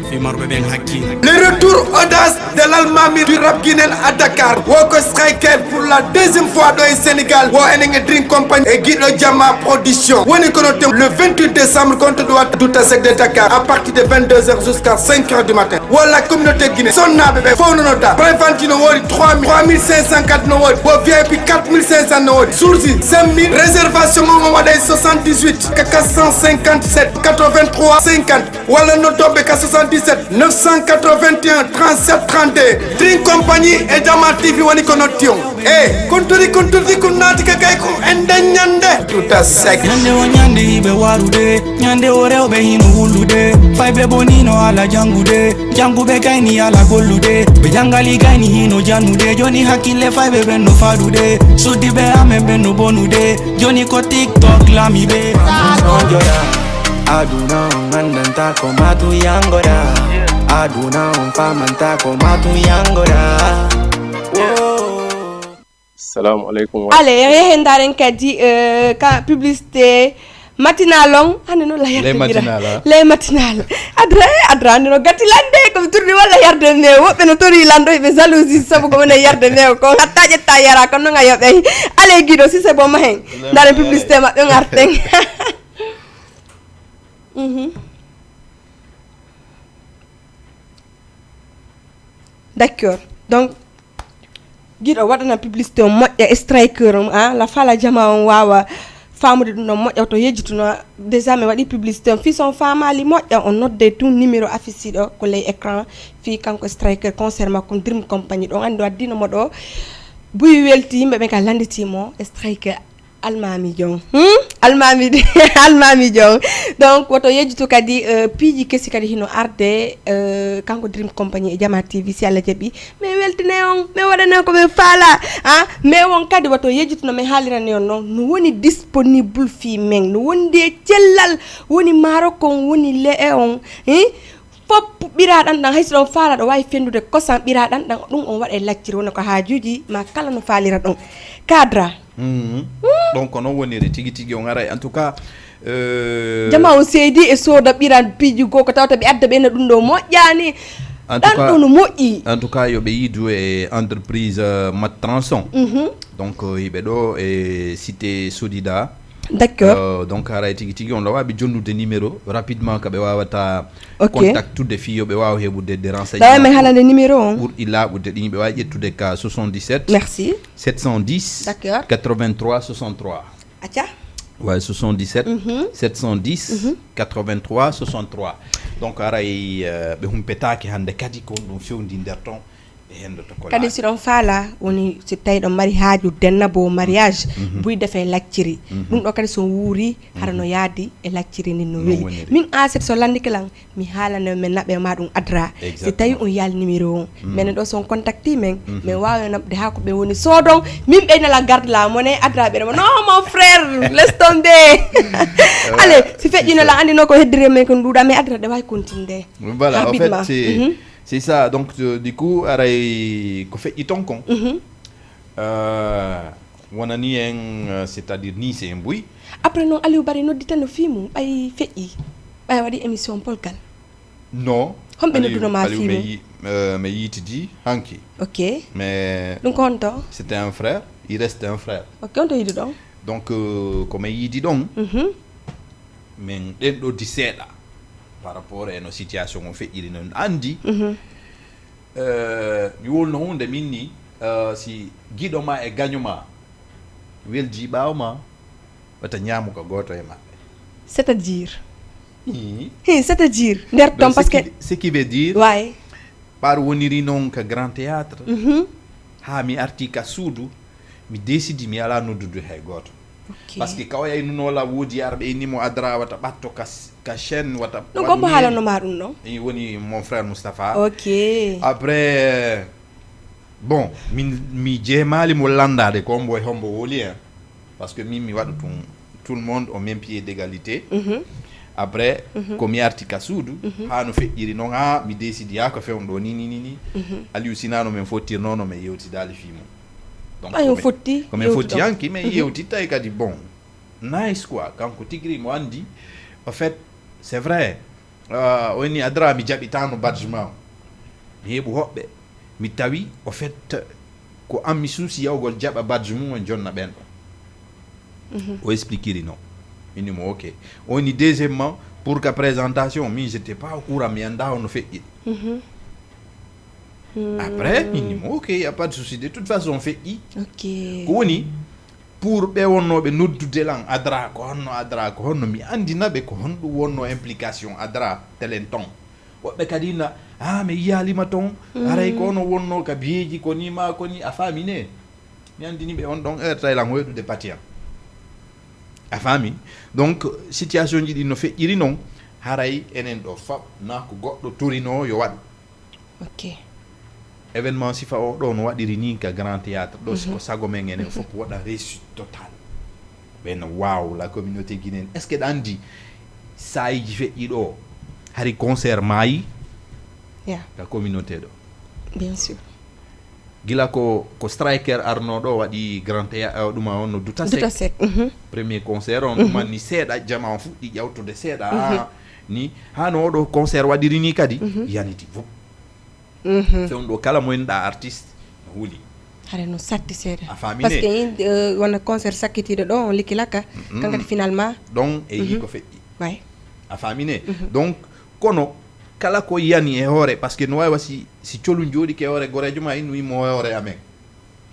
le retour audace de l'Almami du rap guinéen à Dakar. Woko Striker pour la deuxième fois dans le Sénégal. Wo enen e Dream Company et Guido Jama Production. Woni kono tem le vingt-huit décembre contre Douta Sec de Dakar à partir de vingt-deux heures jusqu'à cinq heures du matin. Wo la communauté Guinée. Sonna bébé. Fono nota. Prévente no wori trois mille, trois mille cinq cents no wori. Wo V I P quatre mille cinq cents no wori. Sursi cinq mille. Réservation on waɗa soixante-dix-huit quatre cent cinquante-sept quatre-vingt-trois cinquante. Walla noddoɓe ka soixante-dix-sept neuf cent quatre-vingt-un trente-sept trente-deux. Dream Company e Jama T V woni ko notti on. E kontori kontori ko naati ka kay ko en dañande. Douta Sec. Ñande o ñande hiɓe warude, ñande o rewɓe hino wullude. Fayɓe bonino ala jangude, janguɓe kayni ala gollude. Ɓe jangali kayni hino jannude. Joni hakkille fayɓe ɓen no faɗude. Suddiɓe amen ɓen no bonude. Joni ko TikTok lami ɓe. Aduna on andanta ko matu yangoda. Aduna on famanta ko matu yangoda. Salamu aleykum. Ale, yahen ndaren kadi eh, ka publicité matinal on hande noon la yarde ley matinal. Ley matinal. Adra e adra hande no gati lande komi turdi walla yarde mewo woɓɓe no tori lando ɓe jalousie sabu ko woni yarde mewo ko hatta ƴetta yara kono noon a yoɓey. Ale Guido si c'est bon ma hen ndaren publicité maɓɓe garten. Mhm. D'accord. Donc Guido waɗana publicité on moƴƴa e Striker on a la fala jama on wawa famude ɗum ɗon moƴƴa to yejjituno. Déjà mi waɗi publicité on fii so on famali moƴƴa on nodde tun numéro affiche ɗo ko ley écran. Fii kanko Striker concert makko Dream Company ɗon andi waddino mo ɗo. Buy welti yimɓe ɓen ka landitimo Striker. Almami jon hmm? Almami almami jon. Donc woto yejjitu kadi uh, piiji kesi kadi hino arde uh, kanko Dream Company e Jama T V si Allah jaɓi. Min weltine on min waɗane ko min faala. Ah, mais won kadi woto yejjitu no min haalirani on noon no woni disponible fii men no wondi e cellal. Woni maaro kon woni le'e on hi. Fop ɓiraɗan ɗan hayso ɗon faala ɗo wawi fendude kosan ɓiraɗan ɗan ɗum on waɗa e lacciri wona ko haajuji ma kala no faalira ɗon. Cadra. Donc ko noon woniri tigi tigi on aray en tout cas. Jama on seedi e sooda ɓiran piiji goo ko tawata ɓe adda ɓeyna ɗum ɗo moƴƴani. Ɗan ɗo no moƴƴi. En tout cas yoɓe yiidu e entreprise mat transon. Donc hiɓe ɗo e cité sodida. D'accord. Donc haray tigi tigi on lawaɓe jonnude numéro rapidement ka ɓe wawata contactude fii yo ɓe wawa heɓude des renseignements. Lawaɓe haalande numéro on ɓurɗi laaɓude ɗin ɓe wawi ƴettude ka soixante-dix-sept merci sept cent dix quatre-vingt-trois soixante-trois. Acca. Way soixante-dix-sept sept cent dix quatre-vingt-trois soixante-trois. Donc haray ɓe humpetaki hande kadi ko on ɗum fewndi nder ton. Kadi si ɗon faala woni si tawi ɗon mari haaju denna bo mariage buy defe lacciri. Ɗum ɗo kadi so wuuri hara no yaadi e lacciri ndin no weli. Min aset so landike lan mi haalana men naɓe ma ɗum adra si tawi on yaali numéro on. Menen ɗo so on contacti men min wawi naɓde ha ko ɓe woni soodon. Min ɓeynala garde la mone adra ɓeɗema non mon frère laisse tomber. Ale si feƴƴino lan andino ko heddire men ko nduɗa mais adra ɗe wawi continde. Voilà en fait c'est C'est ça, donc euh, du coup, aray ko feƴƴi ton kon. Euh, wonani en euh, c'est-à-dire ni c'est en buy. Après non Aliou Bari noddita no fii mum ɓay feƴƴi ɓay waɗi émission polgal. Non. Homɓe nodduno ma fii mum? Euh, mi yiitidi hanki. Ok. Mais ɗum ko honto? C'était un frère, il reste un frère. Ok honto yiidu ɗon? Donc euh, ko mi yiidi ɗon. Mhm. Min ɗenɗodi seeɗa par rapport e no situation o feƴƴiri non anndi. Mi wolno hunde min ni si giɗo ma e gaño ma weldi ɓaawo ma wata ñaamu ka gooto e maɓɓe. C'est à dire hi c'est à dire nder ton parce que ce qui veut dire way ɓaar woniri noon ka grand théâtre haa mi arti ka suudu mi décidi mi alaa noddude hay gooto. Parce que ka o yaynunoo la woodi arɓe inni mo adra wata ɓatto ka ka chaîne wata. Ɗum ko mbo haalano ma ɗum ɗon. I woni mon frère Moustapha. Ok. Après bon min mi jeemaali mo landaade ko mbo e hombo woli en. Parce que min mi waɗu tun tout le monde au même pied d'égalité. Après ko mi arti ka suudu haa no feƴƴiri noon haa mi décidi haa ko fewn ɗo ni ni ni ni. Aliou Sina no min fottirnoo no min yewtidaali fii mum. Donc ayo fotti ko min fotti hanki min yewtittay kadi bon nice quoi kanko tigiri mo andi en fait c'est vrai. Ah, o inni, "Adra, mi jaɓitaano badge ma o. Mi heɓu hoɓɓe. Mi tawi, au fait, ko an mi suusi yawgol jaɓa badge mum on jonna ɓen ɗon." O expliquiri non. Inni mo, "Ok." O inni, "Deuxièmement, pour ka présentation, min, j'étais pas au courant, mi annda hono feƴƴi." Après, inni mo, "Ok, y a pas de souci. De toute façon, feƴƴi." Ok. Ko woni, pour ɓe wonnooɓe noddude lan, "Adra ko honno, Adra ko honno?" Mi anndina ɓe ko honɗum wonnoo implication Adra telen ton. Woɓɓe kadi na, "Ah, mi yiyaali ma ton. Haray ko ono wonnoo ka biyeeji ko ni ma ko ni." A faami ne? Mi anndini ɓe on ɗon heure tawi lan hoyɗude patiyan. A faami? Donc, situation ji ɗin no feƴƴiri non, haray enen ɗo fap na ko goɗɗo turinoo yo waɗu. Ok. Événement sifa o ɗo no waɗiri ni ka Grand Théâtre ɗo, si ko sago men enen fof waɗa réussite totale. Ɓen, "Waaw, la communauté guinéenne." Est-ce que ɗa anndi saayiji feƴƴi ɗo hari concert maayi Ya, ka communauté ɗo? Bien sûr. Gila ko, ko Striker arno ɗo waɗi Grand Théâtre, ɗuma on no Duta Seck. Duta Seck. Mhm. Premier concert on, ɗuman ni seeɗa, jama on fuɗɗi ƴawtude seeɗa. Ah, ni, hano oɗo concert waɗiri ni kadi, yaniti fof. Fewndo kala mo inɗa artiste, no huuli. Hare no satti seeɗa. A faami Parce ne? Que in, euh, wona concert sakkitiiɗo ɗo, on likkilaka. Kankati finalement. Ɗon e yi ko feƴƴi. Way. A faami ne? Donc, kono kala ko yani e hoore, parce que no wawi wasi si colum jooɗike e hoore goreejo ma, innu immo e hoore amen.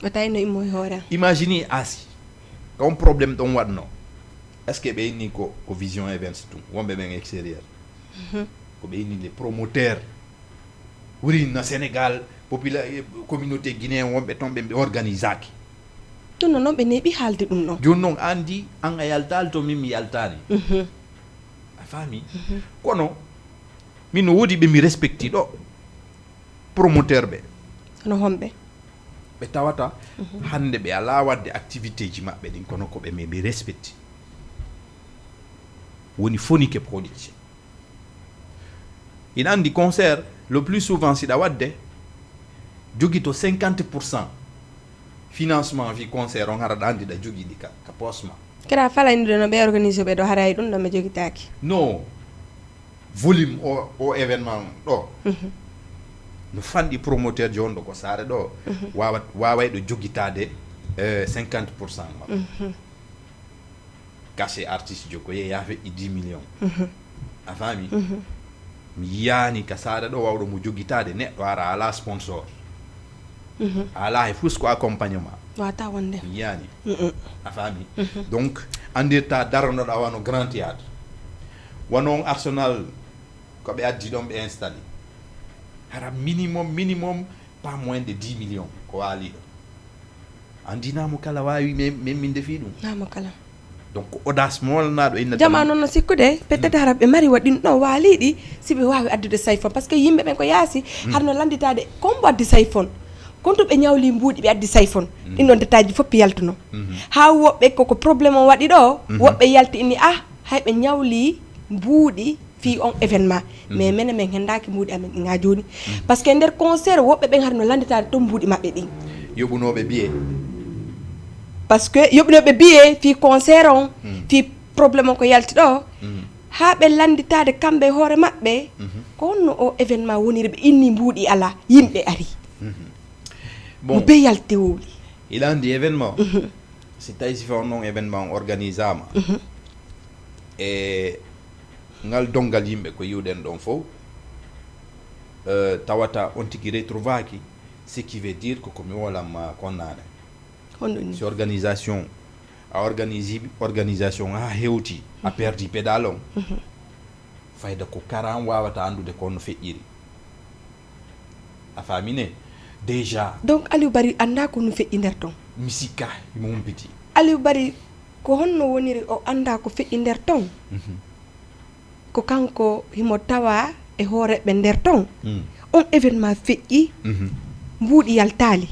O tawi no immo e hoore am. Imagine asi. Ka on problème ɗon waɗno. Est-ce que ɓe inni ko, ko Vision Events ɗum? Wonɓe ɓen extérieur. Ko ɓe inni les promoteurs. Wuri na Sénégal, popula-, communauté guinéen wonɓe ton ɓe, ɓe organisaki. Ɗum no noon ɓe neeɓi haalde ɗum ɗon. Jooni noon, an di, an a yaltaali to, min mi yaltaani. A faami? Kono, min no woodi ɓe mi respecti ɗo. Promoteur ɓe. Hono homɓe? Ɓe tawata hannde ɓe alaa waɗde activité ji maɓɓe ɗin, kono ko ɓe mi, mi respecti. Woni Fonike Production. Ina anndi concert, le plus souvent, siɗa waɗde, jogito cinquante pour cent financement fi concert on, hara ɗa anndi ɗa jogiɗi ka, ka poche ma. Kadi a falayniɗo no ɓe organisé ɓe ɗo, haray ɗum ɗo ɓe jogitaaki. No volume o, o événement ɗo. No fanɗi promoteur jooni ɗo ko Saare ɗo. Wawa, waway ɗo jogitaade, eh, cinquante pour cent ma. Cachet artiste jo ko yeeya feƴƴi dix millions. A faami? Mi yiyaani ka Saare ɗo wawɗo mo jogitaade neɗɗo ara ala sponsor. Ala hay fus ko accompagnement. Wata wonde. Mi yiyaani. A faami? Donc, andirta daranoɗa wano Grand Théâtre. Wano on Arsenal, ko ɓe addi ɗon ɓe installé. Hara minimum, minimum, pas moins de dix millions ko waaliɗo. Andi namo kala wawi mem-, memminde fi ɗum. Namo kala. Donc, ko audace mo walnaɗo inna. Jama noon no sikkude, peut-être hara ɓe mari waɗin ɗo waaliɗi, si ɓe wawi addude siphon. Parce que yimɓe ɓen ko yaasi, har no landitade, ko mbo addi siphon. Kon to ɓe ñawli mbuuɗi, ɓe addi siphon. Ɗin ɗon détail ji fof yaltuno. Ha woɓɓe koko problème on waɗi ɗo, woɓɓe yalti inni, ah, hay ɓe ñawli mbuuɗi fii on événement. Mais menen, men hendaaki mbuuɗi amen ɗin haa jooni. Parce que nder concert, woɓɓe ɓen hari no landitaade ton mbuuɗi maɓɓe ɗin. Yoɓunooɓe biye. Parce que yoɓunooɓe biye fii concert on, fii problème on ko yalti ɗo, haa ɓe landitaade kamɓe e hoore maɓɓe, ko honno o événement woniri ɓe inni mbuuɗi alaa, yimɓe ari. Bon. No be yalti wowli. Ila anndi événement. Si tawi si fewno on événement on organisama, e ngal donngal yimɓe ko yiwɗen ɗon fof, eh, tawata on tigi retrouvaaki, ce qui veut dire ko ko mi wolamma konnaane. Honɗum ni? Si organisation, a organisi organisation haa hewti, a perdi pédale on, fayda ko karan wawata anndude ko no feƴƴiri. A faami ne? Déjà. Donc, Aliou Bari annda ko no feƴƴi nder ton? Mi sikka, himo humpiti. Aliou Bari, ko honno woniri o annda ko feƴƴi nder ton? Ko kanko himo tawa e hooreɓe nder ton? On événement feƴƴi, mbuuɗi yaltaali.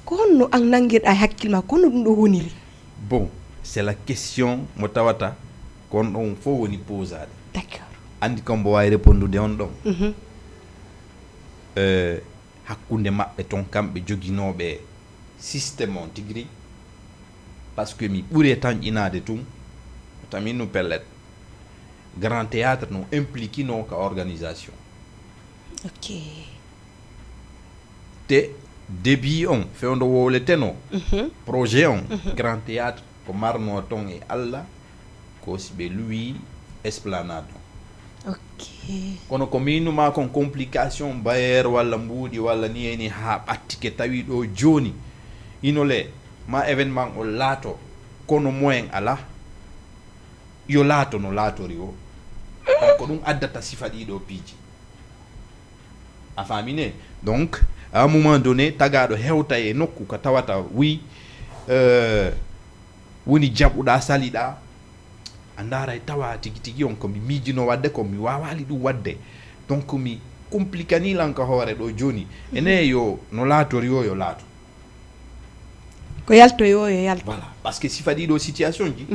Ko honno an nanngirɗa e hakkil ma, ko honno ɗum ɗo woniri? Bon, c'est la question mo tawata ko on ɗon fof woni posaade. D'accord. Anndi ko mbo waawi répondude on ɗon. Eh, hakkunde maɓɓe ton, kamɓe joginooɓe système on tigi ri, parce que mi ɓuri e tanƴinaade tun, ko tamin ɗum pellet. Grand Théâtre no impliqué no ka organisation. Ok. Te début on fewndo wowleteno, projet on, Grand Théâtre ko marno ton e Allah, ko si ɓe luwi Esplanade on. Ok. Kono ko miinuma kon complication bailleur walla mbuuɗi walla ni eni ha ɓattike tawi ɗo joni ino le ma événement o laato, kono moyen ala, yo laato no laatori o. Ko ɗum addata sifa ɗiɗo piiji. A faamine? Donc, à un moment donné, tagaaɗo hewta e nokku ka tawata wi, euh, woni jaɓuɗa saliɗa, a ndaara e tawa tigi tigi on ko mi miijino waɗde, ko mi waawaali ɗum waɗde. Donc mi complikani lan ka hoore ɗo jooni. Ene yo no laatori o yo laato. Ko yaltoyo yo yalto. Voilà, parce que sifa ɗiɗo situation ji,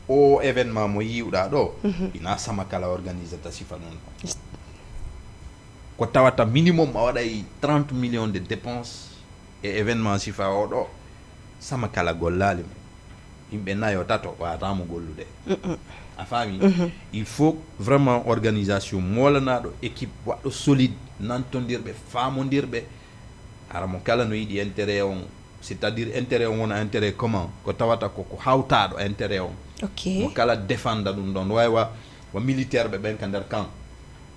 o événement mo yiwɗa ɗo, ina sama kala organisata sifa noon. Ko tawata minimum a waɗay trente millions de dépenses e événement sifa o ɗo, sama kala gollaali mo. Yimɓe nayo tato wawata mo gollude. A faami? Il faut vraiment organisation molanaɗo équipe waɗɗo solide, nantondirɓe, famondirɓe. Hara mo kala no yiɗi intérêt on, c'est-à-dire intérêt on wona intérêt commun, ko tawata ko ko hawtaɗo intérêt on. Ok. Mo kala défenda ɗum ɗon, waywa wa militaire ɓe ɓen ka nder camp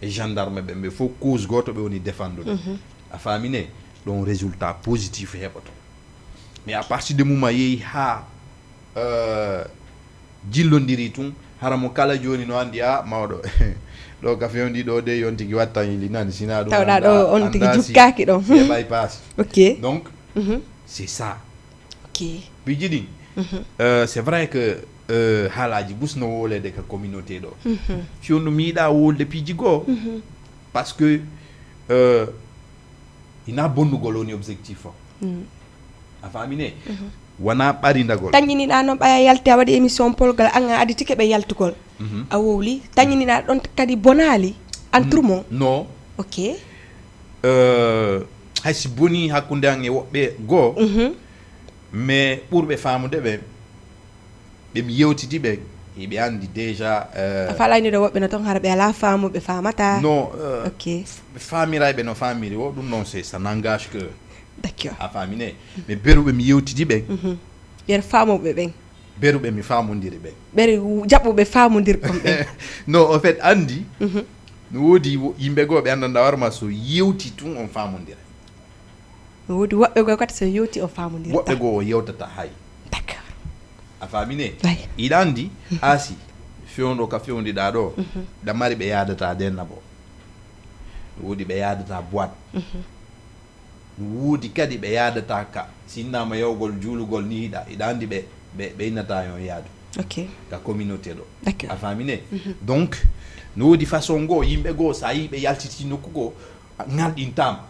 e gendarme ɓen, ɓe fof cause goto ɓe woni défendude. A faamine? Ɗon résultat positif heɓoto. Mais à partir de moment yehi ha euh, jillondiri tun, hara mo kala joni no andi a mawɗo. Ɗo ka fewndi ɗo de yon tigi wattan ili nani sina ɗum. Tawɗa ɗo on tigi jukkaki ɗon. C'est bypass. Ok. Donc Mhm. C'est ça. Ok. Piiji ɗin, euh, c'est vrai que euh, haalaji bus no wolede ka communauté ɗo. Fewndo mi yiɗa wolde piiji goo. Parce que euh, ina bonnugol woni objectif o. A faamine? Wona ɓarindagol. Tañinɗa noon ɓaya yalti a waɗi émission polgal an a aditike ɓe yaltugol. A wowli tañinɗa ɗon kadi bonaali. An turmo. Non. Ok. Euh, hay si boni hakkunde an e woɓɓe goo, mais ɓurɓe faamude ɓe ɓe mi yewtidi ɓe, hiɓe andi déjà euh, A faalaynide woɓɓe no toon hara ɓe alaa faamu ɓe faamata. Non euh, Ok. Ɓe faamira ɓe no faamiri o, ɗum noon c'est ça n'engage que. D'accord. A faamine? Mais beruɓe mi yewtidi ɓe. Ɓen faamuɓe ɓen. Beruɓe mi faamondiri ɓe. Ɓen jaɓɓuɓe faamondirɓe ɓen. Non, en fait andi no woodi yimɓe goo ɓe andanɗa warma so yewti tun on faamondira. No woodi woɓɓe goo kadi so yewti o faamondirta. Woɓɓe goo o yewtata hay. D'accord. A faamine? Ay. Iɗa andi aasi fewndo ka fewndiɗa ɗo, ɗa mari ɓe yaadata denna bo. No woodi ɓe yaadata boîte. No woodi kadi ɓe yaadata ka sinnama yawgol juulugol ni hiɗa iɗa andi ɓe ɓe ɓe innata yon yaadu. Ok. Ka communauté ɗo. D'accord. A faamine? Donc no woodi façon goo yimɓe goo sa yi ɓe yaltiti nokku goo ŋalɗintama.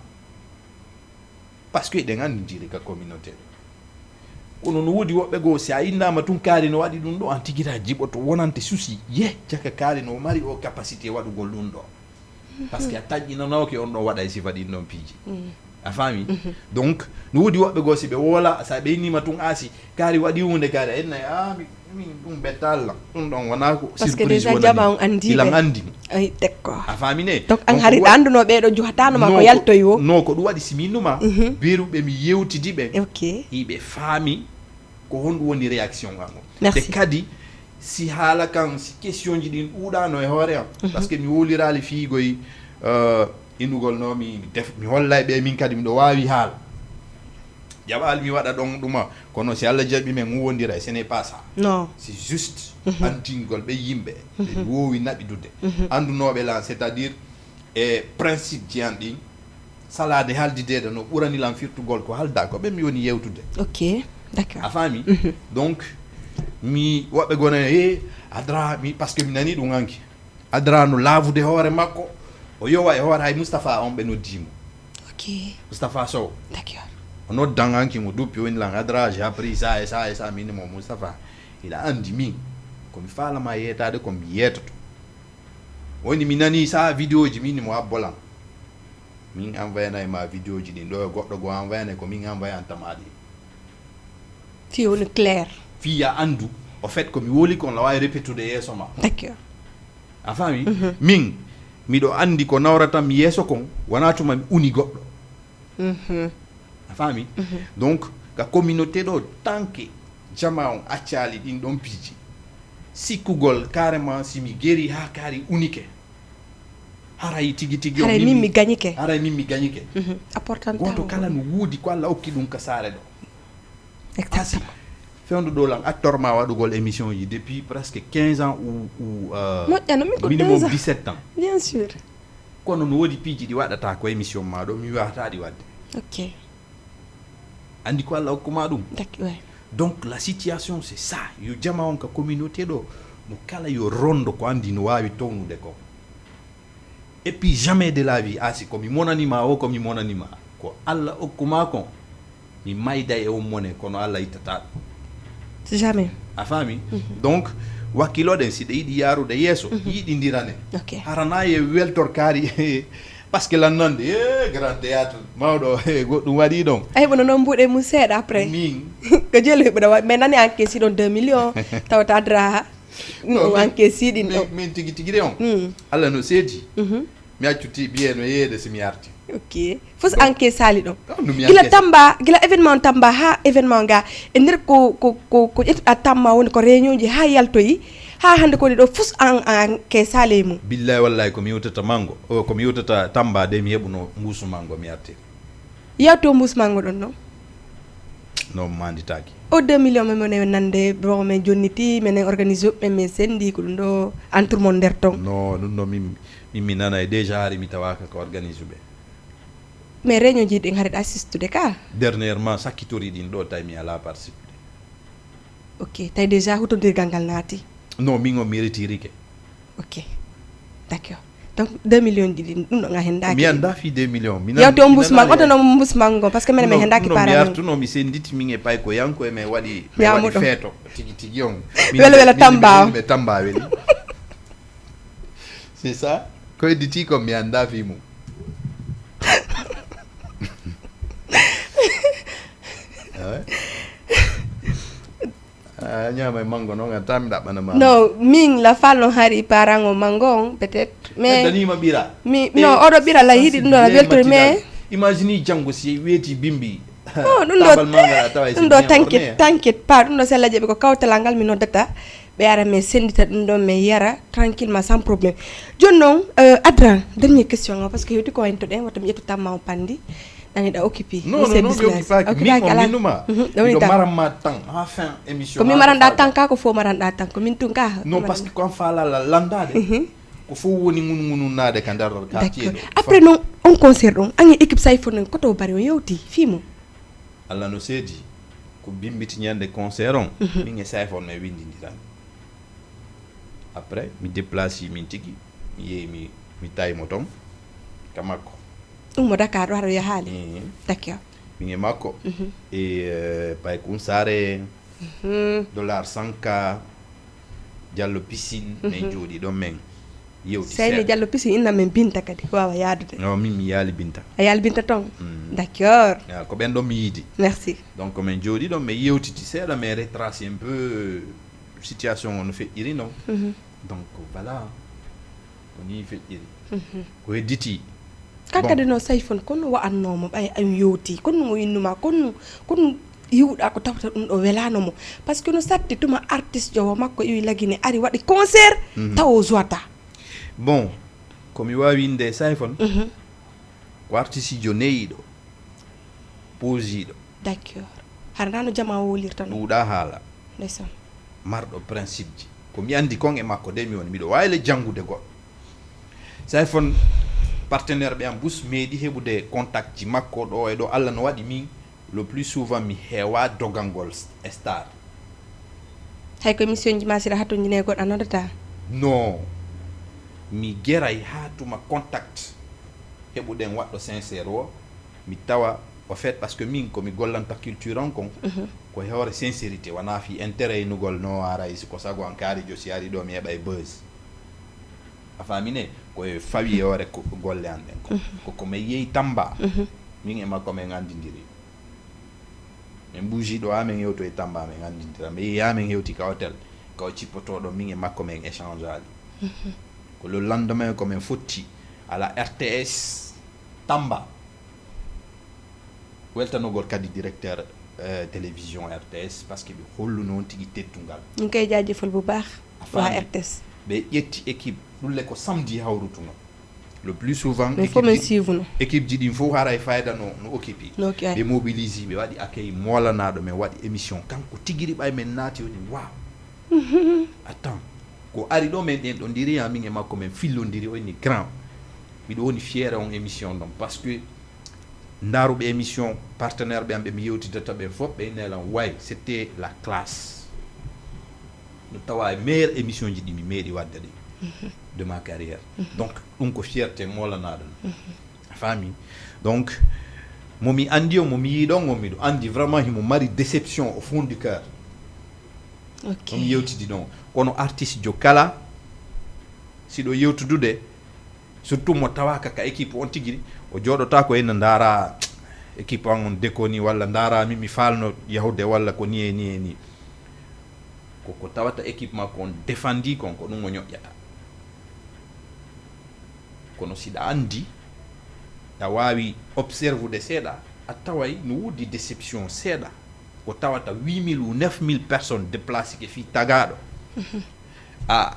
Parce que eɗen anndindiri ka communauté ɗo. Kono no woodi woɓɓe goo si a innama tun kaari no waɗi ɗum ɗo an tigita jiɓoto wonante susi yeh caka kaari no mari o capacité waɗugol ɗum ɗo. Parce que a taƴƴinanooke on ɗon waɗa e sifa ɗin ɗon piiji. A faami? Donc no woodi woɓɓe goo si ɓe woola sa ɓe innima tun aasi kaari waɗi hunde kaari a inna a min ɗum ɓetta Allah ɗum ɗon wona ko parce que déjà jama on andi ilan andi. Ay d'accord. A faamine? Donc an hari ɗa anduno ɓeɗo juhatano ma ko yaltoyi wo. No ko ɗum waɗi si minnuma beruɓe mi yewtidi ɓe. Ok. Hiɓe faami ko honɗum woni réaction an o. Merci. Te kadi si haala kan si question ji ɗin ɗuuɗano e hoore am parce que mi wolirali fiigoy euh, inugol no mi def mi hollay ɓe min kadi miɗo wawi haala. Jaɓaali mi waɗa ɗon ɗuma kono si Allah jaɓi men huwondira e ce n'est pas ça. Non. C'est juste antingol ɓe yimɓe ɓe wowi naɓidude andunooɓe lan c'est à dire e principe ji an ɗin salade haldideede no ɓurani lan firtugol ko halda ko ɓe mi woni yewtude. Ok. D'accord. A faami? Donc mi woɓɓe gona e adra mi parce que mi nani ɗum anki. Adra no laavude hoore makko o yowa e hoore hay Moustapha on ɓe noddimo. Ok. Moustapha Sow. D'accord. O noddan hanki mo duppi woni lan Adra j'ai appris ça et ça et ça min mo Moustapha hiɗa andi min komi faalama yeetade komi yeetoto. Woni mi nani sa vidéo ji min mo abbo lan min envoyanay ma vidéo ji ɗin ɗo e goɗɗo goo envoyanay ko min envoyantama ɗi. Fi woni clair. Fi ya andu au fait komi woli kon la wawi répétude yeeso ma. D'accord. A faami? Min miɗo anndi ko nawrata mi yeeso kon wonaa tuma mi uni goɗɗo. A faami? Donc ka communauté ɗo, tant que jama on accaali ɗin ɗon piiji, sikkugol carrément si mi geri haa kaari unike, haray tigi tigi on haray min mi gañike. Haray min mi gañike. Apportante Gooto kala no woodi ko Allah okki ɗum ka saare ɗo. Asi, fewndo ɗo lan acteur ma waɗugol émission ji depuis presque quinze ans ou, ou euh, Moƴƴano min ko minimum deux ans. Dix-sept ans. Bien sûr. Kono no woodi piiji ɗi waɗata ko émission ma ɗo mi wawata ɗi waɗde. Ok. Andi ko Allah okkuma ɗum. D'accord, ouais. Donc la situation c'est ça, yo jama on ka communauté ɗo, mo kala yo rondo ko andi no wawi townude ko. Et puis jamais de la vie, Asi, ko mi monanima o, ko mi monanima, ko Allah okkuma kon, mi mayda e on mone, kono Allah ittata ɗum. Jamais. A faami? Donc wakkiloɗen si ɗe yiɗi yarude yeeso, yiɗindirane. Ok. Harana e weltor kaari. Parce que lannande e grand théâtre mawɗo e goɗɗum waɗi ɗon. Ay ɓono noon mbuuɗe mum seeɗa après. Min Ko jelo heɓuɗa wa mais nani encaisse ɗon deux millions. Tawata adra. Non, Ɗum min- encaisse ɗin min, ɗo. Min tigi tigi de on. Allah no seedi. Mi accuti biye no yeede si mi arti. Ok. Fof encaisse ali ɗon. Oh, no mi Gila encaisse. Tamba, gila événement Tamba ha événement ga. E nder ko ko ko ko ƴettuɗa Tamba woni ko réunion ji ha yaltoyi. Ha hande ko woni ɗo fof en encaisse ali e mum. Billahi wallahi ko mi yewtata mango. O ko mi yewtata Tamba de mi heɓuno mbuusu mango mi artiri. Yawto mbuus mango ɗon non. No manditaki. O deux millions men mone nande bon men jonniti menen organise ɓe men sendi ko ɗum ɗo entre mon nder ton. No ɗum ɗo min min mi nana e déjà hari mi tawaka ko organise ɓe. Mais réunion ji ɗin hari ɗa sistude ka. Dernièrement sakkitori ɗin ɗo tawi mi ala participude. Ok, tawi déjà hutondirgal ngal naati. No min o mi retirike. Ok. D'accord. Donc deux millions ji ɗin ɗum ɗo nga hendaki. Mi anda fi deux millions. Mi Yawti o mbus mango, oto no mbus mango parce que menen mi hendaki mi parano. Artuno mi senditi min e pay ko yanko e mi waɗi mi Ñaamo waɗi ɗo. Feeto tigi tigi on. Welo welo Tamba o. Mi Tamba weli. C'est ça. Ko hedditi ko mi anda fi mum. Ah ouais. A ñaama e mango noon a taami ɗaɓɓana ma. No min la fal no hari parango mango on peut-être mais Danima ɓira. Mi no oɗo ɓira la yiɗi ɗum ɗo la weltori mais Imagine janngo si weeti bimbi. No ɗum ɗo ɗum ɗo tankit tankit pa ɗum ɗo sella jeeɓi ko kawtalal ngal mi noddata ɓe ara min senndita ɗum ɗo min yara tranquillement sans problème. Jooni noon Adra, dernier question o parce que hewti ko waynto ɗen wata mi ƴettu tamma o pandi. Nani ɗa occupé. Non non non mi occupaki min o minuma. Miɗo maranma tan ha fin émission. Ko mi maranɗa tan ka ko fo maranɗa tan ko min tun ka. Non parce que ko an faalala lanndade. Ko fof woni ngun ngununnaade ka nder quartier ɗo. Après noon on concert ɗon an e équipe Sayfon en koto bari on yewti fii mum? Allah no seedi ko bimbiti ñande concert on min e Sayfon en winndindiran. Après mi déplace min tigi mi yehi mi mi tawi mo toon ka makko. Ɗum mo Dakar ɗo haɗo yahaali. D'accord. Min e makko e Paykun Sare. Dollar Sanka. Diallo Piscine min jooɗi ɗon min yewti. Seyni Diallo Piscine inna min Binta kadi wawa yaadude. No min mi yaali Binta. A yaali Binta toon? D'accord. Ko ɓen ɗon mi yiidi. Merci. Donc min jooɗi ɗon min yewtiti seeɗa min retrace un peu situation o no feƴƴiri non. Donc voilà. Ko ni feƴƴiri. Ko hedditi. Kan kadi no Sayfon kono wa'annomo ɓay an yewti kono o innuma kono kono yiwɗa ko tawta ɗum ɗo welano mo? Parce que no satti tuma artiste jowo makko iwi lagine ari waɗi concert taw o joata. Bon, ko mi wawi inde Sayfon ko artiste jo neyiɗo posiɗo. D'accord. Hara nano jama wolirta no ɗuuɗa haala. Ndeysaan. Marɗo principe ji ko mi andi kon e makko de mi woni miɗo wawi le janngude goɗɗo. Sayfon partenaire ɓe am bus meeɗi heɓude contact ji makko ɗo e ɗo Allah no waɗi min le plus souvent mi heewa dogangol star. Hay ko émission ji ma sira hatonjine goɗɗo a nodata? Non. Mi geray ha tuma contact heɓuɗen waɗɗo sincère o mi tawa au fait parce que min komi gollanta culture on kon ko e hoore sincérité wona fi intérêt enugol no aray siko sago an kaari jo si ari ɗo mi heɓa e buzz. A famine ko e fawi e hoore golle an ɗen kon ko komi yeyi Tamba. Min e makko min andidiri. Min mbuuji ɗo amin hewto e Tamba min andidira mi yehi amin hewti ka hotel ka o cippotoɗo min e makko min échange ali. Le lendemain, ko min fotti à la R T S Tamba. Weltanogol kadi directeur, euh, télévision R T S, parce que ɓe holluno on tigi teddungal. Min koye jaajëfal bu baax. A faami? Waa R T S. Ɓe ƴetti équipe, ɗum le ko samedi hawrutuno. Le plus souvent, min fof min suivre no. Équipe ji ɗin fof haray fayda no, no occupé. No occupé. Ɓe mobilise, ɓe waɗi accueil moolanaɗo, min waɗi émission. Kanko tigiri ɓay min naati, woni, waaw. Attends. Ko ari ɗo min ɗenɗondiri, ha min e makko min fillondiri, o inni, grand, miɗo woni fier on émission ɗon, parce que ndaruɓe émission, partenaire ɓe am ɓe mi yewtidata ɓen fof, ɓe inni lan, way, c'était la classe. No tawa e meilleure émission ji ɗi mi meeɗi wadde ɗi de ma carrière. Donc ɗum ko fierté moolanaɗo. A faami? Donc mo mi andi o, mo mi yiɗon o, miɗo andi vraiment himo mari déception au fond du cœur. Ok. Mo mi yewtidi ɗon, kono artiste jo kala, siɗo yewtudude, surtout mo tawaka ka équipe on tigiri, o jooɗotako ena ndaara équipe an on dekoni, walla ndaara mi, mi falno yahude, walla ko ni e ni e ni. Ko, ko tawata équipe makko on defandi kon, ko ɗum o ñoƴƴata. Kono siɗa andi, a wawi observude seeɗa, a taway no wodi déception seeɗa. Ko tawata huit mille ou neuf mille personnes déplacé ke fii tagaɗo. A,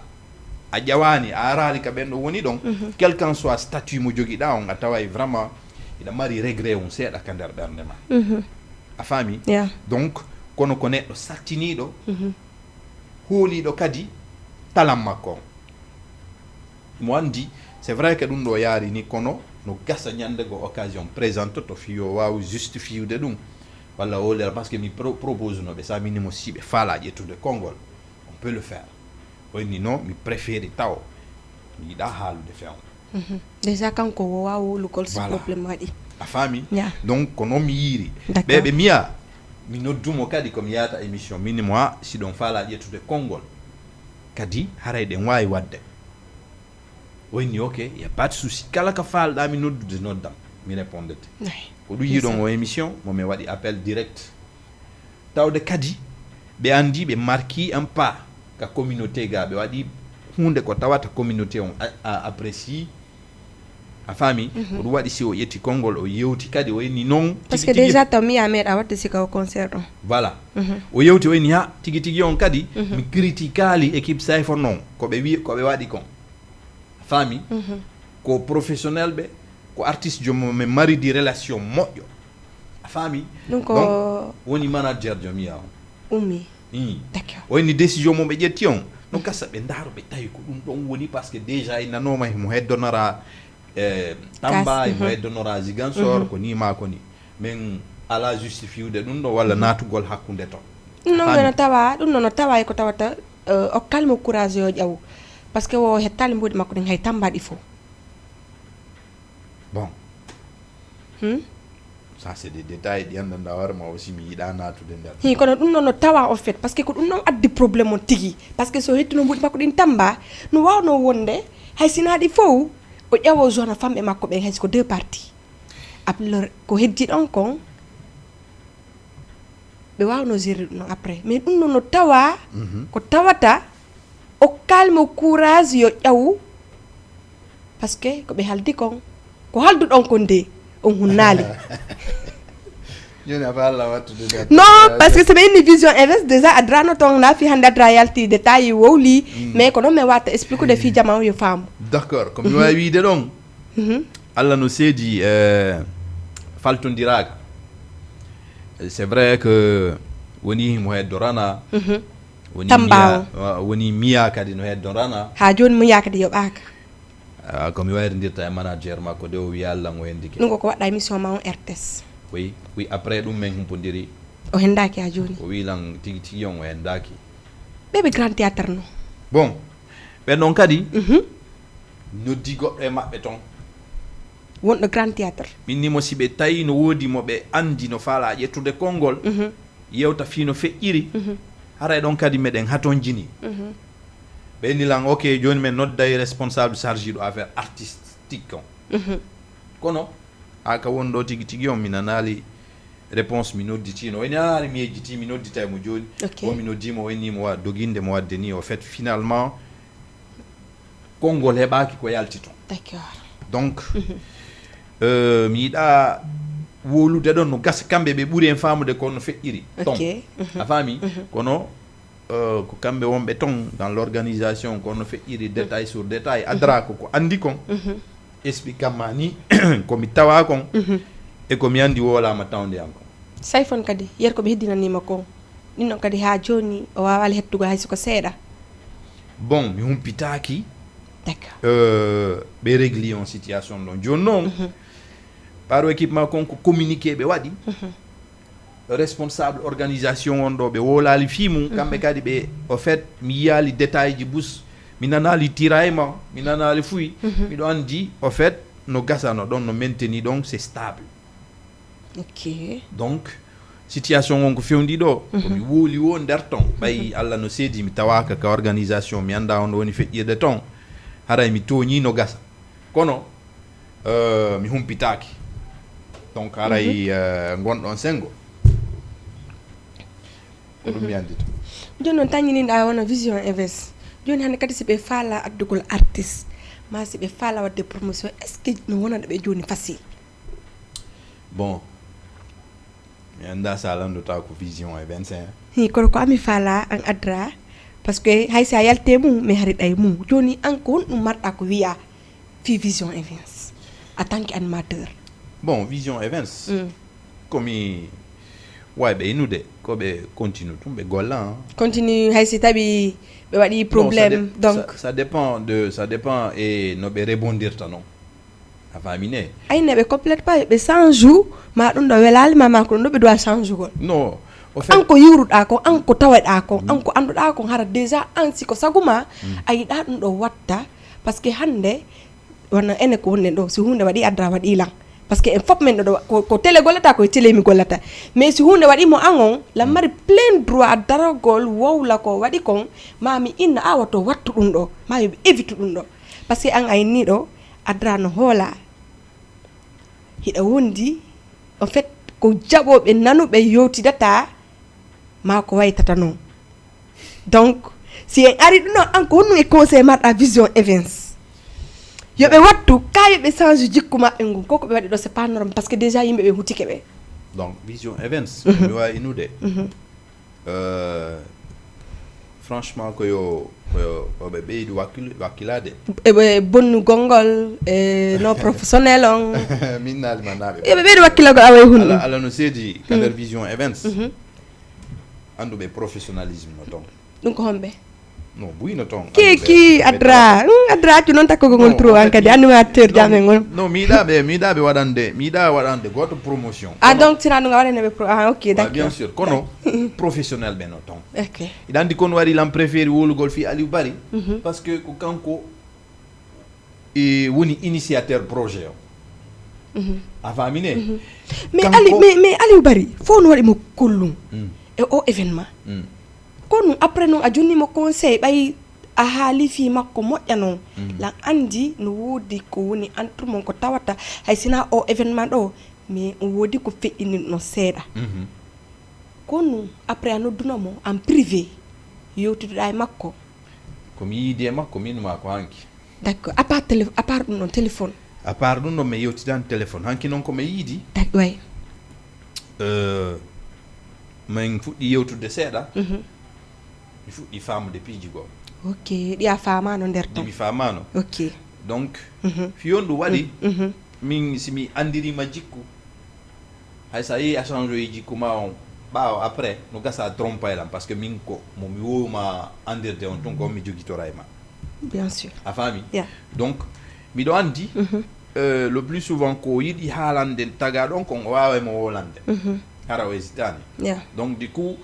a ƴawani, a arali ka ɓen ɗo woni ɗon, quel qu'en soit statut mo jogiɗa on, a taway vraiment iɗa mari regret on seeɗa ka nder ɓernde ma. A faami? Yeah. Donc, kono ko neɗɗo sattiniɗo, hooliɗo kadi talan makko on. Mo andi, c'est vrai que ɗum ɗo yaari ni, kono no gasa ñande go occasion présente to fii o wawi justifiude ɗum. Walla o lera, parce que mi pro-, propose no ɓe, sa mini mo, si ɓe faala ƴettude konngol, on peut le faire. O inni non, mi préféri taw, mi yiɗa haalude fewn. Déjà kanko o wawa wolugol si problème waɗi. A faami? Donc ko noon mi yiiri. Ɓe ɓe miya, mi noddumo kadi ko mi yaata émission, min mo a, si ɗon faala ƴettude konngol, kadi haray ɗen waawi waɗde. O inni ok, y a pas de souci, kala ka faalɗa mi noddude, noddam, mi répondete. Ko ɗum yiɗon o émission mo mi waɗi appel direct. Tawde kadi ɓe andi, ɓe marki un pas ka communauté ga, ɓe waɗi hunde ko tawata communauté on a, a apprécie. A faami? Ko ɗum waɗi si o ƴetti konngol, o yewti kadi, o inni non. Parce que déjà taw mi a meeɗa waɗde si ka o concert on. Voilà. O yewti, o inni ha tigi tigi on kadi mi critiquaali équipe Sayfo non, ko ɓe wi, ko ɓe waɗi kon. A faami? Ko professionnel ɓe, ko artiste joom mo min maridi relation moƴƴo. A faami? Ɗum ko donc woni manager joom ya on. Ummi. D'accord. O inni décision mo ɓe ƴetti on, no gasa ɓe ndaaro ɓe tawi ko ɗum ɗon woni, parce que déjà i nanoma himo heddonora, eh, Tamba, himo heddonora Ziguinchor, ko ni ma ko ni. Min ala justifiude ɗum ɗo walla natugol hakkunde to. Ɗum ɗon no tawa, ɗum ɗon no tawa e ko tawata, eh, okkal mo courage yo ƴaw. Parce que o hettali mbuuɗi makko ɗin hay Tamba ɗi fof. Bon. Hmm? Ça c'est des détails ɗi anndanɗa hoore ma aussi, mi yiɗa natude nder. Hi, kono ɗum ɗon no tawa en fait, parce que ko ɗum ɗon addi problème on tigi. Parce que so hettino mbuuɗi makko ɗin Tamba, no wawno wonde hay sina ɗi fof o ƴawo zone famɓe makko ɓen, hay si ko deux parties. Alors ko heddi ɗon kon, ɓe wawno gérer ɗum ɗon après, mais ɗum ɗon no tawa ko tawata o kalmo courage yo ƴawu, parce que ko ɓe haldi kon, ko halduɗon kon de on hunnaali. Joni a faala wattude nder non, parce que so ɓe inni vision invest déjà adrano ton, na fi hannde adra yalti détail wowli, mais ko noon mi wata expliquer de fi jama o yo faamu. D'accord, ko mi wawi wiide ɗon, Allah no seedi, eh, faltondiraka. C'est vrai que woni himo heddorana. Woni Tamba miya, o. Wa-, woni miya kadi no heddorana. Ha joni miya kadi yoɓaka. Ah, ko mi wayrindirta e manager makko de, o wiya Allah ngo hendike. Ɗum ko ko waɗɗa émission ma on R T S. Oui, oui, après ɗum min humpodiri. O hendaki ha joni. O wi lan tigi tigi on o hendaki. Ɓe ɓe grand théâtre no. Bon, ɓen ɗon kadi noddi goɗɗo e maɓɓe ton. Wonɗo grand théâtre. Min ni mo si ɓe tawi no woodi mo ɓe andi no faala ƴettude konngol, yewta fii no feƴƴiri, haray ɗon kadi meɗen hatonjini. Ɓe inni lan, ok, joni min nodday responsable chargé ɗo affaire artistique on. Kono, a ka won ɗo tigi tigi on, mi nanaali réponse, mi nodditino. O inni, "Ah, mi yejjiti, mi nodditay mo joni." Ok. Bon, mi noddi mo, o inni mo wa doginde mo wadde ni. Au fait, finalement, konngol heɓaaki ko yalti ton. D'accord. Donc, euh, mi yiɗa wowlude ɗon no gasa kamɓe ɓe ɓuri en faamude ko no feƴƴiri ton. Ok. A faami? Kono euh, ko kamɓe wonɓe ton dans l'organisation, ko no feƴƴiri détail sur détail. Adra ko ko anndi kon, explique ma ni ko mi tawa kon, e ko mi anndi wowlaama tawde an kon. Sayfon kadi, yer ko ɓe heddinaniima kon, ɗin ɗon kadi haa jooni o waawaali hettugol hay soko seeɗa. Bon, mi humpitaaki D'accord. euh, ɓe régli on situation ɗon. Jooni noon, par équipement kon ko communiqué ɓe waɗi. Responsable organisation on ɗo ɓe wowlaali fii mum, kamɓe kadi ɓe, au fait, mi yiyaali détail ji bus, mi nanaali tiraillement, mi nanaali fuy. Miɗo anndi, au fait, no gasano ɗon, no mainteni ɗon, c'est stable. Ok. Donc, situation on ko fewndi ɗo, ko mi wowli wo nder ton. Ɓay Allah no seedi, mi tawaaka ka organisation, mi annda on woni feƴƴirde ton. Haray mi tooñi no gasa. Kono euh, mi humpitaaki. Donc, haray euh, ngonɗon senngo. Ko ɗum mi anndita. Jooni noon, tañininɗa wona Vision Events. Jooni hannde kadi, si ɓe faala addugol artiste, ma si ɓe faala waɗde promotion, est-ce que no wonana ɓe jooni facile? Bon, mi annda sa lanndota ko Vision Events, hein. Hi, kono ko ami faala an Adra, parce que hay si a yalti e mum, mi hariɗa e mum. Jooni an, ko honɗum marɗa ko wiya fii Vision Events en tant que animateur? Bon, Vision Events, ko mi waawi ɓe innude, ko ɓe continue tun, ɓe golla, hein. Continue, hay si tawi ɓe waɗi Non, ça problème, dé- donc. Ça, ça dépend de, ça dépend e no ɓe rebondirta non. A faami ne? Ay, ne ɓe complète pas, ɓe change, ma ɗum ɗo welaali ma, ma ko ɗum ɗo ɓe doit change gol. Non, au fait, An ko yiwruɗa kon, an ko taweɗa kon, an ko annduɗa kon, hara déjà an si ko sagu ma, a yiɗa ɗum ɗo watta, parce que hannde wona ene ko wonɗen ɗo, si huunde waɗi Adra waɗi lan, parce que en fof men ɗo, ɗo ko, ko télé gollata, ko e télé mi gollata, mais si huunde waɗi mo an on, lan mari plein droit darogol wowla ko waɗi kon, ma mi inna a wato wattu ɗum ɗo, ma yo ɓe évite ɗum ɗo, parce que an a inni ɗo Adra no hoola, hiɗa wondi, en fait, ko jaɓoɓe nanuɓe yewtidata ma ko waytata non. Donc si en ari ɗum ɗo, an ko honɗum e conseil marɗa Vision Events? Yo ɓe wattu ka, yo ɓe change jikku maɓɓe ngun. Ko ko ɓe waɗi ɗo, c'est pas normal, parce que déjà yimɓe ɓe hutike ɓe. Donc Vision Events, mi wawi innude. Euh, franchement, ko yo, ko yo, ko ɓe ɓeydu wakkil-, wakkilade. E ɓe bonnugol ngol, e non professionnel on. Min naali ma naaɓe. Yo ɓe ɓeydu wakkilagol awa e hunde. Ala, ala no seedi ka nder Vision Events. Annduɓe professionnalisme no ton. Ɗum ko homɓe? No buyno ton. Keki Adra. Hmm, Adra accu noon takkugol ngol trop an kadi animateur jam en ngol. No, mi yiɗa ɓe, mi yiɗa ɓe waɗande, mi yiɗa waɗande goto promotion. Ah, donc sina ɗum a waɗane ɓe pro, ah, ok, Ouais, d'accord. Bien sûr. Kono professionnel ɓe no ton. Ok. Iɗa andi kon waɗi lan préféré wowlugol fii Aliou Barry. Parce que ko kanko e woni initiateur projet o. A faami ne? Mais Kanko- Ali, mais, mais Aliou Barry, fof no waɗi mo kollum. Mm. E o événement. Mm. Kono après noon a jonnimo conseil, ɓay a haali fii makko moƴƴa noon. Lan andi no woodi ko woni entre mon ko tawata hay sina o événement ɗo, mais o woodi ko feƴƴini no seeɗa. Mhm. Kono après a nodduno mo en privé, yewtiduɗa e makko. Ko mi yiidi e makko min ma ko hanki. D'accord. À part télé-, à part ɗum ɗon téléphone. À part ɗum ɗon mi yewtidan téléphone. Hanki noon ko mi yiidi. D'accord, way. Euh, min fuɗɗi yewtude seeɗa. Mhm. Mi fuɗɗi faamude piiji goo. Ok, ɗi a faamaano nder Ɗi ton. Mi faamaano. Ok. Donc, Mhm. fiyon ɗum waɗi, Mhm. min si mi andirima jikku, hay sa yehi a change e jikku ma on, ɓaawo après, no gasa trompa e lan, parce que min ko mo mi wowma andirde on tun ko on mi jogitora e ma. Bien sûr. A faami? Yeah. Donc, miɗo andi, Mhm. euh, le plus souvent ko yiɗi haalande tagaɗo on kon o waaway mo wowlande. Mhm. Hara o hésitani. Yeah. Donc, du coup,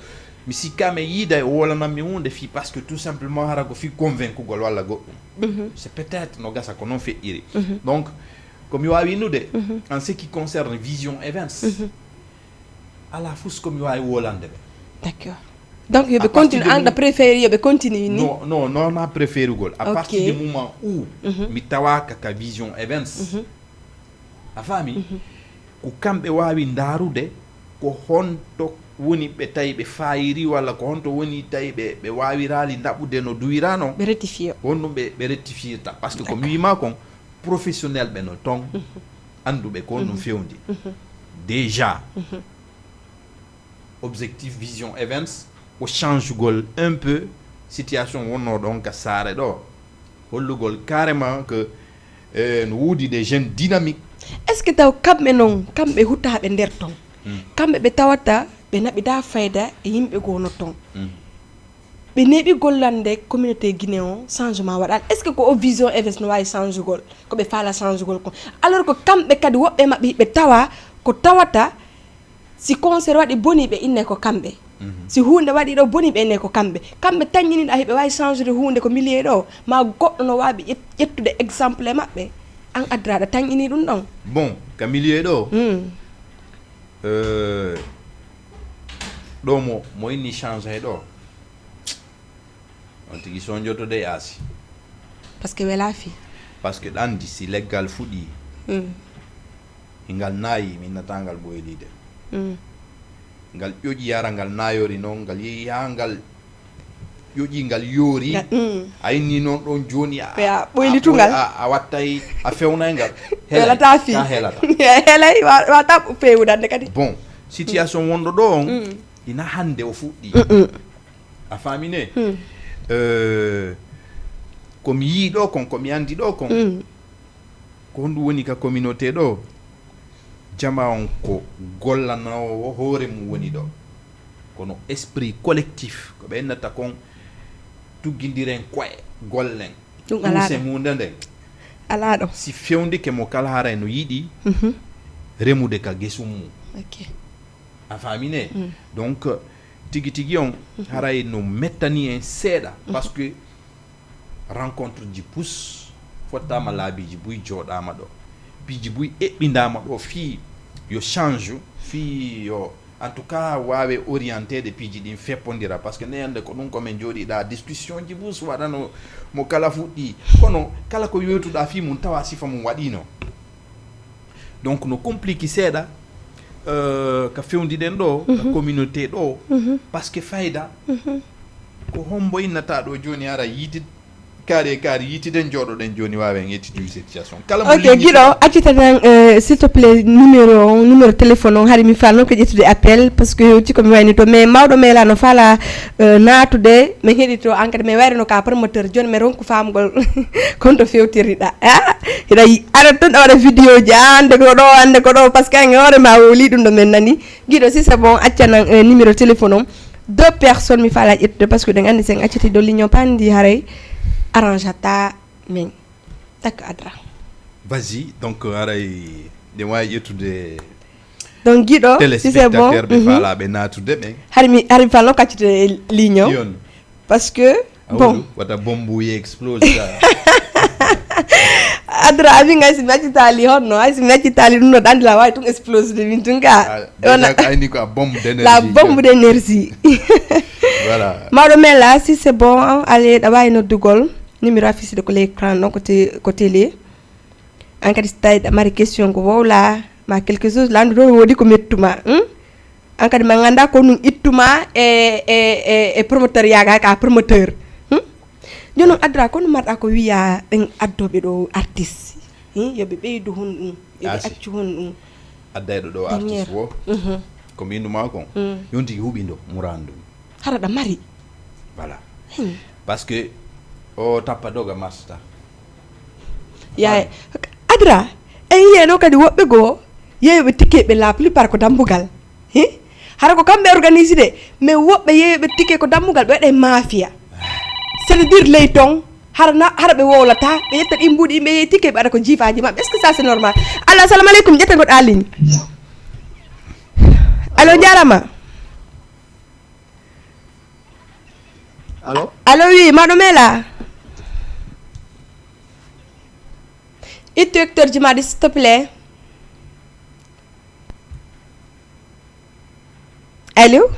mi sikka mi yiida o wowlanammi hunde fii parce que tout simplement hara ko fii convaincugol walla goɗɗum. Mhm. C'est peut-être no gasa ko noon feƴƴiri. Mhm. Donc, ko mi waawi innude, Mhm. en ce qui concerne Vision Events, Mhm. ala fus ko mi waawi wowlande ɓe. D'accord. Donc yo À ɓe partir continue, de an mo- ɗa préféré yo ɓe continue ni? Non, non, non, ma préféré gol. À Ok. Partir du moment où Mhm. mi tawaka ka Vision Events, Mhm. a faami? Mhm. Ko kamɓe waawi ndaarude ko honto woni ɓe tawi ɓe faayiri, walla ko honto woni tawi ɓe ɓe waawiraali ndaɓude no duwirano? Ɓe rectifier. Honɗum ɓe ɓe rectifirta? Parce que ko mi wiima kon, professionnel ɓe no ton, annduɓe ko honɗum fewndi. Déjà, objectif Vision Events ko changugol un peu situation wonnoo ɗon ka saare ɗo, hollugol carrément que eh, no woodi des jeunes dynamiques. Est ce que taw kamɓe noon, kamɓe hutaaɓe nder ton, kamɓe ɓe tawata ɓe naɓidaa fayda e yimɓe goo no ton, ɓe neeɓi gollande communauté Guinée o, changement waɗaali? Est ce que ko o Vision Events no waawi changugol ko ɓe faala changugol kon? Alors que kamɓe kadi woɓɓe maɓɓe hiɓe tawa ko tawata si concert waɗi boni ɓe inne ko kamɓe, si huunde waɗi ɗo boni ɓe inne ko kamɓe. Kamɓe taññiniɗa hiɓe waawi changude huunde ko milieu ɗo, ma goɗɗo no waawi ƴet- ƴettude exemple e maɓɓe. An Adra, aɗa taññini ɗum ɗon? Bon, ka milieu ɗo, euh, ɗo mo mo inni change he ɗo, on tigi sonjoto de yaasi. Parce que welaa fii. Parce que ɗa anndi si leggal fuɗii, hingal naayi, mi innataa ngal ɓoyliide. Ngal ƴoƴi, hara ngal naayori noon, ngal yehi haa ngal ƴoƴi, ngal yoori. A inni noon ɗoon jooni a ɓoylitungal, a wattay, a fewnay ngal. Welataa fii. Helay, wata feewudande kadi. Bon, situation wonɗo ɗo on, ina hannde o fuɗɗii. A faami ne? Euh, ko mi yii ɗo kon, ko mi anndi ɗo kon, ko honɗum woni ka communauté ɗo? Jama on ko gollanoowo hoore mum woni ɗo. Kono esprit collectif, ko ɓe innata kon tuggindiren koye, gollen. Ɗum alaa ɗo. Huunde nden alaa ɗo. Si fewndike mo kala, haray no yiɗi remude ka gesum mum. A faami ne? Donc, tigi tigi on, haray no mettani en seeɗa. Parce que rencontre ji pus fottaama laabiiji buy jooɗaama ɗo. Piiji buy eɓɓindaama ɗo fii yo change, fii yo, en tout cas, waawe orienteede piiji ɗin feppondira. Parce que ne hannde ko ɗum ko men jooɗiɗaa, discussion ji bus waɗano mo kala fuɗɗi. Kono kala ko yewtuɗaa fii mum tawa sifa mum waɗiino. Donc no compliqué seeɗa, euh, ka fewndi ɗen ɗo, ka communauté ɗo, parce que fayda ko hombo innata ɗo jooni ara yiitid kaari e kaari yiitiden jooɗoɗen jooni waawen étude situation kala mo. Ok, Guiɗo, accita tan, euh, s'il te plaît, numéro on, numéro téléphone on, hari mi faal noon ko ƴettude appel, parce que hewti ko mi wayni to, mais mawɗo Mela no faala, euh, naatude, mi heɗito an kadi, mi wayri no ka promoteur, jooni mi ronku faamugol kon to fewtirɗa. Ah, hiɗa yi-, aɗa ton ɗo waɗa vidéo ji, ah, hannde ko ɗo, hannde ko ɗo, parce que an e hoore ma wowli ɗum ɗo men nani. Guiɗo, si c'est bon, acca nan, euh, numéro téléphone on. Deux personnes mi faala ƴettude, parce que ɗen anndi sen acciti ɗo ligne on pandi haray arrange ata men. Takka Adra. Vas-y, donc, euh, haray ɗen waawi ƴettude. Donc, Guiɗo, si c'est bon, téléspectateur ɓe faalaɓe naatude ɓen. Hari mi, hari mi faala no accitude ligne on. Parce que, bon. Wata bombu ye explose ka. Adra, amin ay si mi accitaali honno, ay si mi accitaali ɗum ɗo ɗandi la waawi tun explose de min tun ka. Déjà ko ayni ko a bombe d'énergie. La bombe d'énergie. Voilà. Mawɗo Mela, si c'est bon, allez, ɗa waawi noddugol. Numéro affiché de ko l'écran ɗon ko te-, ko télé. An kadi si tawi ɗa mari question ko wowla, ma quelque chose, landu ɗo woodi ko mettuma, hmm? An kadi ma ngannda ko ɗum ittuma e, e, e, e promoteur yaga ka promoteur. Hmm? Jooni noon Adra, kono marɗa ko wiya ɓen addoɓe ɗo artiste. Hmm? Yo ɓe ɓeydu hun ɗum, yo ɓe accu hun ɗum. Addayɗo ɗo artiste wo. Ko mbindu ma kon. Yon tigi huɓindo murandu. Hara ɗa mari. Voilà. Parce que o tappa doga masta. Yaye, Adra, en yiyeno kadi woɓɓe goo yeeyoɓe ticket ɓe la plupart ko dambugal. Hi? Hara ko kamɓe organise de, mais woɓɓe yeeyoɓe ticket ko dambugal ɓe waɗe mafia. C'est-à-dire ley ton, hara na, hara ɓe wowlata, ɓe ƴetta ɗin mbuuɗi, ɓe yeeyi ticket ɓe waɗa ko jiifaaji maɓɓe. Est-ce que ça c'est normal? Allo, assalamu aleykum, ƴetta goɗɗo a ligne. Allo, jarama. Allo? Allo, oui, mawɗo Mela. Ittu hecteur ji ma ɗi, s'il te plaît. Allo?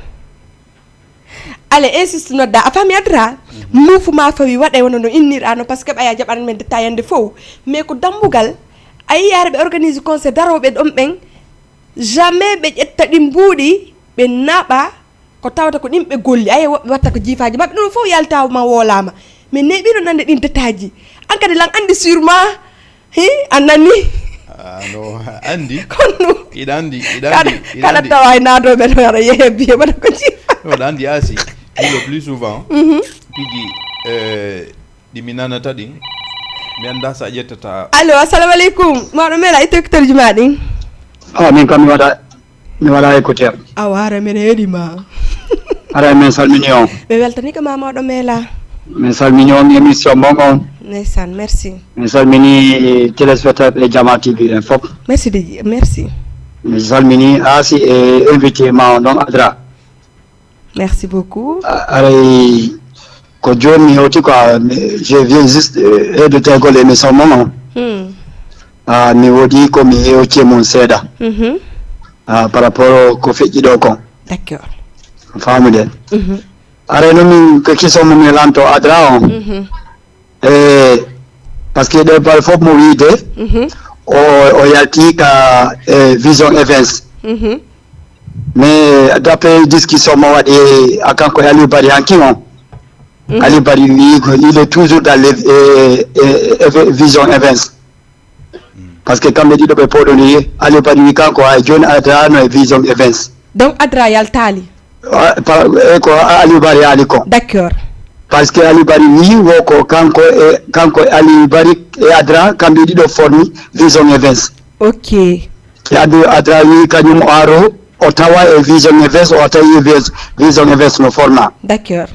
Allez, insiste nodda. A faami Adra? Muufu ma fawi waɗa wona no innirɗa no, parce que ɓaya jaɓan men détaillande fof. Mais ko dambugal, a yiyaare ɓe organise concert darooɓe ɗon ɓen, jamais ɓe ƴetta Taɗi mbuuɗi, ɓe naɓa ko tawata ko ɗin ɓe golli. Aye, woɓɓe watta ko jiifaaji maɓɓe, ɗum fof yaltaama, woolaama. Mais neeɓiino nande ɗin détail ji. An kadi lan anndi sûrement. Hi, a nani? Ah, no, anndi. Kono iɗa anndi, iɗa kaɗa anndi, iɗa kaɗa anndi. Tawa e naadooɓe no aɗa yehe biye mbaɗa ko jiifa. No, aɗa anndi, Asi, le plus souvent, piji, eh, ɗi mi nanata ɗin, mi annda sa ƴettata. Allo, assalamu aleykum. Mawɗo Mela, itte hectareji ma ɗin. Ah, min kam mi waɗa, mi waɗa écouteur. A wara, men heɗi ma. Ara, min salmini on. Ɓe weltani ko ma, Mawɗo Mela. Min salmini on émission mon on. Ndeysaan, merci. Min salmini téléspectateur e Jama T V en fof. Merci de, merci. Min salmini Asi e invité ma on ɗon, Adra. Merci beaucoup. A-, aray, ko jooni mi hewti quoi, mi, je viens juste, euh, heɗotegol émission mon on. Hmm. Ah, mi woɗi ko mi hewti e mum seeɗa. Mhm. Ah, par rapport ko feƴƴi ɗo kon. D'accord. Famuɗen. Mhm. Aray no min ko question mo mi lanto Adra on. Mhm. Eh, parce que ɗe bal fof mo wiide, mhm, o, o yalti ka, eh, Vision Events. Mhm. Mais d'après discussion mo waɗi a kanko e Aliou Bari hanki on. Mhm. Aliou Bari wi ko il est toujours dans les, eh, eh, eh, Vision Events. Parce que kamɓe ɗiɗo ɓe pooɗondiri, Aliou Bari wi kanko hay jooni adarano e Vision Events. Donc Adra yaltaali. Ah, pa-, e ko Aliou Bari haali ko. D'accord. Parce que Aliou Bari wi wo ko kanko e, kanko e Aliou Bari e Adra, kamɓe ɗiɗo formi Vision Events. Ok. Adu Adra wi kañum o aro, o tawa e Vision Events, o tawi Vis-, Vision Events no forma. D'accord.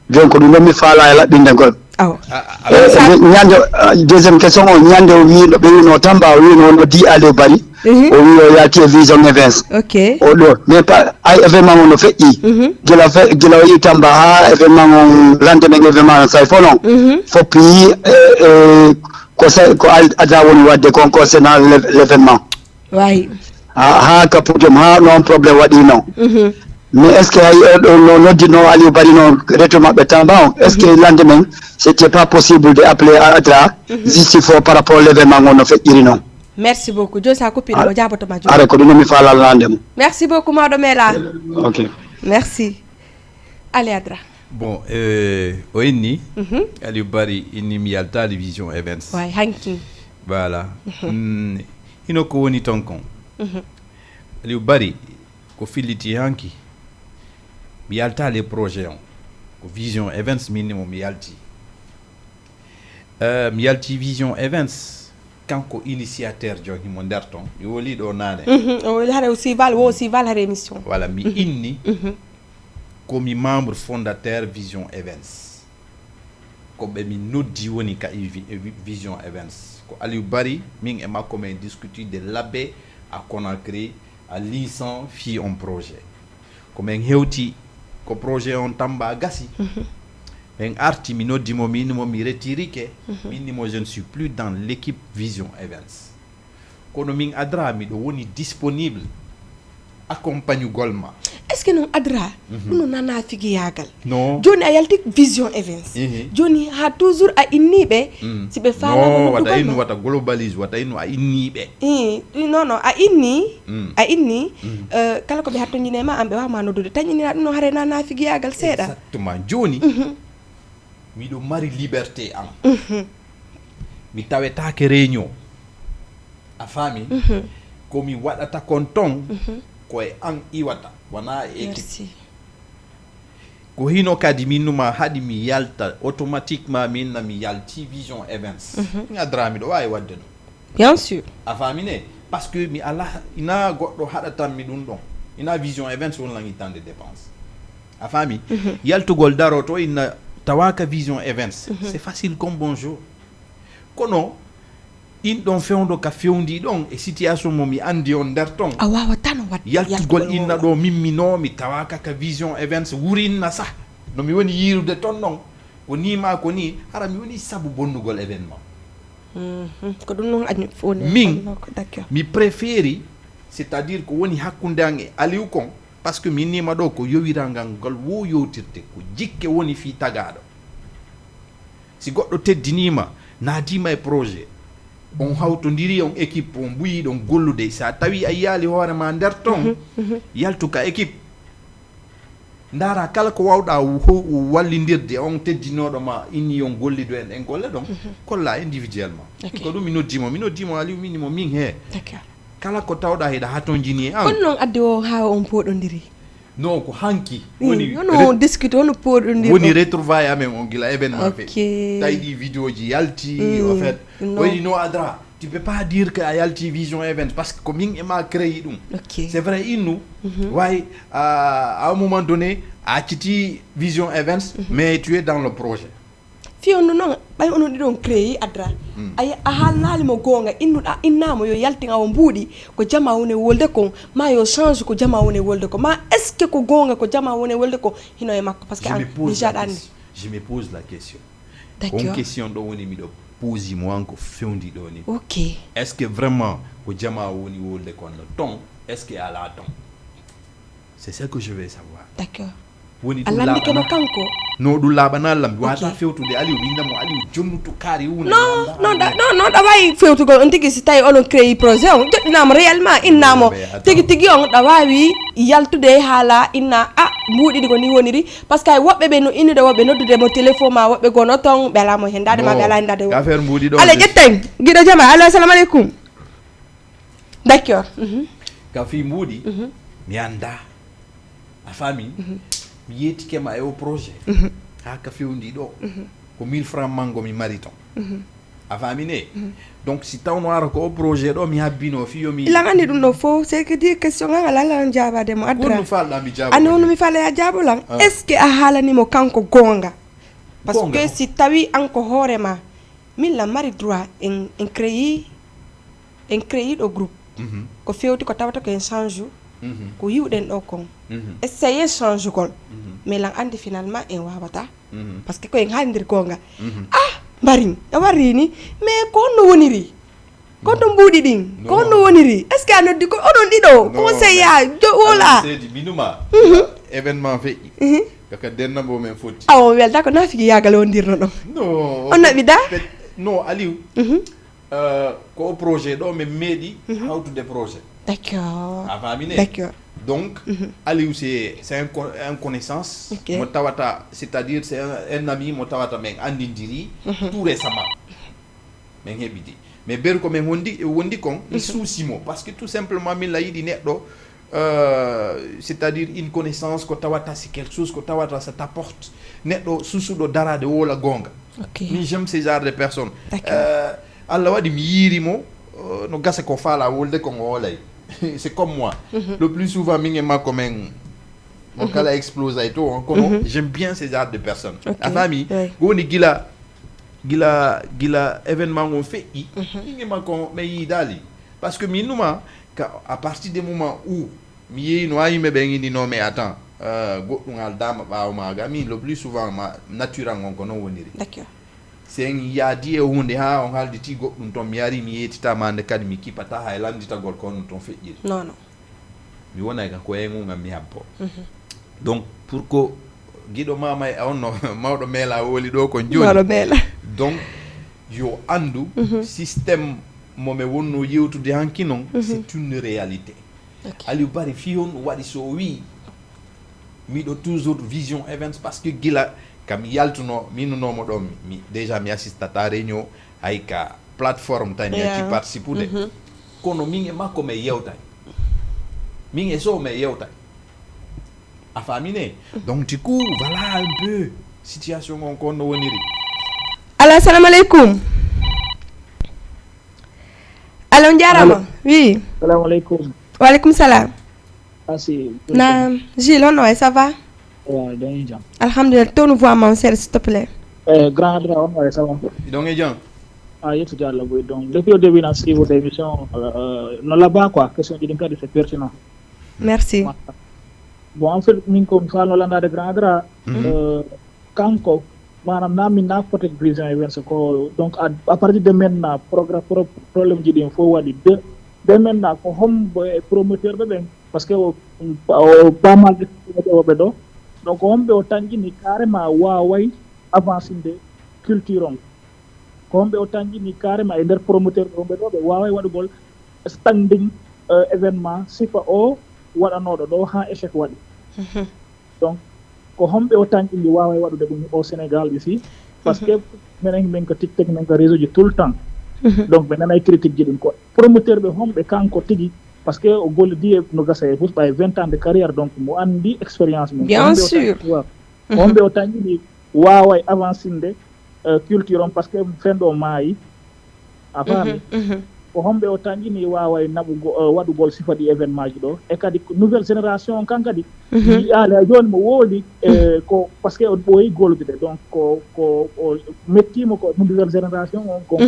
Donc ko ɗum ɗon mi faala e laɓɓinde ngol. Awa. A, a, Eh, a, ñande, ah, deuxième question o, ñande o wi no ɓe wino Tamba, o wi no, no di Aliou Bari. Mhm. O wi o yalti e Vision Events. Ok. O ɗo. Mais pas, ay événement o no feƴƴi. Mhm. Gila fe-, gila o yi Tamba ha événement o, lande men événement o say fof non. Mhm. Fof yi, eh, eh, ko sa-, ko al-, Adra woni wadde kon concernant l'é-, l'événement. Wayi. Ha, ha ka podium, ha non problème waɗi non. Mhm. Mais est-ce que ay, eh, ɗo no noddi no Aliou Bari non retour maɓɓe Tamba on? Est-ce que lande men, c'était pas possible de appeler Adra, mhm, juste fo par rapport l'événement on no feƴƴiri non? Merci beaucoup. Jooni sa koppi ɗum, o jaaboto ma jooni. Are ko ɗum mi faala lande mo. Merci beaucoup, Mawɗo Mela. Ok. Merci. Allez, Adra. Bon, euh, o inni, mhm, Aliou Bari inni mi yaltaali Vision Events. Way, hanki. Voilà. Mhm. Mm, hino ko woni ton kon. Mhm. Aliou Bari, ko filliti hanki. Mi yaltaali e projet on. Ko Vision Events min mo mi yalti. Euh, mi yalti Vision Events. Kanko initiateur jon himo nder ton. Mi woli ɗo nane. Mhm, o woli hare o sival, wo o sival hare émission. Voilà, mi, mhm, inni. Mhm. Ko mi membre fondateur Vision Events. Ko ɓe mi noddi woni ka i vi-, e vi-, Vision Events. Ko Aliou Bari, min e makko men discuti de l'abbé à Conakry, à Lisan, fii on projet. Ko men hewti ko projet on Tamba gasi. Mhm. Men arti, mi noddi mo, mi inni mo mi retirike. Mhm. Mi inni mo je ne suis plus dans l'équipe Vision Events. Kono min Adra miɗo woni disponible accompagnugol ma. Est-ce que non Adra, mhm, ɗum no nana figiyagal? Non. Joni a yalti Vision Events. Mhm. Joni ha toujours a inniɓe, mm, si ɓe faala no, wata noddugal innu, ma, wata globalise, wata innu a inniɓe. Eh, non, non, a inni, mm, a inni, mm, euh, kala ko ɓe hattonjine ma, an ɓe wawma noddude. Tañinina ɗum no hare nana figiyagal seeɗa. Exactement. Joni, mhm, miɗo mari liberté am. Mhm. Mi tawetaake réunion. A faami? Mhm. Ko mi waɗata kon ton, mhm, ko e an iwata, wona e équipe. Merci. Ko hino kadi min numa haɗi mi yalta automatiquement, min na mi yalti Vision Events. Mhm. Min Adra miɗo waawi waɗde ɗum. Bien sûr. A faami ne? Parce que mi ala, ina goɗɗo haɗatanmi ɗum ɗon. Ina Vision Events won lan ittande dépense. A faami? Mhm. Yaltugol daro to inna tawaka Vision Events. Mhm. C'est facile comme bonjour. Kono ɗin ɗon fewndo ka fewndi ɗon e situation mo mi andi on nder ton. A wawata no waɗ-, yaltugol, yaltugol inna ɗo min mi no mi tawaka ka Vision Events wurinna sah. No mi woni yirude ton non. Ko ni ma ko ni, hara mi woni sabu bonnugol événement. Mhm. Ko ɗum non añi fof ne. Min, d'accord. Mi préféri, c'est-à-dire ko woni hakkunde an e Aliou kon, parce que min nima ɗo ko yowirangal ngal wo yowtirde, ko jikke woni fii tagaɗo. Si goɗɗo teddinima, naadima e projet, On hawtondiri, on équipe, on ɓuyi ɗon gollude. So a tawi a yiyaali hoore ma nder ton, yaltu ka équipe. Ndaara kala ko wawɗa wo-, wallindirde on teddinooɗo ma, inni on gollido en, en golle ɗon, kolla individuellement. Ok. Ko ɗum mi noddi mo, mi noddi mo Aliou, mi inni mo min he. D'accord. Kala ko tawɗa hiɗa hatonjini e an. Kono noon addi o haa on pooɗondiri? Non, ko hanki. Woni hono on discuter, hono pooɗondiri woni retrouvaille amen on gila événement fe. Ok. Tawi ɗi vidéo ji yalti, en fait. Non. Woni no Adra, tu peux pas dire que a yalti Vision Events parce que ko min e ma créé ɗum. Ok. C'est vrai, innu, way, à, à un moment donné, a acciti Vision Events, mais tu es dans le projet. Fii on noon, ɓay onon ɗiɗon créé Adra. A, a haalnaali mo goonga, innuɗa, innaa mo yo yaltin awa mbuuɗi, ko jama woni wolde kon, ma yo change ko jama woni wolde kon. Ma est-ce que ko goonga ko jama woni wolde kon hino e makko? Parce que an, déjà ɗa anndi. Je me pose la question. D'accord. On question ɗo woni miɗo posi mo an ko fewndi ɗo ni. Ok. Est-ce que vraiment ko jama woni wolde kon no ton? Est-ce que ala ton? C'est ce que je veux savoir. D'accord. Woni a ɗum lannike mo laaɓana-, kanko? No, ɗum laaɓana lam. Ok. Wata fewtude Aliou, winda mo Aliou jonnuto kaari wuna. Non, non, ɗa, non, non, ɗa waawi fewtugol on tigi si tawi onon créé projet on, joɗɗinaa mo réellement, innaa mo. Non, mais attends. Tigi tigi on, ɗa waawi yaltude haala, inna, a, mbuuɗi ɗi ko ni woniri. Parce que hay woɓɓe ɓe no innude, woɓɓe noddude mo téléphone ma, woɓɓe gono ton, ɓe alaa mo hendaade ma, ɓe alaa hendaade. Non. Affaire mbuuɗi ɗo. Allez, ƴetten. Giɗo jama. Allo, assalamu aleykum. D'accord. Mhm. Ka fii mbuuɗi, mi anndaa. A faami? Mi yeetike ma e o projet. Haa ka fewndi ɗo. Ko mille francs manngo mi mari ton. A faami ne? Donc, si tawno ara ko o projet ɗo mi habbino fii yo mi. Ilan anndi ɗum ɗo fof, c'est que des questions ngal alaa lan jaabaade mo Adra. Ko honno faalɗa mi jaabo? Ani honno mi faala ya jaabo lan? Ah. Est-ce que a haalani mo kanko goonga? Parce que si tawi an ko hoore ma, min la mari droit en, en créé, en créé ɗo groupe. Ko fewti ko tawata ko en change, ko yiwɗen ɗo kon. Essayé change gol. Mais lan anndi finalement en waawata. Parce que ko en haalindiri goonga. Ah, mbarin, e warri ni. Mais ko honno woniri? Ko honno mbuuɗi ɗin? Ko honno woniri? Est-ce que a noddi ko onon ɗiɗo? Non, conseil ya, jo-, wala. Seedi, minuma. Événement feƴƴi. Kaka denna bo men fotti. Awa, on welta ko naafiki yaagal on dirno ɗon. Non. On naɓida? Non, Aliou. Euh, ko o projet ɗo min meeɗi hawtude projet. D'accord. A faami ne? D'accord. Donc, Aliou, c'est, c'est un co-, un connaissance. Ok. Mo tawata, c'est-à-dire, c'est un, un ami mo tawata min anndindiri tout récemment. Min heɓidi. Mais beru ko min wondi, wondi kon, mi suusi mo. Parce que tout simplement, min la yiɗi neɗɗo, euh, c'est-à-dire une connaissance ko tawata, c'est quelque chose ko tawata, ça t'apporte. Neɗɗo suusuɗo daraade woola goonga. Ok. Min, j'aime ce genre de personne. D'accord. Euh, Allah waɗi mi yiiri mo, euh, no gasa ko faala wolde ko ngo wolay. C'est comme moi. Le plus souvent, min e makko min, mo kala explose ay to, hein, kono j'aime bien ce genre de personne. Ok. A faami? Oui. Ko woni gila, gila, gila événement ngon feƴƴi, min e makko min yiidaali. Parce que min numa, ka, à partir du moment où mi yeeyno ha yimɓe ɓen inni, non, mais attends, euh, goɗɗum aldaama ɓaawo maaga. Min, le plus souvent, ma, nature an on ko non woniri. D'accord. Si en yaadi e huunde haa on haalditi goɗɗum ton, mi ari mi yeetita ma nde kadi mi kipata hay lannditagol ko honno ton feƴƴiri. Non, non. Mi wonay ka ko en ngun mi habbo. Donc, pour ko giɗo mama e on no mawɗo meela woli ɗo ko jooni. Mawɗo meela. Donc, yo anndu système mo mi wonno yewtude hanki non, c'est une réalité. Ok. Aliou Barry, fii on waɗi so o wi'i, miɗo toujours Vision Events, parce que gila kam yaltuno, mi nunomo ɗo, mi, mi, déjà mi assistata réunion, hay ka plateforme tawi mi acci participude. Kono min e makko mi yewtay. Min e so mi yewtay. A faami ne? Donc, du coup, voilà un peu situation on ko no woniri. Allo, assalamu aleykum. Allo, on jaaraama. Allo. Oui. Assalamu aleykum. Wa aleykum salam. Asi. Naam. Gilles, on waay, ça va? Waaw, dañuy jam. Alhamdulillah, to no voix ma on seeɗa, s'il te plaît. Eh, grand Adra, on waay, ça va? Ɗon e jam. Ah, yettude Allah boy. Donc, depuis au début, na suivre l'émission, euh, no laaɓi quoi, question ji ɗin kadi, c'est pertinent. Merci. Bon, en fait, min ko mi faalno landaade grand Adra, euh, kanko, maanaam, na min na foti Vision Events ko, donc, à, à partir de maintenant, programme, pro-, problème ji ɗin fof waɗi. De, de maintenant, ko hombo e promoteur ɓe ɓen? Parce que o, o pas mal de promoteur ɓe ɗo. Donc, homɓe o tanƴini carrément waaway avancinde culture on? Ko homɓe o tanƴini carrément e nder promoteur ɓe, homɓe ɗo ɓe waaway waɗugol standing, euh, événement sifa o waɗanooɗo ɗo haa échec waɗi. Donc ko homɓe o tanƴini waaway waɗude ɗum au Sénégal ici? Parce que minen min ko TikTok, min ko réseau ji tout le temps. Donc ɓe nanay critique ji ɗum. Ko promoteur ɓe homɓe kanko tigi, parce que o gollidi e no gasa e fus ɓay vingt ans de carrière, donc mo anndi expérience mum. Bien sûr. Homɓe o tanƴini waaway avancinde, euh, culture on, parce que fenɗo maayi. A faami? Ko homɓe o tanƴini waaway naɓugo, euh, waɗugol sifa ɗi événement ji ɗo? E kadi ko nouvelle génération on kan kadi yiyaali hay jooni mo wooli, e ko parce que o ɓooyi gollude, donc ko ko o mettiima ko nouvelle génération on kon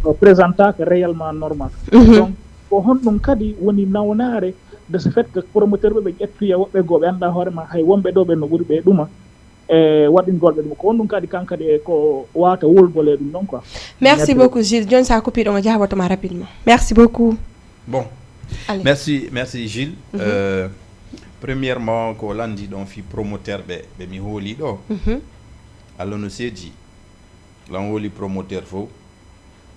o présentaka réellement normal. Donc ko honɗum kadi woni nawnaare de ce fait que promoteur ɓe ɓe ƴettoya woɓɓe goo ɓe anndaa hoore ma hay wonɓe ɗo ɓe no ɓuri ɓe ɗuma e waɗingol ɓe ɗum? Ko honɗum kadi kan kadi e ko wawata wolgol e ɗum ɗon quoi? Merci beaucoup, Gilles. Jooni sa kupiɗo ngo jahaboto ma rapidement. Merci beaucoup. Bon. Merci, merci Gilles. Euh, premièrement ko landi ɗon fi promoteur ɓe ɓe mi hooli ɗo. Allah no seedi lan hooli promoteur fof,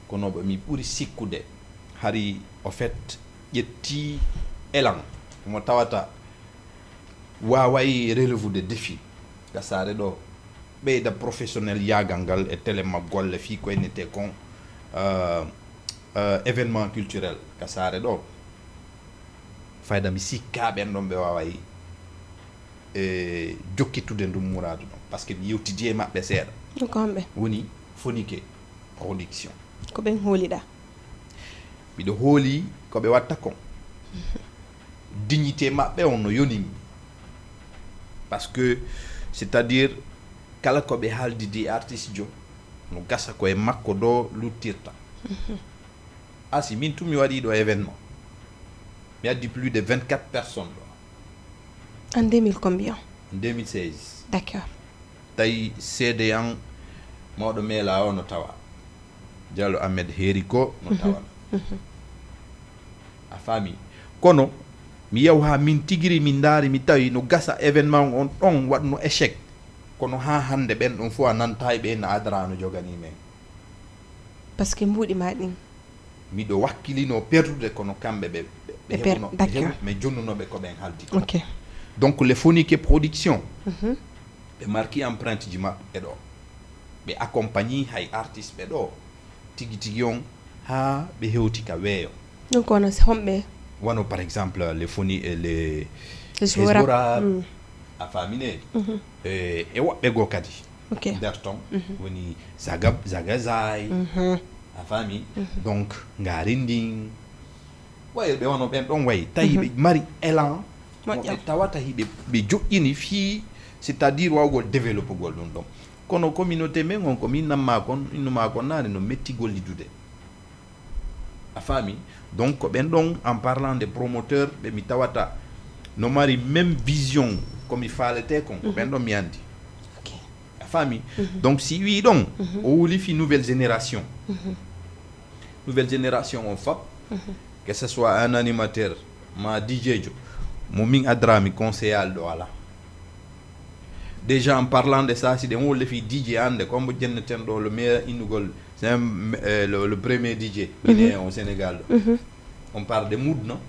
kono ɓe mi ɓuri sikkude hari au fait ƴetti élan mo tawata waaway relevude défi gasare ɗo, ɓeyda professionnel yaagal ngal e télé ma golle fii ko innete kon, euh, euh, événement culturel gasare ɗo. Fayda mi sikka ɓen ɗon ɓe waaway e jokkitude ndun muraadu ɗon, parce que mi yewtidi e maɓɓe seeɗa. Ko homɓe? Woni Fonike Production. Ko ɓen hooliɗa? Miɗo hooli ko ɓe watta kon. Dignité maɓɓe on no yonimmi. Parce que c'est à dire kala ko ɓe haaldidi artiste jo no gasa ko e makko ɗo luttirta. Asi min tun mi waɗi ɗo événement. Mi addi plus de vingt-quatre personnes ɗo. En deux mille combien? En deux mille seize. D'accord. Tawi seede an mawɗo meela o no tawa. Diallo Ahmed Heriko no tawana. A faami? Kono mi yaw ha min tigiri min ndaari mi tawi no gasa événement on ɗon waɗno échec. Kono ha hande ɓen ɗon fof a nanta e ɓe na adra no jogani men. Parce que mbuuɗi ma ɗin. Miɗo wakkilino perdude kono kamɓe ɓe ɓe heɓuno ɓe heɓu mais jonnunoɓe ko ɓen haldi ko. Donc le Fonike Production ɓe marki empreinte ji maɓɓe ɗo. Ɓe accompagni hay artiste ɓe ɗo tigi tigi on ha ɓe hewti ka weeyo. Donc wano homɓe? Wano par exemple le Foni e le Hezbora. A faamine? E woɓɓe goo kadi nder ton woni Zagazay, a faami? Donc ngaari ndin wayɓe wano ɓen ɗon wayi tawi ɓe mari élan mo ɓe tawata hiɓe ɓe joƴƴini fii c'est à dire wawgol développegol ɗum ɗon. Kono communauté men on ko min namma kon innuma kon naane no metti gollidude. A faami? Donc ko ɓen ɗon en parlant de promoteur ɓe mi tawata no mari même vision ko mi faalete kon ko ɓen ɗon mi andi. A faami? Donc si wii ɗon o wuli fi nouvelle génération. Nouvelle génération on fap que ce soit un animateur ma DJ jo mo min adrami conseillal ɗo ala. Déjà en parlant de ça si ɗen wolle fi DJ ande comme jenneten ɗo le meilleur innugol c'est un, euh, le, le premier DJ guinéen au Sénégal ɗo. On parle de Mood, non?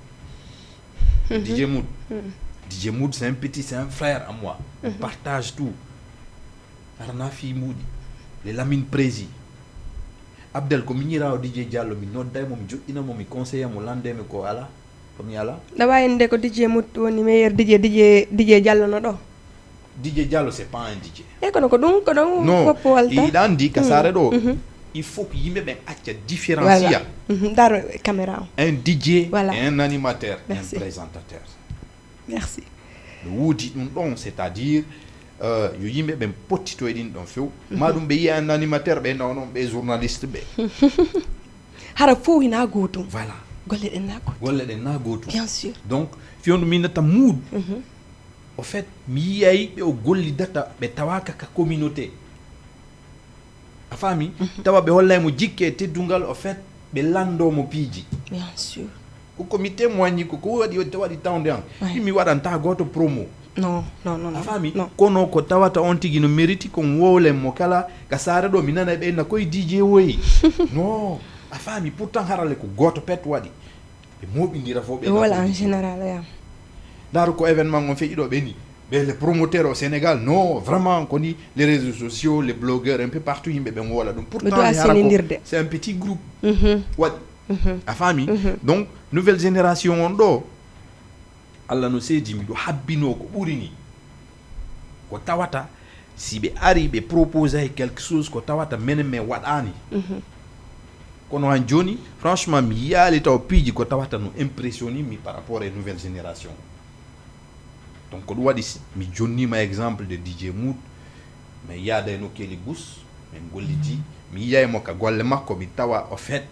DJ Mood. DJ Mood c'est un petit c'est un frère à moi. On partage tout. Arana fi mbuuɗi le Lamine Prési. Abdel ko miñiraawo DJ Diallo mi nodday mo mi joƴƴina mo mi conseilla mo lande mi ko ala. Ko mi ala. Ɗa wawi nde ko DJ Mut woni meilleur DJ DJ DJ Diallo no ɗo. DJ Diallo c'est pas un DJ. E kono ko ɗum ko ɗon non foppo walta. Iɗa andi ka saare ɗo il faut ko yimɓe ɓen acca différencia. Daro caméra o. Un DJ voilà. Et un animateur. Merci. Un présentateur. Merci. No woodi ɗum ɗon c'est à dire euh, yo yimɓe ɓen pottito e ɗin ɗon few ma ɗum ɓe yiya un animateur ɓe nawnon ɓe journaliste ɓe. Hara fof hina gootum. Voilà. Golle ɗen na gootum. Golle ɗen na gootum. Bien sûr. Donc fiyondu min nata muudu. Au fait mi yiyay ɓe o gollidata ɓe tawaka ka communauté. A faami? Tawa ɓe hollay mo jikke e teddungal au fait ɓe lanndo mo piiji. Bien sûr. Ko ko mi témoigne ko ko waɗi waɗi tawde an. Mi waɗanta gooto promo. Non, non, non, a non. Faami? Non. Kono ko tawata on tigi no mérite kon wowlen mo kala ka saare ɗo, mi nana ɓe inna koye D J woyi. Non, a faami? Pourtant harale ko gooto pet waɗi. Ɓe mooɓindira fof ɓe Voilà, en ɗaɓɓude. Général, ya. Ndaaru ko événement on feƴƴi ɗo ɓe ni. Ɓe les promoteurs au Sénégal, non, vraiment, ko ni les réseaux sociaux, les blogueurs, un peu partout, yimɓe ɓe ngola ɗum. Ɓe Pourtant, doit mi hara ko sennindirde. C'est un petit groupe. Mhm. Waɗi. Mhm. A faami? Mhm. Donc, nouvelle génération on ɗo, Allah no seedi, miɗo habbinoo ko ɓuri ni. Ko tawata, si ɓe ari, ɓe proposé quelque chose, ko tawata menen men waɗaani. Mhm. Kono han jooni, franchement, mi yiyaali taw piiji ko tawata no impressionné mi par rapport e nouvelle génération. Donc, ko ɗum waɗi, si mi jonnima exemple de D J Mood, min yaada e nokkeeli bus, min golliti, mi yiya e mo ka golle makko, mi tawa, au fait,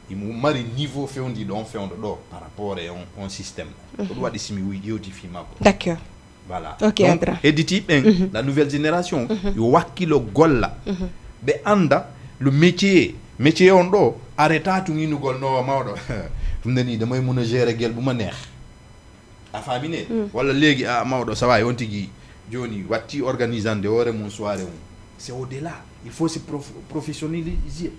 imo mari niveau fewndiɗo on fewndo ɗo par rapport e on, on système. Ko ɗum waɗi si mi wi ƴewti fii makko. D'accord. Voilà. Ok, Donc, Adra. Hedditiiɓe ɓen, la nouvelle génération, yo wakkilo golla. Ɓe annda le métier. Métier on ɗo, arrêta tun innugol no mawɗo. Ɗum nani, damay mun a gérer gel bu ma neex. A faami ne? Walla léegi, a mawɗo, sa waay on tigi jooni watti organisande hoore mum soirée mum. C'est au-delà. Il faut se prof- professionnaliser.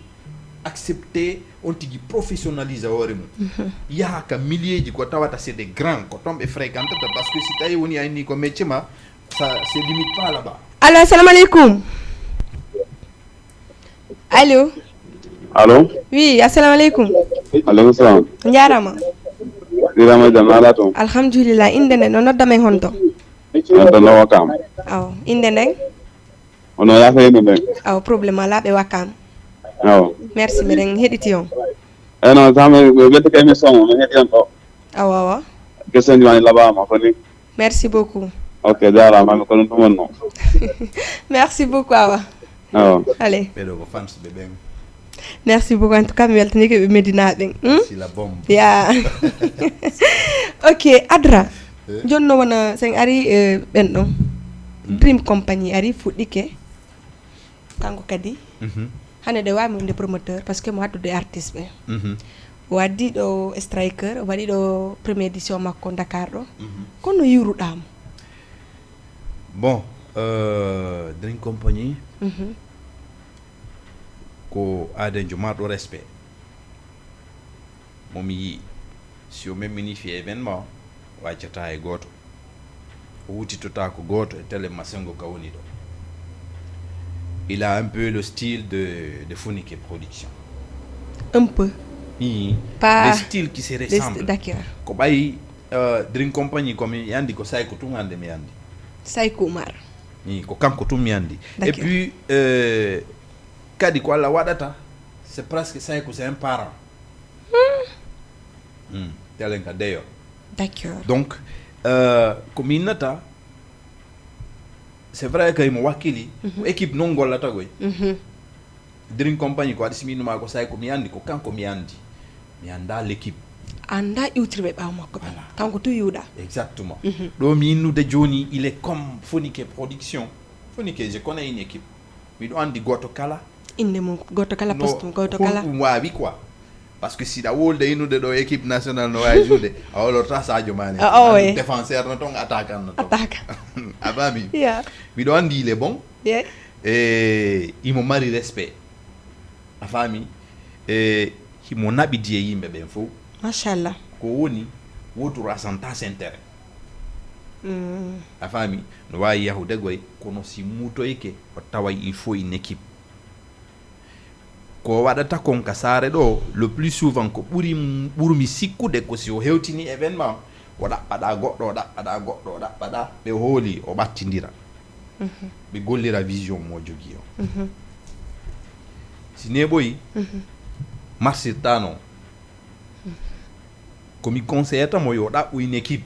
Accepter on tigi professionnaliser hoore mum. Yaha ka milieu ji ko tawata c'est des grands, ko ton ɓe fréquentata, parce que si tawi woni a inni ko métier ma, ça se limite pas là-bas. Allo, assalamu aleykum. Allo. Allo. Oui, assalamu aleykum. Aleykum salam. Njaarama. Ɗirama jam ala toon. Alhamdulillah, innde nden no nodda men honto? Nodda nowa kam. Aw, innde nden? Ono yaaka yimɓe ɓen. Aw, problème ala, ɓe wakam. Aw. Merci, miɗen heɗiti on. Eno tama mi welti ka émission o mi heɗi on ɗo. Awa, awa. Question ji mani labama ko ni. Merci beaucoup. Ok, jarama mi ko ɗum ɗum wonno. Merci beaucoup, awa. Awa. Allez. Ɓeɗo ko fans ɓe ɓen. Merci beaucoup. En tout cas, mi weltanike ɓe Medina ɓen. Hmm? C'est la bombe. Ya. Ok, Adra. Jooni no wona sen ari, eh, ɓen ɗon. Dream Company ari fuɗɗike. Kanko kadi. Hande ɗo wawi mo inde promoteur parce que mo addude artiste ɓe. O waddi ɗo Striker, o waɗi ɗo première édition makko Dakar ɗo. Kono yiwruɗamo? Bon, euh, Dream Company, ko aadenjo marɗo respect. Mo mi yii, si o memmini fi événement, o accata e gooto. O wutitota ko gooto e télé Masengo ka woni ɗo. Il a un peu le style de, de Funike Production. Un peu. Ii, Pas le style qui se des- ressemble. D'accord. Ko ɓay, euh, Dream Company ko mi andi ko Sayko tun hande mi andi. Sayko Umar. Ii, ko kanko tun mi andi. Et D'accord. Puis, euh, kadi ko Allah waɗata, c'est presque Sayko c'est un parent. Hmm. Telen ka deyo. D'accord. Donc, euh, ko mi innata, c'est vrai que mo wakkili, ko équipe non gollata koy. Dream Company ko waɗi si mi innuma ko Sayko mi andi, ko kanko mi andi. Mi anda l'équipe. Anda iwtirɓe ɓawo makko ɓe. Voilà. Kanko tu yiwɗa. Exactement. Ɗo mi innude joni, il est comme Fonike Production. Fonike, je connais une équipe. Miɗo andi goto kala. Inde mum, goto kala No, poste mum, goto hol kala. Ɗum wawi quoi. Parce que si ɗa wolde innude ɗo équipe nationale no wawi joude, a wolorta Sadio Mané. Ah, oh, Andu oui. Défenseur no ton, attaquant no ton. Attaque. A faami? Yeah. Miɗo andi il est bon. Yeah. E imo mari respect. A faami? E himo naɓidi e yimɓe ɓen fof. Machallah. Ko woni, woto rasanta sentere. Mm. A faami? No wawi yahude goy, kono si mutoyke, o taway il faut une équipe. Ko waɗata kon ka saare ɗo, le plus souvent ko ɓuri, ɓurmi sikkude ko si o hewtini événement, o ɗaɓɓaɗa goɗɗo, o ɗaɓɓaɗa goɗɗo, o ɗaɓɓaɗa, ɓe hooli, o ɓattindira. Ɓe gollira vision mo jogii o. Si neɓoyi, marsirtano. Ko mi conseillata mo yo ɗaɓɓo une équipe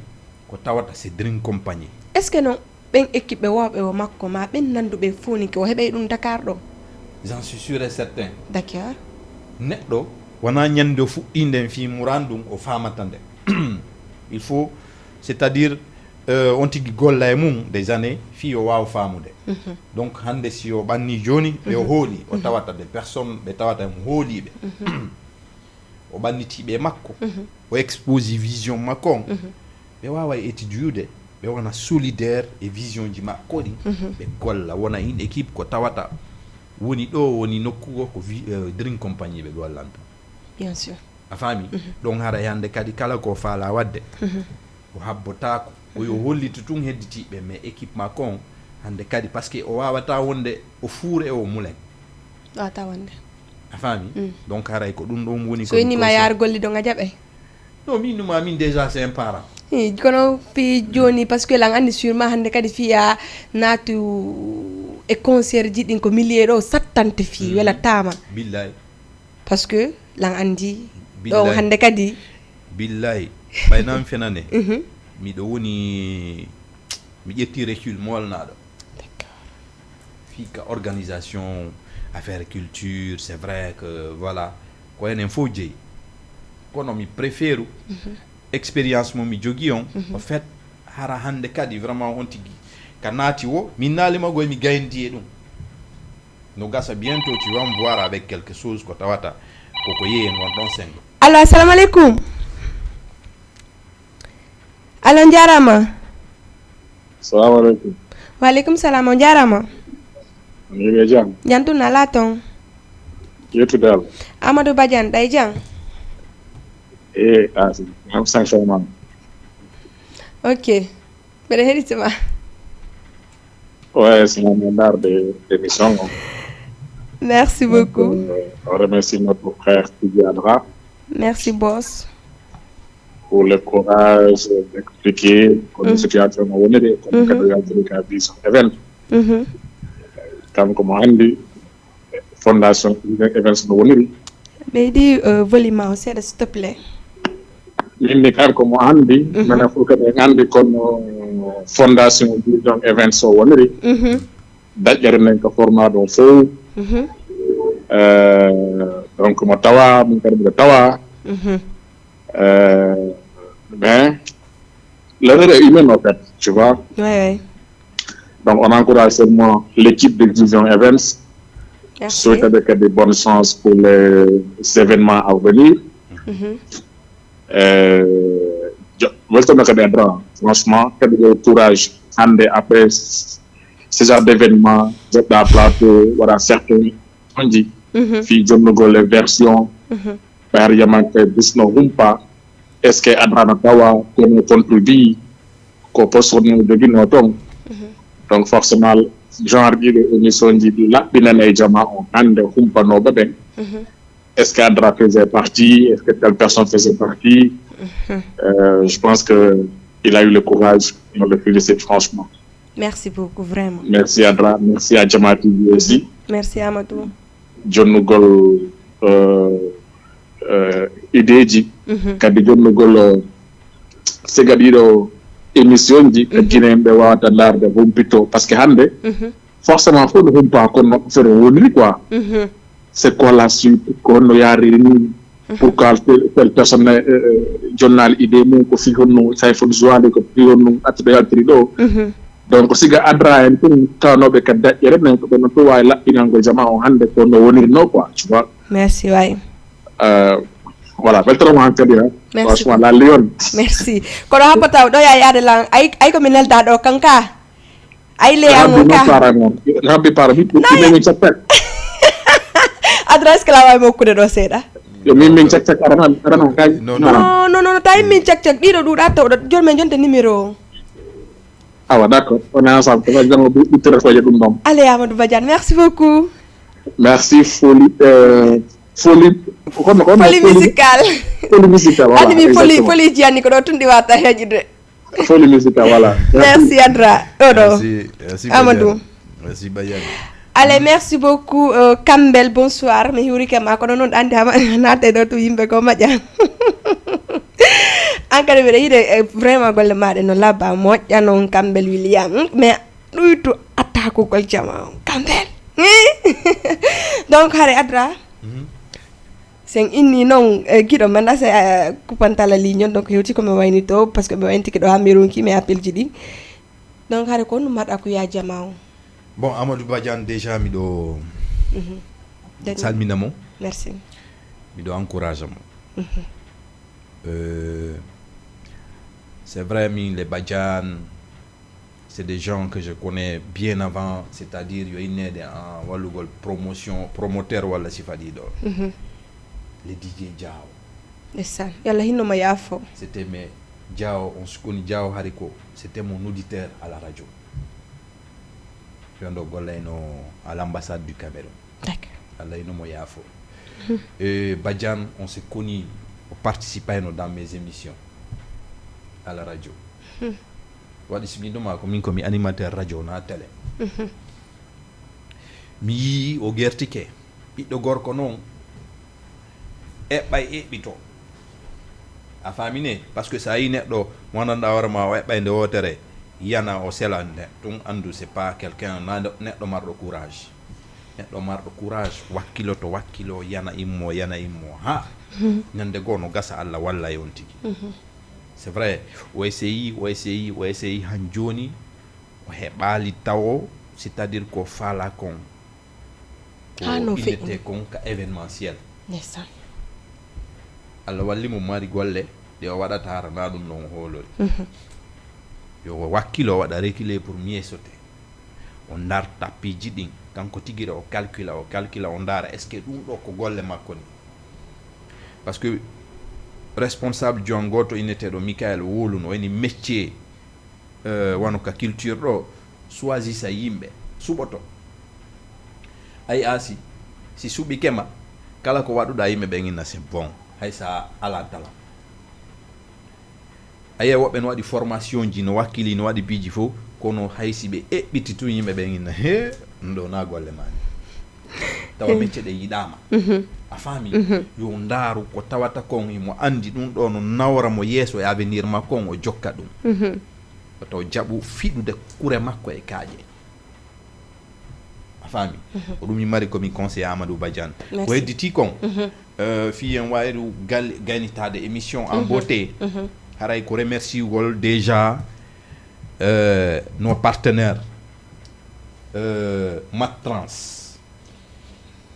ko tawata c'est Dream Company. Est-ce que non, ɓen équipe ɓe wowɓe o makko ma ɓen nanduɓe Fonike, o heɓay ɗum Dakar ɗo? J'en suis sûr et certain. Dakar. Neɗɗo wona ñande o fuɗɗi nden fii muran ɗum o famata nde. Il faut, c'est-à-dire, euh, on tigi golla e mum des années fii o waawa faamude. Donc hande si o ɓanni joni ɓe o hooli, o tawata des personnes ɓe tawata mo hooliɓe. O ɓanniti ɓe makko, o exposi vision makko on. Ɓe wawa étudiude ɓe wona solidaire e vision ji maɓɓe ko ɗi, ɓe golla, wona une équipe ko tawata woni ɗo, woni nokku o ko vi- eh, drink compagnie ɓe gollanto. Bien sûr. A faami? Ɗon haray hannde kadi kala ko faala waɗde, o habbotaako, ko yo hollitu tun hedditiiɓe, mais équipe makko on hannde kadi, parce que o waawata wonde o fuure e o mulen. Wata wonde. A faami? Donc haray ko ɗum ɗon woni So inni ma yaar golli ɗon a jaɓay? Non, min numa min déjà c'est un parent. Kono fii jooni, parce que lan anndi sûrement hannde kadi fii a naatu e concert ji ɗin, ko milieu ɗo sattante fii wela taama. Billahi. Parce que lan anndi ɗo hannde kadi. Billahi, ɓay nan fenane. Miɗo woni, mi ƴetti recul molnaɗo. Fii ka organisation, affaire culture, c'est vrai que voilà, ko enen fof jeyi. Kono mi préfère expérience mo mi jogii on, au fait, hara hannde kadi vraiment on tigi ka naati wo, min naali ma goy mi gayndi e ɗum. No gasa bientôt tu vas me voir avec quelque chose ko tawata koko yeeyen won ɗon sengo. Allo, assalamu aleykum. Allo, on jaaraama. Salamu aleykum. Wa aleykum salam, on jaaraama. On yeɓe jam? Jam tun alaa toon. Yettude Allah. Amadou Badiane, ɗay jam? E, a, am sanction ma. Ok. Mbeɗa heɗitima. Ouais, c'est mon honneur de l'émission. Merci beaucoup. Euh, on remercie notre frère Sidi Adra. Merci, boss. Pour le courage d'expliquer comme situation no woniri comme kadi yaltiri ka vision event. Kanko mo anndi fondation Vision Events no woniri. Ɓeydi volume ma o seeɗa s'il te plaît. Min mi kanko mo anndi minen fof kadi en anndi kono fondation Vision Events o woniri. Daƴƴere nden ko format ɗo fof. Donc mo tawa min kadi mbiɗo tawa. Mais l'erreur est humaine en fait, tu vois. Ouais, ouais. Donc on encourage seulement l'équipe de Vision Events. Merci. Souhaiter kadi bonne chance pour les événements à venir. Weltama kadi Adra, franchement kadi yo courage hannde après ce genre d'événement joɗɗa plateau waɗa certains onji fi jonnugol e version ɓayar yamanka e bisno humpa. Est ce que Adra no tawa kono contribué ko poste no joginoo toon? Donc forcément genre ɗiɗo émission ji laɓɓinan e jama o hannde humpanooɓe ɓen. Est ce que Adra faisait partie? Est ce que telle personne faisait partie? Euh, je pense que il a eu le courage, on le félicite franchement. Merci beaucoup, vraiment. Merci Adra, merci à Jama T V aussi. Merci Amadou. Jonnugol euh, euh, idée ji kadi jonnugol euh, siga ɗiɗo émission ji jinenɓe wawata larde humpito parce que hannde forcément fof no humpa kono feere woniri quoi. C'est quoi la suite? Ko honno yaariri ni? Pourquoi telle personne jonnaali idée mum? Ko fii honno Sayfun Joali, ko fii honno attude yaltiri ɗo? Donc siga Adra en tun tawnooɓe ka daƴƴere men ko ɓe no tuwa e laɓɓinango jama o hannde ko no wonirno quoi, tu vois. Merci waay. Euh, voilà, weltanama han kadi ha. Merci. Franchement la lion. Merci. Kono happata ɗo ya yaade lan ay ay ko mi nelda ɗo kanka. Ay le an Rabbi on no ka. Para non. Rabbi para mi mi mi cakkat. Adresse kala way mo kude ɗo seeɗa. Yo min min cakkat arana arana kay. Non, Non non non tawi min cak cak ɗiɗo ɗuɗa tawɗo joni men jonta numéro o. Awa d'accord, on est ensemble. Ko jango bi bi téléphone ɗum ɗon. Allez Amadou Badiane, merci beaucoup. Merci Folie euh, Folie. Kono kono Folie musicale. Folie musicale voilà. Andi mi folie Exactement. Folie ji anni ko ɗo tun ɗi wata heƴude. Folie musicale voilà. Merci Adra. Ɗo ɗo. Merci, merci Amadou. Badiane. Merci Badiane. Allez, merci beaucoup euh, Kambel, bonsoir. Mi hiwrike ma kono noon andi hama naate ɗo to yimɓe ko maƴa. An kadi mbiɗa yiɗe eh, vraiment golle maɗe no labba moƴƴa noon Kambel William. Mais ɗuytu attakugol jama on Kambel. Donc hare Adra. Sen inni noon e giɗo men ase kupantala ligne on donc hewti komi waynito parce que mi waynitiki ɗo ha mi ronki mi appel ji ɗi. Donc hare ko honno mbaɗa ko ya jama on? Bon, Amadou Badiane déjà miɗo Dañi- salmina mo, Merci. Miɗo encourage mo. Euh, c'est vrai min le Badiane C'est des gens que je connais bien avant, c'est-à-dire yo inneede en wallugol promotion, promoteur walla sifa ɗiɗo. Les D J Diaw. Ndeysaan, yalla hinno ma yaafo. C'était mes Diaw, on se connaît Diaw Hariko. C'était mon auditeur à la radio. Yondo gollayno à l'ambassade du Cameroun. D'accord. Allah ino mo yaafo. Et Badiane, on se connaît, o participayno dans mes émissions à la radio. Waɗi si miɗo ma ko min ko mi animateur radio na télé. Mi yii o gertike ɓiɗɗo gorko noon eɓɓay eɓɓito. A faamine? Parce que so a yii neɗɗo wonanɗa hoore ma o eɓɓay nde wootere yana o sela nde, ɗum anndu c'est pas quelqu'un na neɗɗo marɗo courage. Neɗɗo marɗo courage wakkiloto wakkilo yana immo yana immo ha ñande goo no gasa Allah walla e on tigi. C'est vrai, o essayi o essayi o essayi han jooni o heɓaali tawo, c'est-à-dire ko faala kon ko Ha no feƴƴi. Innete kon ka événementiel. Ndeysaan. Allah walli mo mari golle ɗe o waɗata hara na ɗum ɗon o hoolori. Yo o wakkilo o waɗa reculer pour mieux sauter. O ndarta piiji ɗin kanko tigi o calcula o calcula o ndaara est-ce que ɗum ɗo ko golle makko ni? Parce que responsable jon gooto inneteeɗo Michael o woluno o ini métier euh, wano ka culture ɗo choisisa yimɓe suɓoto. Ay asi si suɓike ma kala ko waɗuɗa yimɓe ɓen inna c'est bon, hay sa ala talan. Aye woɓɓe no waɗi formation ji no wakkili no waɗi piiji fof, kono hay si ɓe eɓɓiti tun yimɓe ɓen inna he ɗum ɗo na golle ma ni. Tawa mecce ɗe yiɗama. A faami? Yo ndaaru ko tawata kon imo andi ɗum ɗo no nawra mo yeeso e avenir makko on o jokka ɗum. Wata o jaɓu fiɗude kure makko e kaaƴe. A faami? Ko ɗum mi mari ko mi conseillé Amadou Badiane. Ko hedditi kon, euh, fii en wawiru gaynitaade émission en beauté. Haray ko remerciugol déjà euh, nos partenaires euh, Mattrans.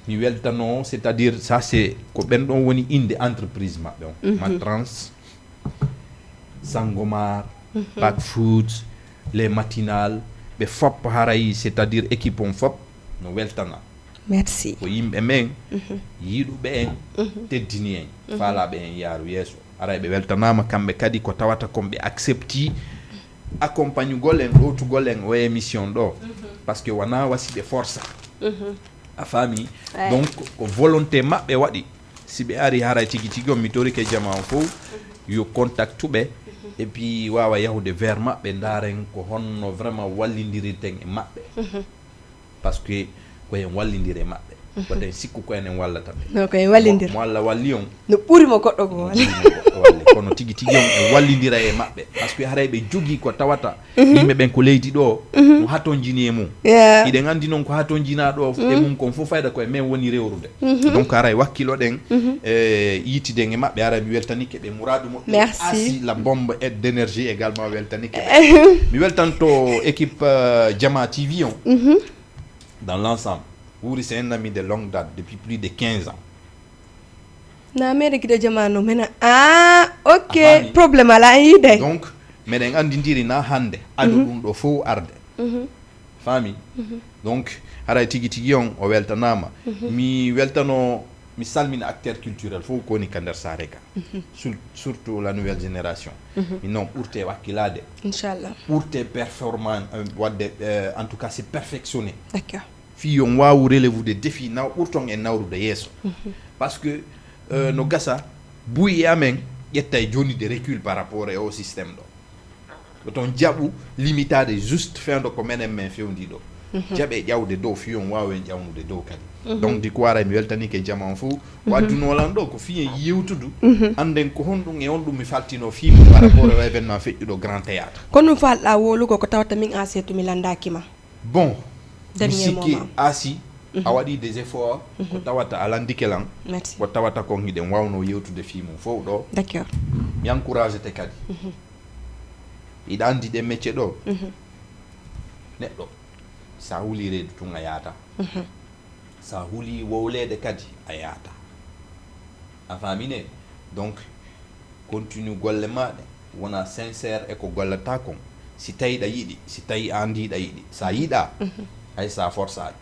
Mi weltano, c'est-à-dire ça c'est ko ɓen ɗon woni inde entreprise maɓɓe on. Mattrans, Sangomar, Pack Foods, les Matinales, ɓe fop haray, c'est-à-dire équipe on fop no weltana. Merci. Ko yimɓe men yiɗuɓe en, teddini en, faalaɓe en yaaru yeeso. Aray ɓe weltanama kamɓe kadi ko tawata kon ɓe accepti accompagnugol en ɗowtugol en o émission ɗo. Parce que wona wasi ɓe forsa. A faami? Donc ko volonté maɓɓe waɗi. Si ɓe ari haray tigi tigi on mi torike jama on fof yo contactu ɓe. Et puis wawa yahude vers maɓɓe ndaren ko honno vraiment wallindirirten e maɓɓe. Parce que ko en wallindire maɓɓe. Koten sikku ko enen wallata ɓe. No ko en wallindir. Mo Allah walli on. No ɓuri mo goɗɗo ko walli. Kono tigi tigi on en wallindira e maɓɓe. Parce que haray ɓe jogii ko tawata yimɓe ɓen ko leydi ɗo no hatonjini e mum. Iɗen anndi noon ko hatonjinaa ɗo e mum kon fof fayda ko e men woni rewrude. Donc haray wakkiloɗen e yiitiden e maɓɓe, haray mi weltanike ɓe muraadu moƴƴo. Merci. Asi la bombe et d'énergie également weltanike ɓe. Mi weltanto équipe euh, Jama T V on dans l'ensemble. Wuuri c'est un ami de longue date depuis plus de quinze ans. Na mere giɗo jamanu mena ah ok. Problème ala yiide. Donc meɗen anndindiri na hannde ado ɗum ɗo fof arde. Faami? Donc haray tigi tigi on o weltanama. Mi weltano mi salmina acteur culturel fof ko woni ka nder saare ka. Surtout la nouvelle génération. Min noon ɓurte wakkilaade. Inchallah. Ɓurte performant euh, wadde euh, en tout cas c'est perfectionné. D'accord. Fii yon waawu relevude défi naw ɓurton en nawrude yeeso. Parce que euh, no gasa buy e amen ƴetta e joni de recul par rapport e o système ɗo. Ko toon jaɓu limitaade juste fewndo ko menen men fewndi ɗo. Jaɓe ƴawde dow fii yon waawu en ƴawnude dow kadi. Donc di ko ara mi weltanike jama on fof. Ko addunoo lan ɗo ko fii en yewtudu. Annden ko honɗum e honɗum mi faltino fii mum par rapport e événement feƴƴuɗo grand théâtre. Ko ɗum falɗa wolugo ko tawata min asetu mi landaaki ma. Bon, mi Dernier sikki moment. Asi a waɗi des efforts ko tawata a landike lan. Merci. Ko tawata kon hiɗen wawno yewtude fii mum fof ɗo. D'accord. Mi encouragete kadi. Hiɗa anndi ɗen mecce ɗo neɗɗo sa huli reedu tun a yaata. Sa huli wowleede kadi a yaata. A faamine? Donc continue golle ma ɗe wona sincère e ko gollata kon. Si tawi ɗa yiɗi, si tawi an ndi ɗa yiɗi, sa yiɗa, hay sa forsaaki.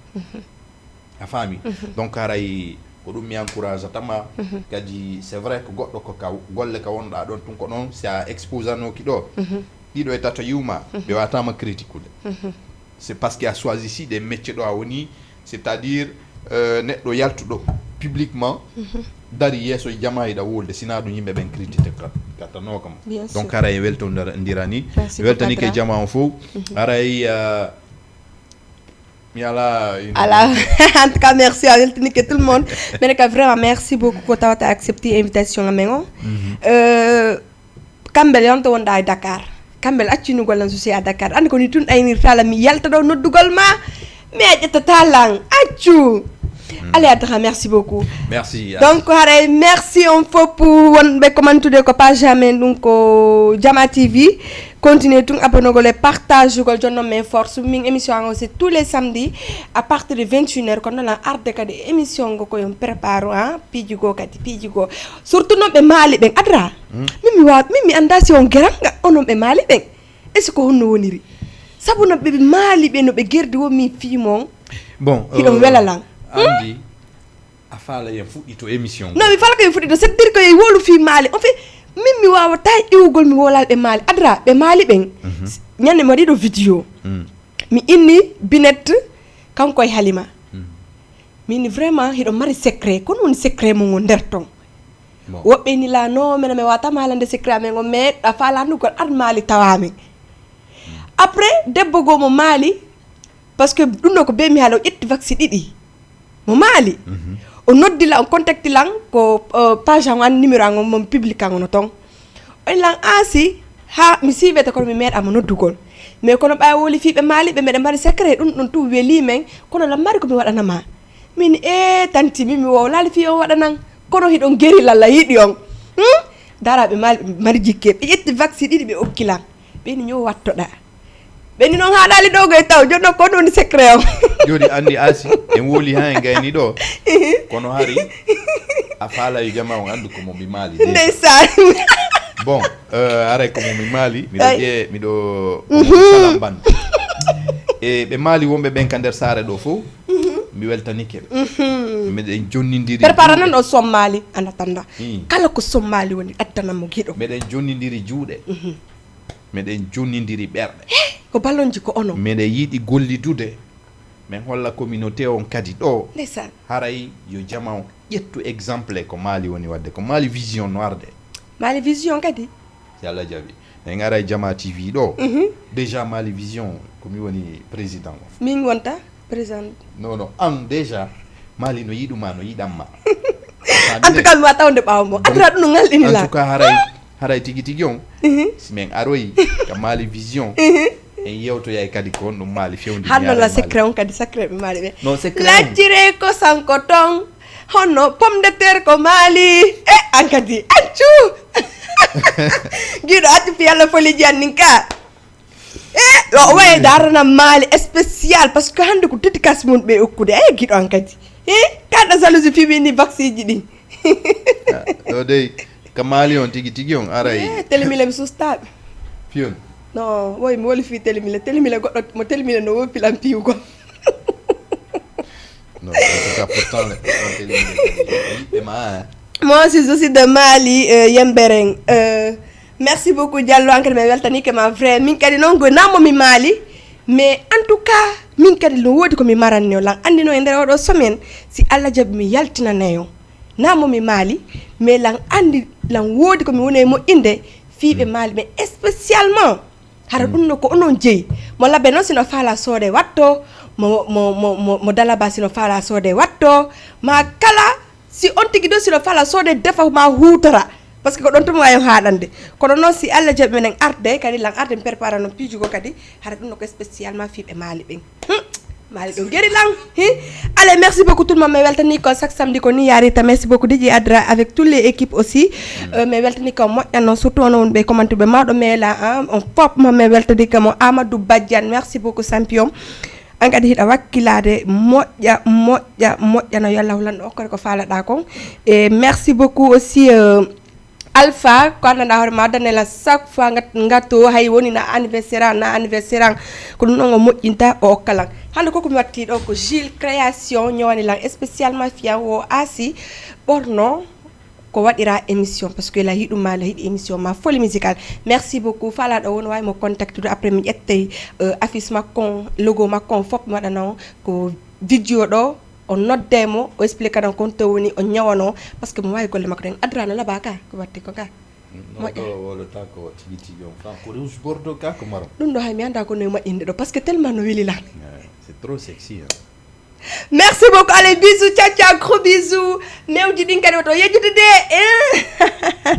A faami? Donc haray ko ɗum mi encourageata ma. Kadi c'est vrai ko goɗɗo ko ka golle ka wonɗa ɗon tun ko ɗon si a exposanoki ɗo ɗiɗo e tato yiwma ɓe watama critiqude. C'est parce que a choisisi des métiers ɗo a woni, c'est-à-dire euh, neɗɗo yaltuɗo publiquement dari yeeso jama hiɗa wolde sina ɗum yimɓe ɓen critique kattanokamo. Donc haray en weltondirani. Weltanike jama on fof. Haray euh, mi ala. Ala. En tout cas merci, a weltanike tout le monde. Mene ka vraiment merci beaucoup ko tawata accepté invitation amen o. Euh, kamɓe yonto wonɗa e Dakar, kamɓe accunugol lan souci à Dakar, andi ko ni tun aynirta lan mi yalta ɗo noddugol ma. Mi a ƴettata lan accu. Allez, adra, merci beaucoup. Merci. Donc haray merci on fof pour wonɓe commentude ko page amen ɗum ko Jama T V. Continuer tun abonnogol e partage ugol jonnon men force min émission an aussi tous les samedis à partir de vingt et une heures kono lan arde kadi émission ngo ko yon prépare ha piiji goo kadi piiji goo. Surtout noon ɓe maali ɓen adra. Min mi wawa min mi annda si on geranga onon ɓe maali ɓen. Est ce que honno woniri? Sabu no ɓe maali ɓe no ɓe gerdi wo min fii mon. Bon hiɗon wela lan. Andi a faala yen fuɗɗito émission. Non mi faala ko yen fuɗɗito c'est dire que yen wolu fii maali on fait. Min mi wawata iwugol mi wolal ɓe maali adra ɓe maali ɓen. Ñande mi waɗiɗo vidéo mi inni Binet kanko e Halima. Min vraiment hiɗo mari secret kono woni secret mo ngo nder ton. Woɓɓe ni la no mena mi wata malande secret amen ngo mais ɗa fala annugol an maali tawa amen. Après debbo goo mo maali parce que ɗum ɗo ko be mi haala o ƴetti vaccine ɗiɗi mo maali. O noddi lan o contacti lan ko page an an numéro an on mon public an ono ton. On lan aasi ha mi siiɓete kono mi meeɗa mo noddugol. Mais kono ɓay woli fii ɓe maali ɓe meɗe mari secret ɗum ɗum tun weli men kono lan mari ko mi waɗana ma. Min e tanti min mi wowlaali fii on waɗanan kono hiɗon geri lalla yiɗi on. Hmm? Dara ɓe maali ɓe mari jikke ɓe ƴetti vaccine ɗiɗi ɓe okki lan. Ɓeni ñoo wattoɗa. Ɓeni noon haɗaali ɗo goy taw jonno ko ɗum secret on. Joni andi aasi en woli ha en gayni ɗo. Kono hari a faala yo jama on andu ko mo mi maali déjà. Ndeysaan. Bon euh, haray ko mo mi maali miɗo ƴee miɗo salam ban. E ɓe maali wonɓe ɓen ka nder saare ɗo fof mi weltanike ɓe. Meɗen jonnidiri prépare nan ɗo sommaali ana tanda kala ko sommaali woni addanamo giɗo. Meɗen jonnidiri juuɗe. Meɗen jonnidiri ɓerɗe. Ko ballonji ko ono. Meɗen yiɗi gollidude. Min holla communauté on kadi ɗo. Ndeysaan. Haray yo jama on ƴettu exemple ko Mali woni wadde ko Mali vision no arde. Mali vision kadi. Si Allah jaɓi min ara e Jama T V ɗo. Déjà Mali vision ko mi woni président o. Min wonta président. Non non an déjà Mali no yiɗuma no yiɗanma. En tout cas mi wata wonde ɓawo mo aduna ɗum no ngalɗini la. En tout cas haray haray tigi tigi on si min aroyi ka Mali vision. En yewtoyay kadi ko honɗum maali fewndi hanno la secret on kadi secret ɓe maali ɓe non secret on laccire ko sanko ton honno pomme de terre ko maali e an kadi accu giɗo accu fi yalla foliji an nin ka e o waye darana maali spécial parce que hande ko dédicace mun ɓe okkude e giɗo an kadi e kaɗa jalousie fimi ni vaccine ji ɗin ɗo dey ka maali on tigi tigi on aray telemile mi sustaɓe piyon non woy mi woli fi telemile telemile goɗɗo mo telemile no wowi pilan piyugol non c'est ça pourtant le telemile yiɓɓe ma moi aussi je suis de mali euh, yemberen euh, merci beaucoup diallo ankadi mi weltanike ma vrai min kadi noon goy nammo mi maali mais en tout cas min kadi no woodi ko mi maranni o lan andino e nder oɗo semaine si allah jaɓi mi yaltinanayi on na mo mi maali mais lan andi lan woodi ko mi woni e moƴƴinde fii ɓe maali ɓe spécialement hara ɗum no ko onon jeyi mo labbe noon sino faala soode watto mo mo mo mo mo dalaba sino faala soode watto ma kala si on tigi ɗo sino faala soode defa ma huutora parce que ko ɗon tuma wawi haɗande kono noon si allah jaɓi menen arde kadi lan arde mi prépara noon piijugo kadi hara ɗum no ko spécialement fii ɓe maali ɓen maali ɗo geri lan hi allez merci beaucoup tout le monde mi weltani ko chaque samedi ko ni yarita merci beaucoup dj adra avec toutes les équipes aussi euh, mi weltani ko moƴƴa noon surtout ono wonɓe commentuɓe mawɗo meela on fop ma mi weltani kamo amadou badiane merci beaucoup champion an kadi hiɗa wakkilade moƴƴa moƴƴa moƴƴa no yo allah hulanɗo okkore ko falaɗa kon e merci beaucoup aussi euh, Alpha, ko anndanɗaa hoore ma, addanee lan chaque fois ngat- ngato, hay woni na anniversaire an, na anniversaire an. Ko ɗum ɗon o moƴƴinta, o okka lan. Hannde ko ko mi watti ɗo ko Gilles Création ñowani lan spécialement fiyan o Asi ɓorno ko waɗira émission, parce que la yiɗu ma, la yiɗi émission ma Folie Musicale. Merci beaucoup. Faalaaɗo won waawi mo contactude, après mi ƴettay, euh, affiche makko on, logo makko on fof mi waɗana on ko vidéo ɗo, o nodde mo, o explique ɗon kon to woni, o ñawano, parce que mo waawi golle makko ɗen. Adra no laba ka, ko watte ko ka. Non, ɗo wolotaa ko tigi tigi on. Fa ko rouge bordeaux ka ko marron. Ɗum ɗo hay mi annda ko no e moƴƴinde ɗo, parce que tellement no weli lan. Ouais, c'est trop sexy, hein. Merci beaucoup. Allez, bisous, ciao, ciao, gros bisous. Newji ɗin kadi woto yejjude de. Eh.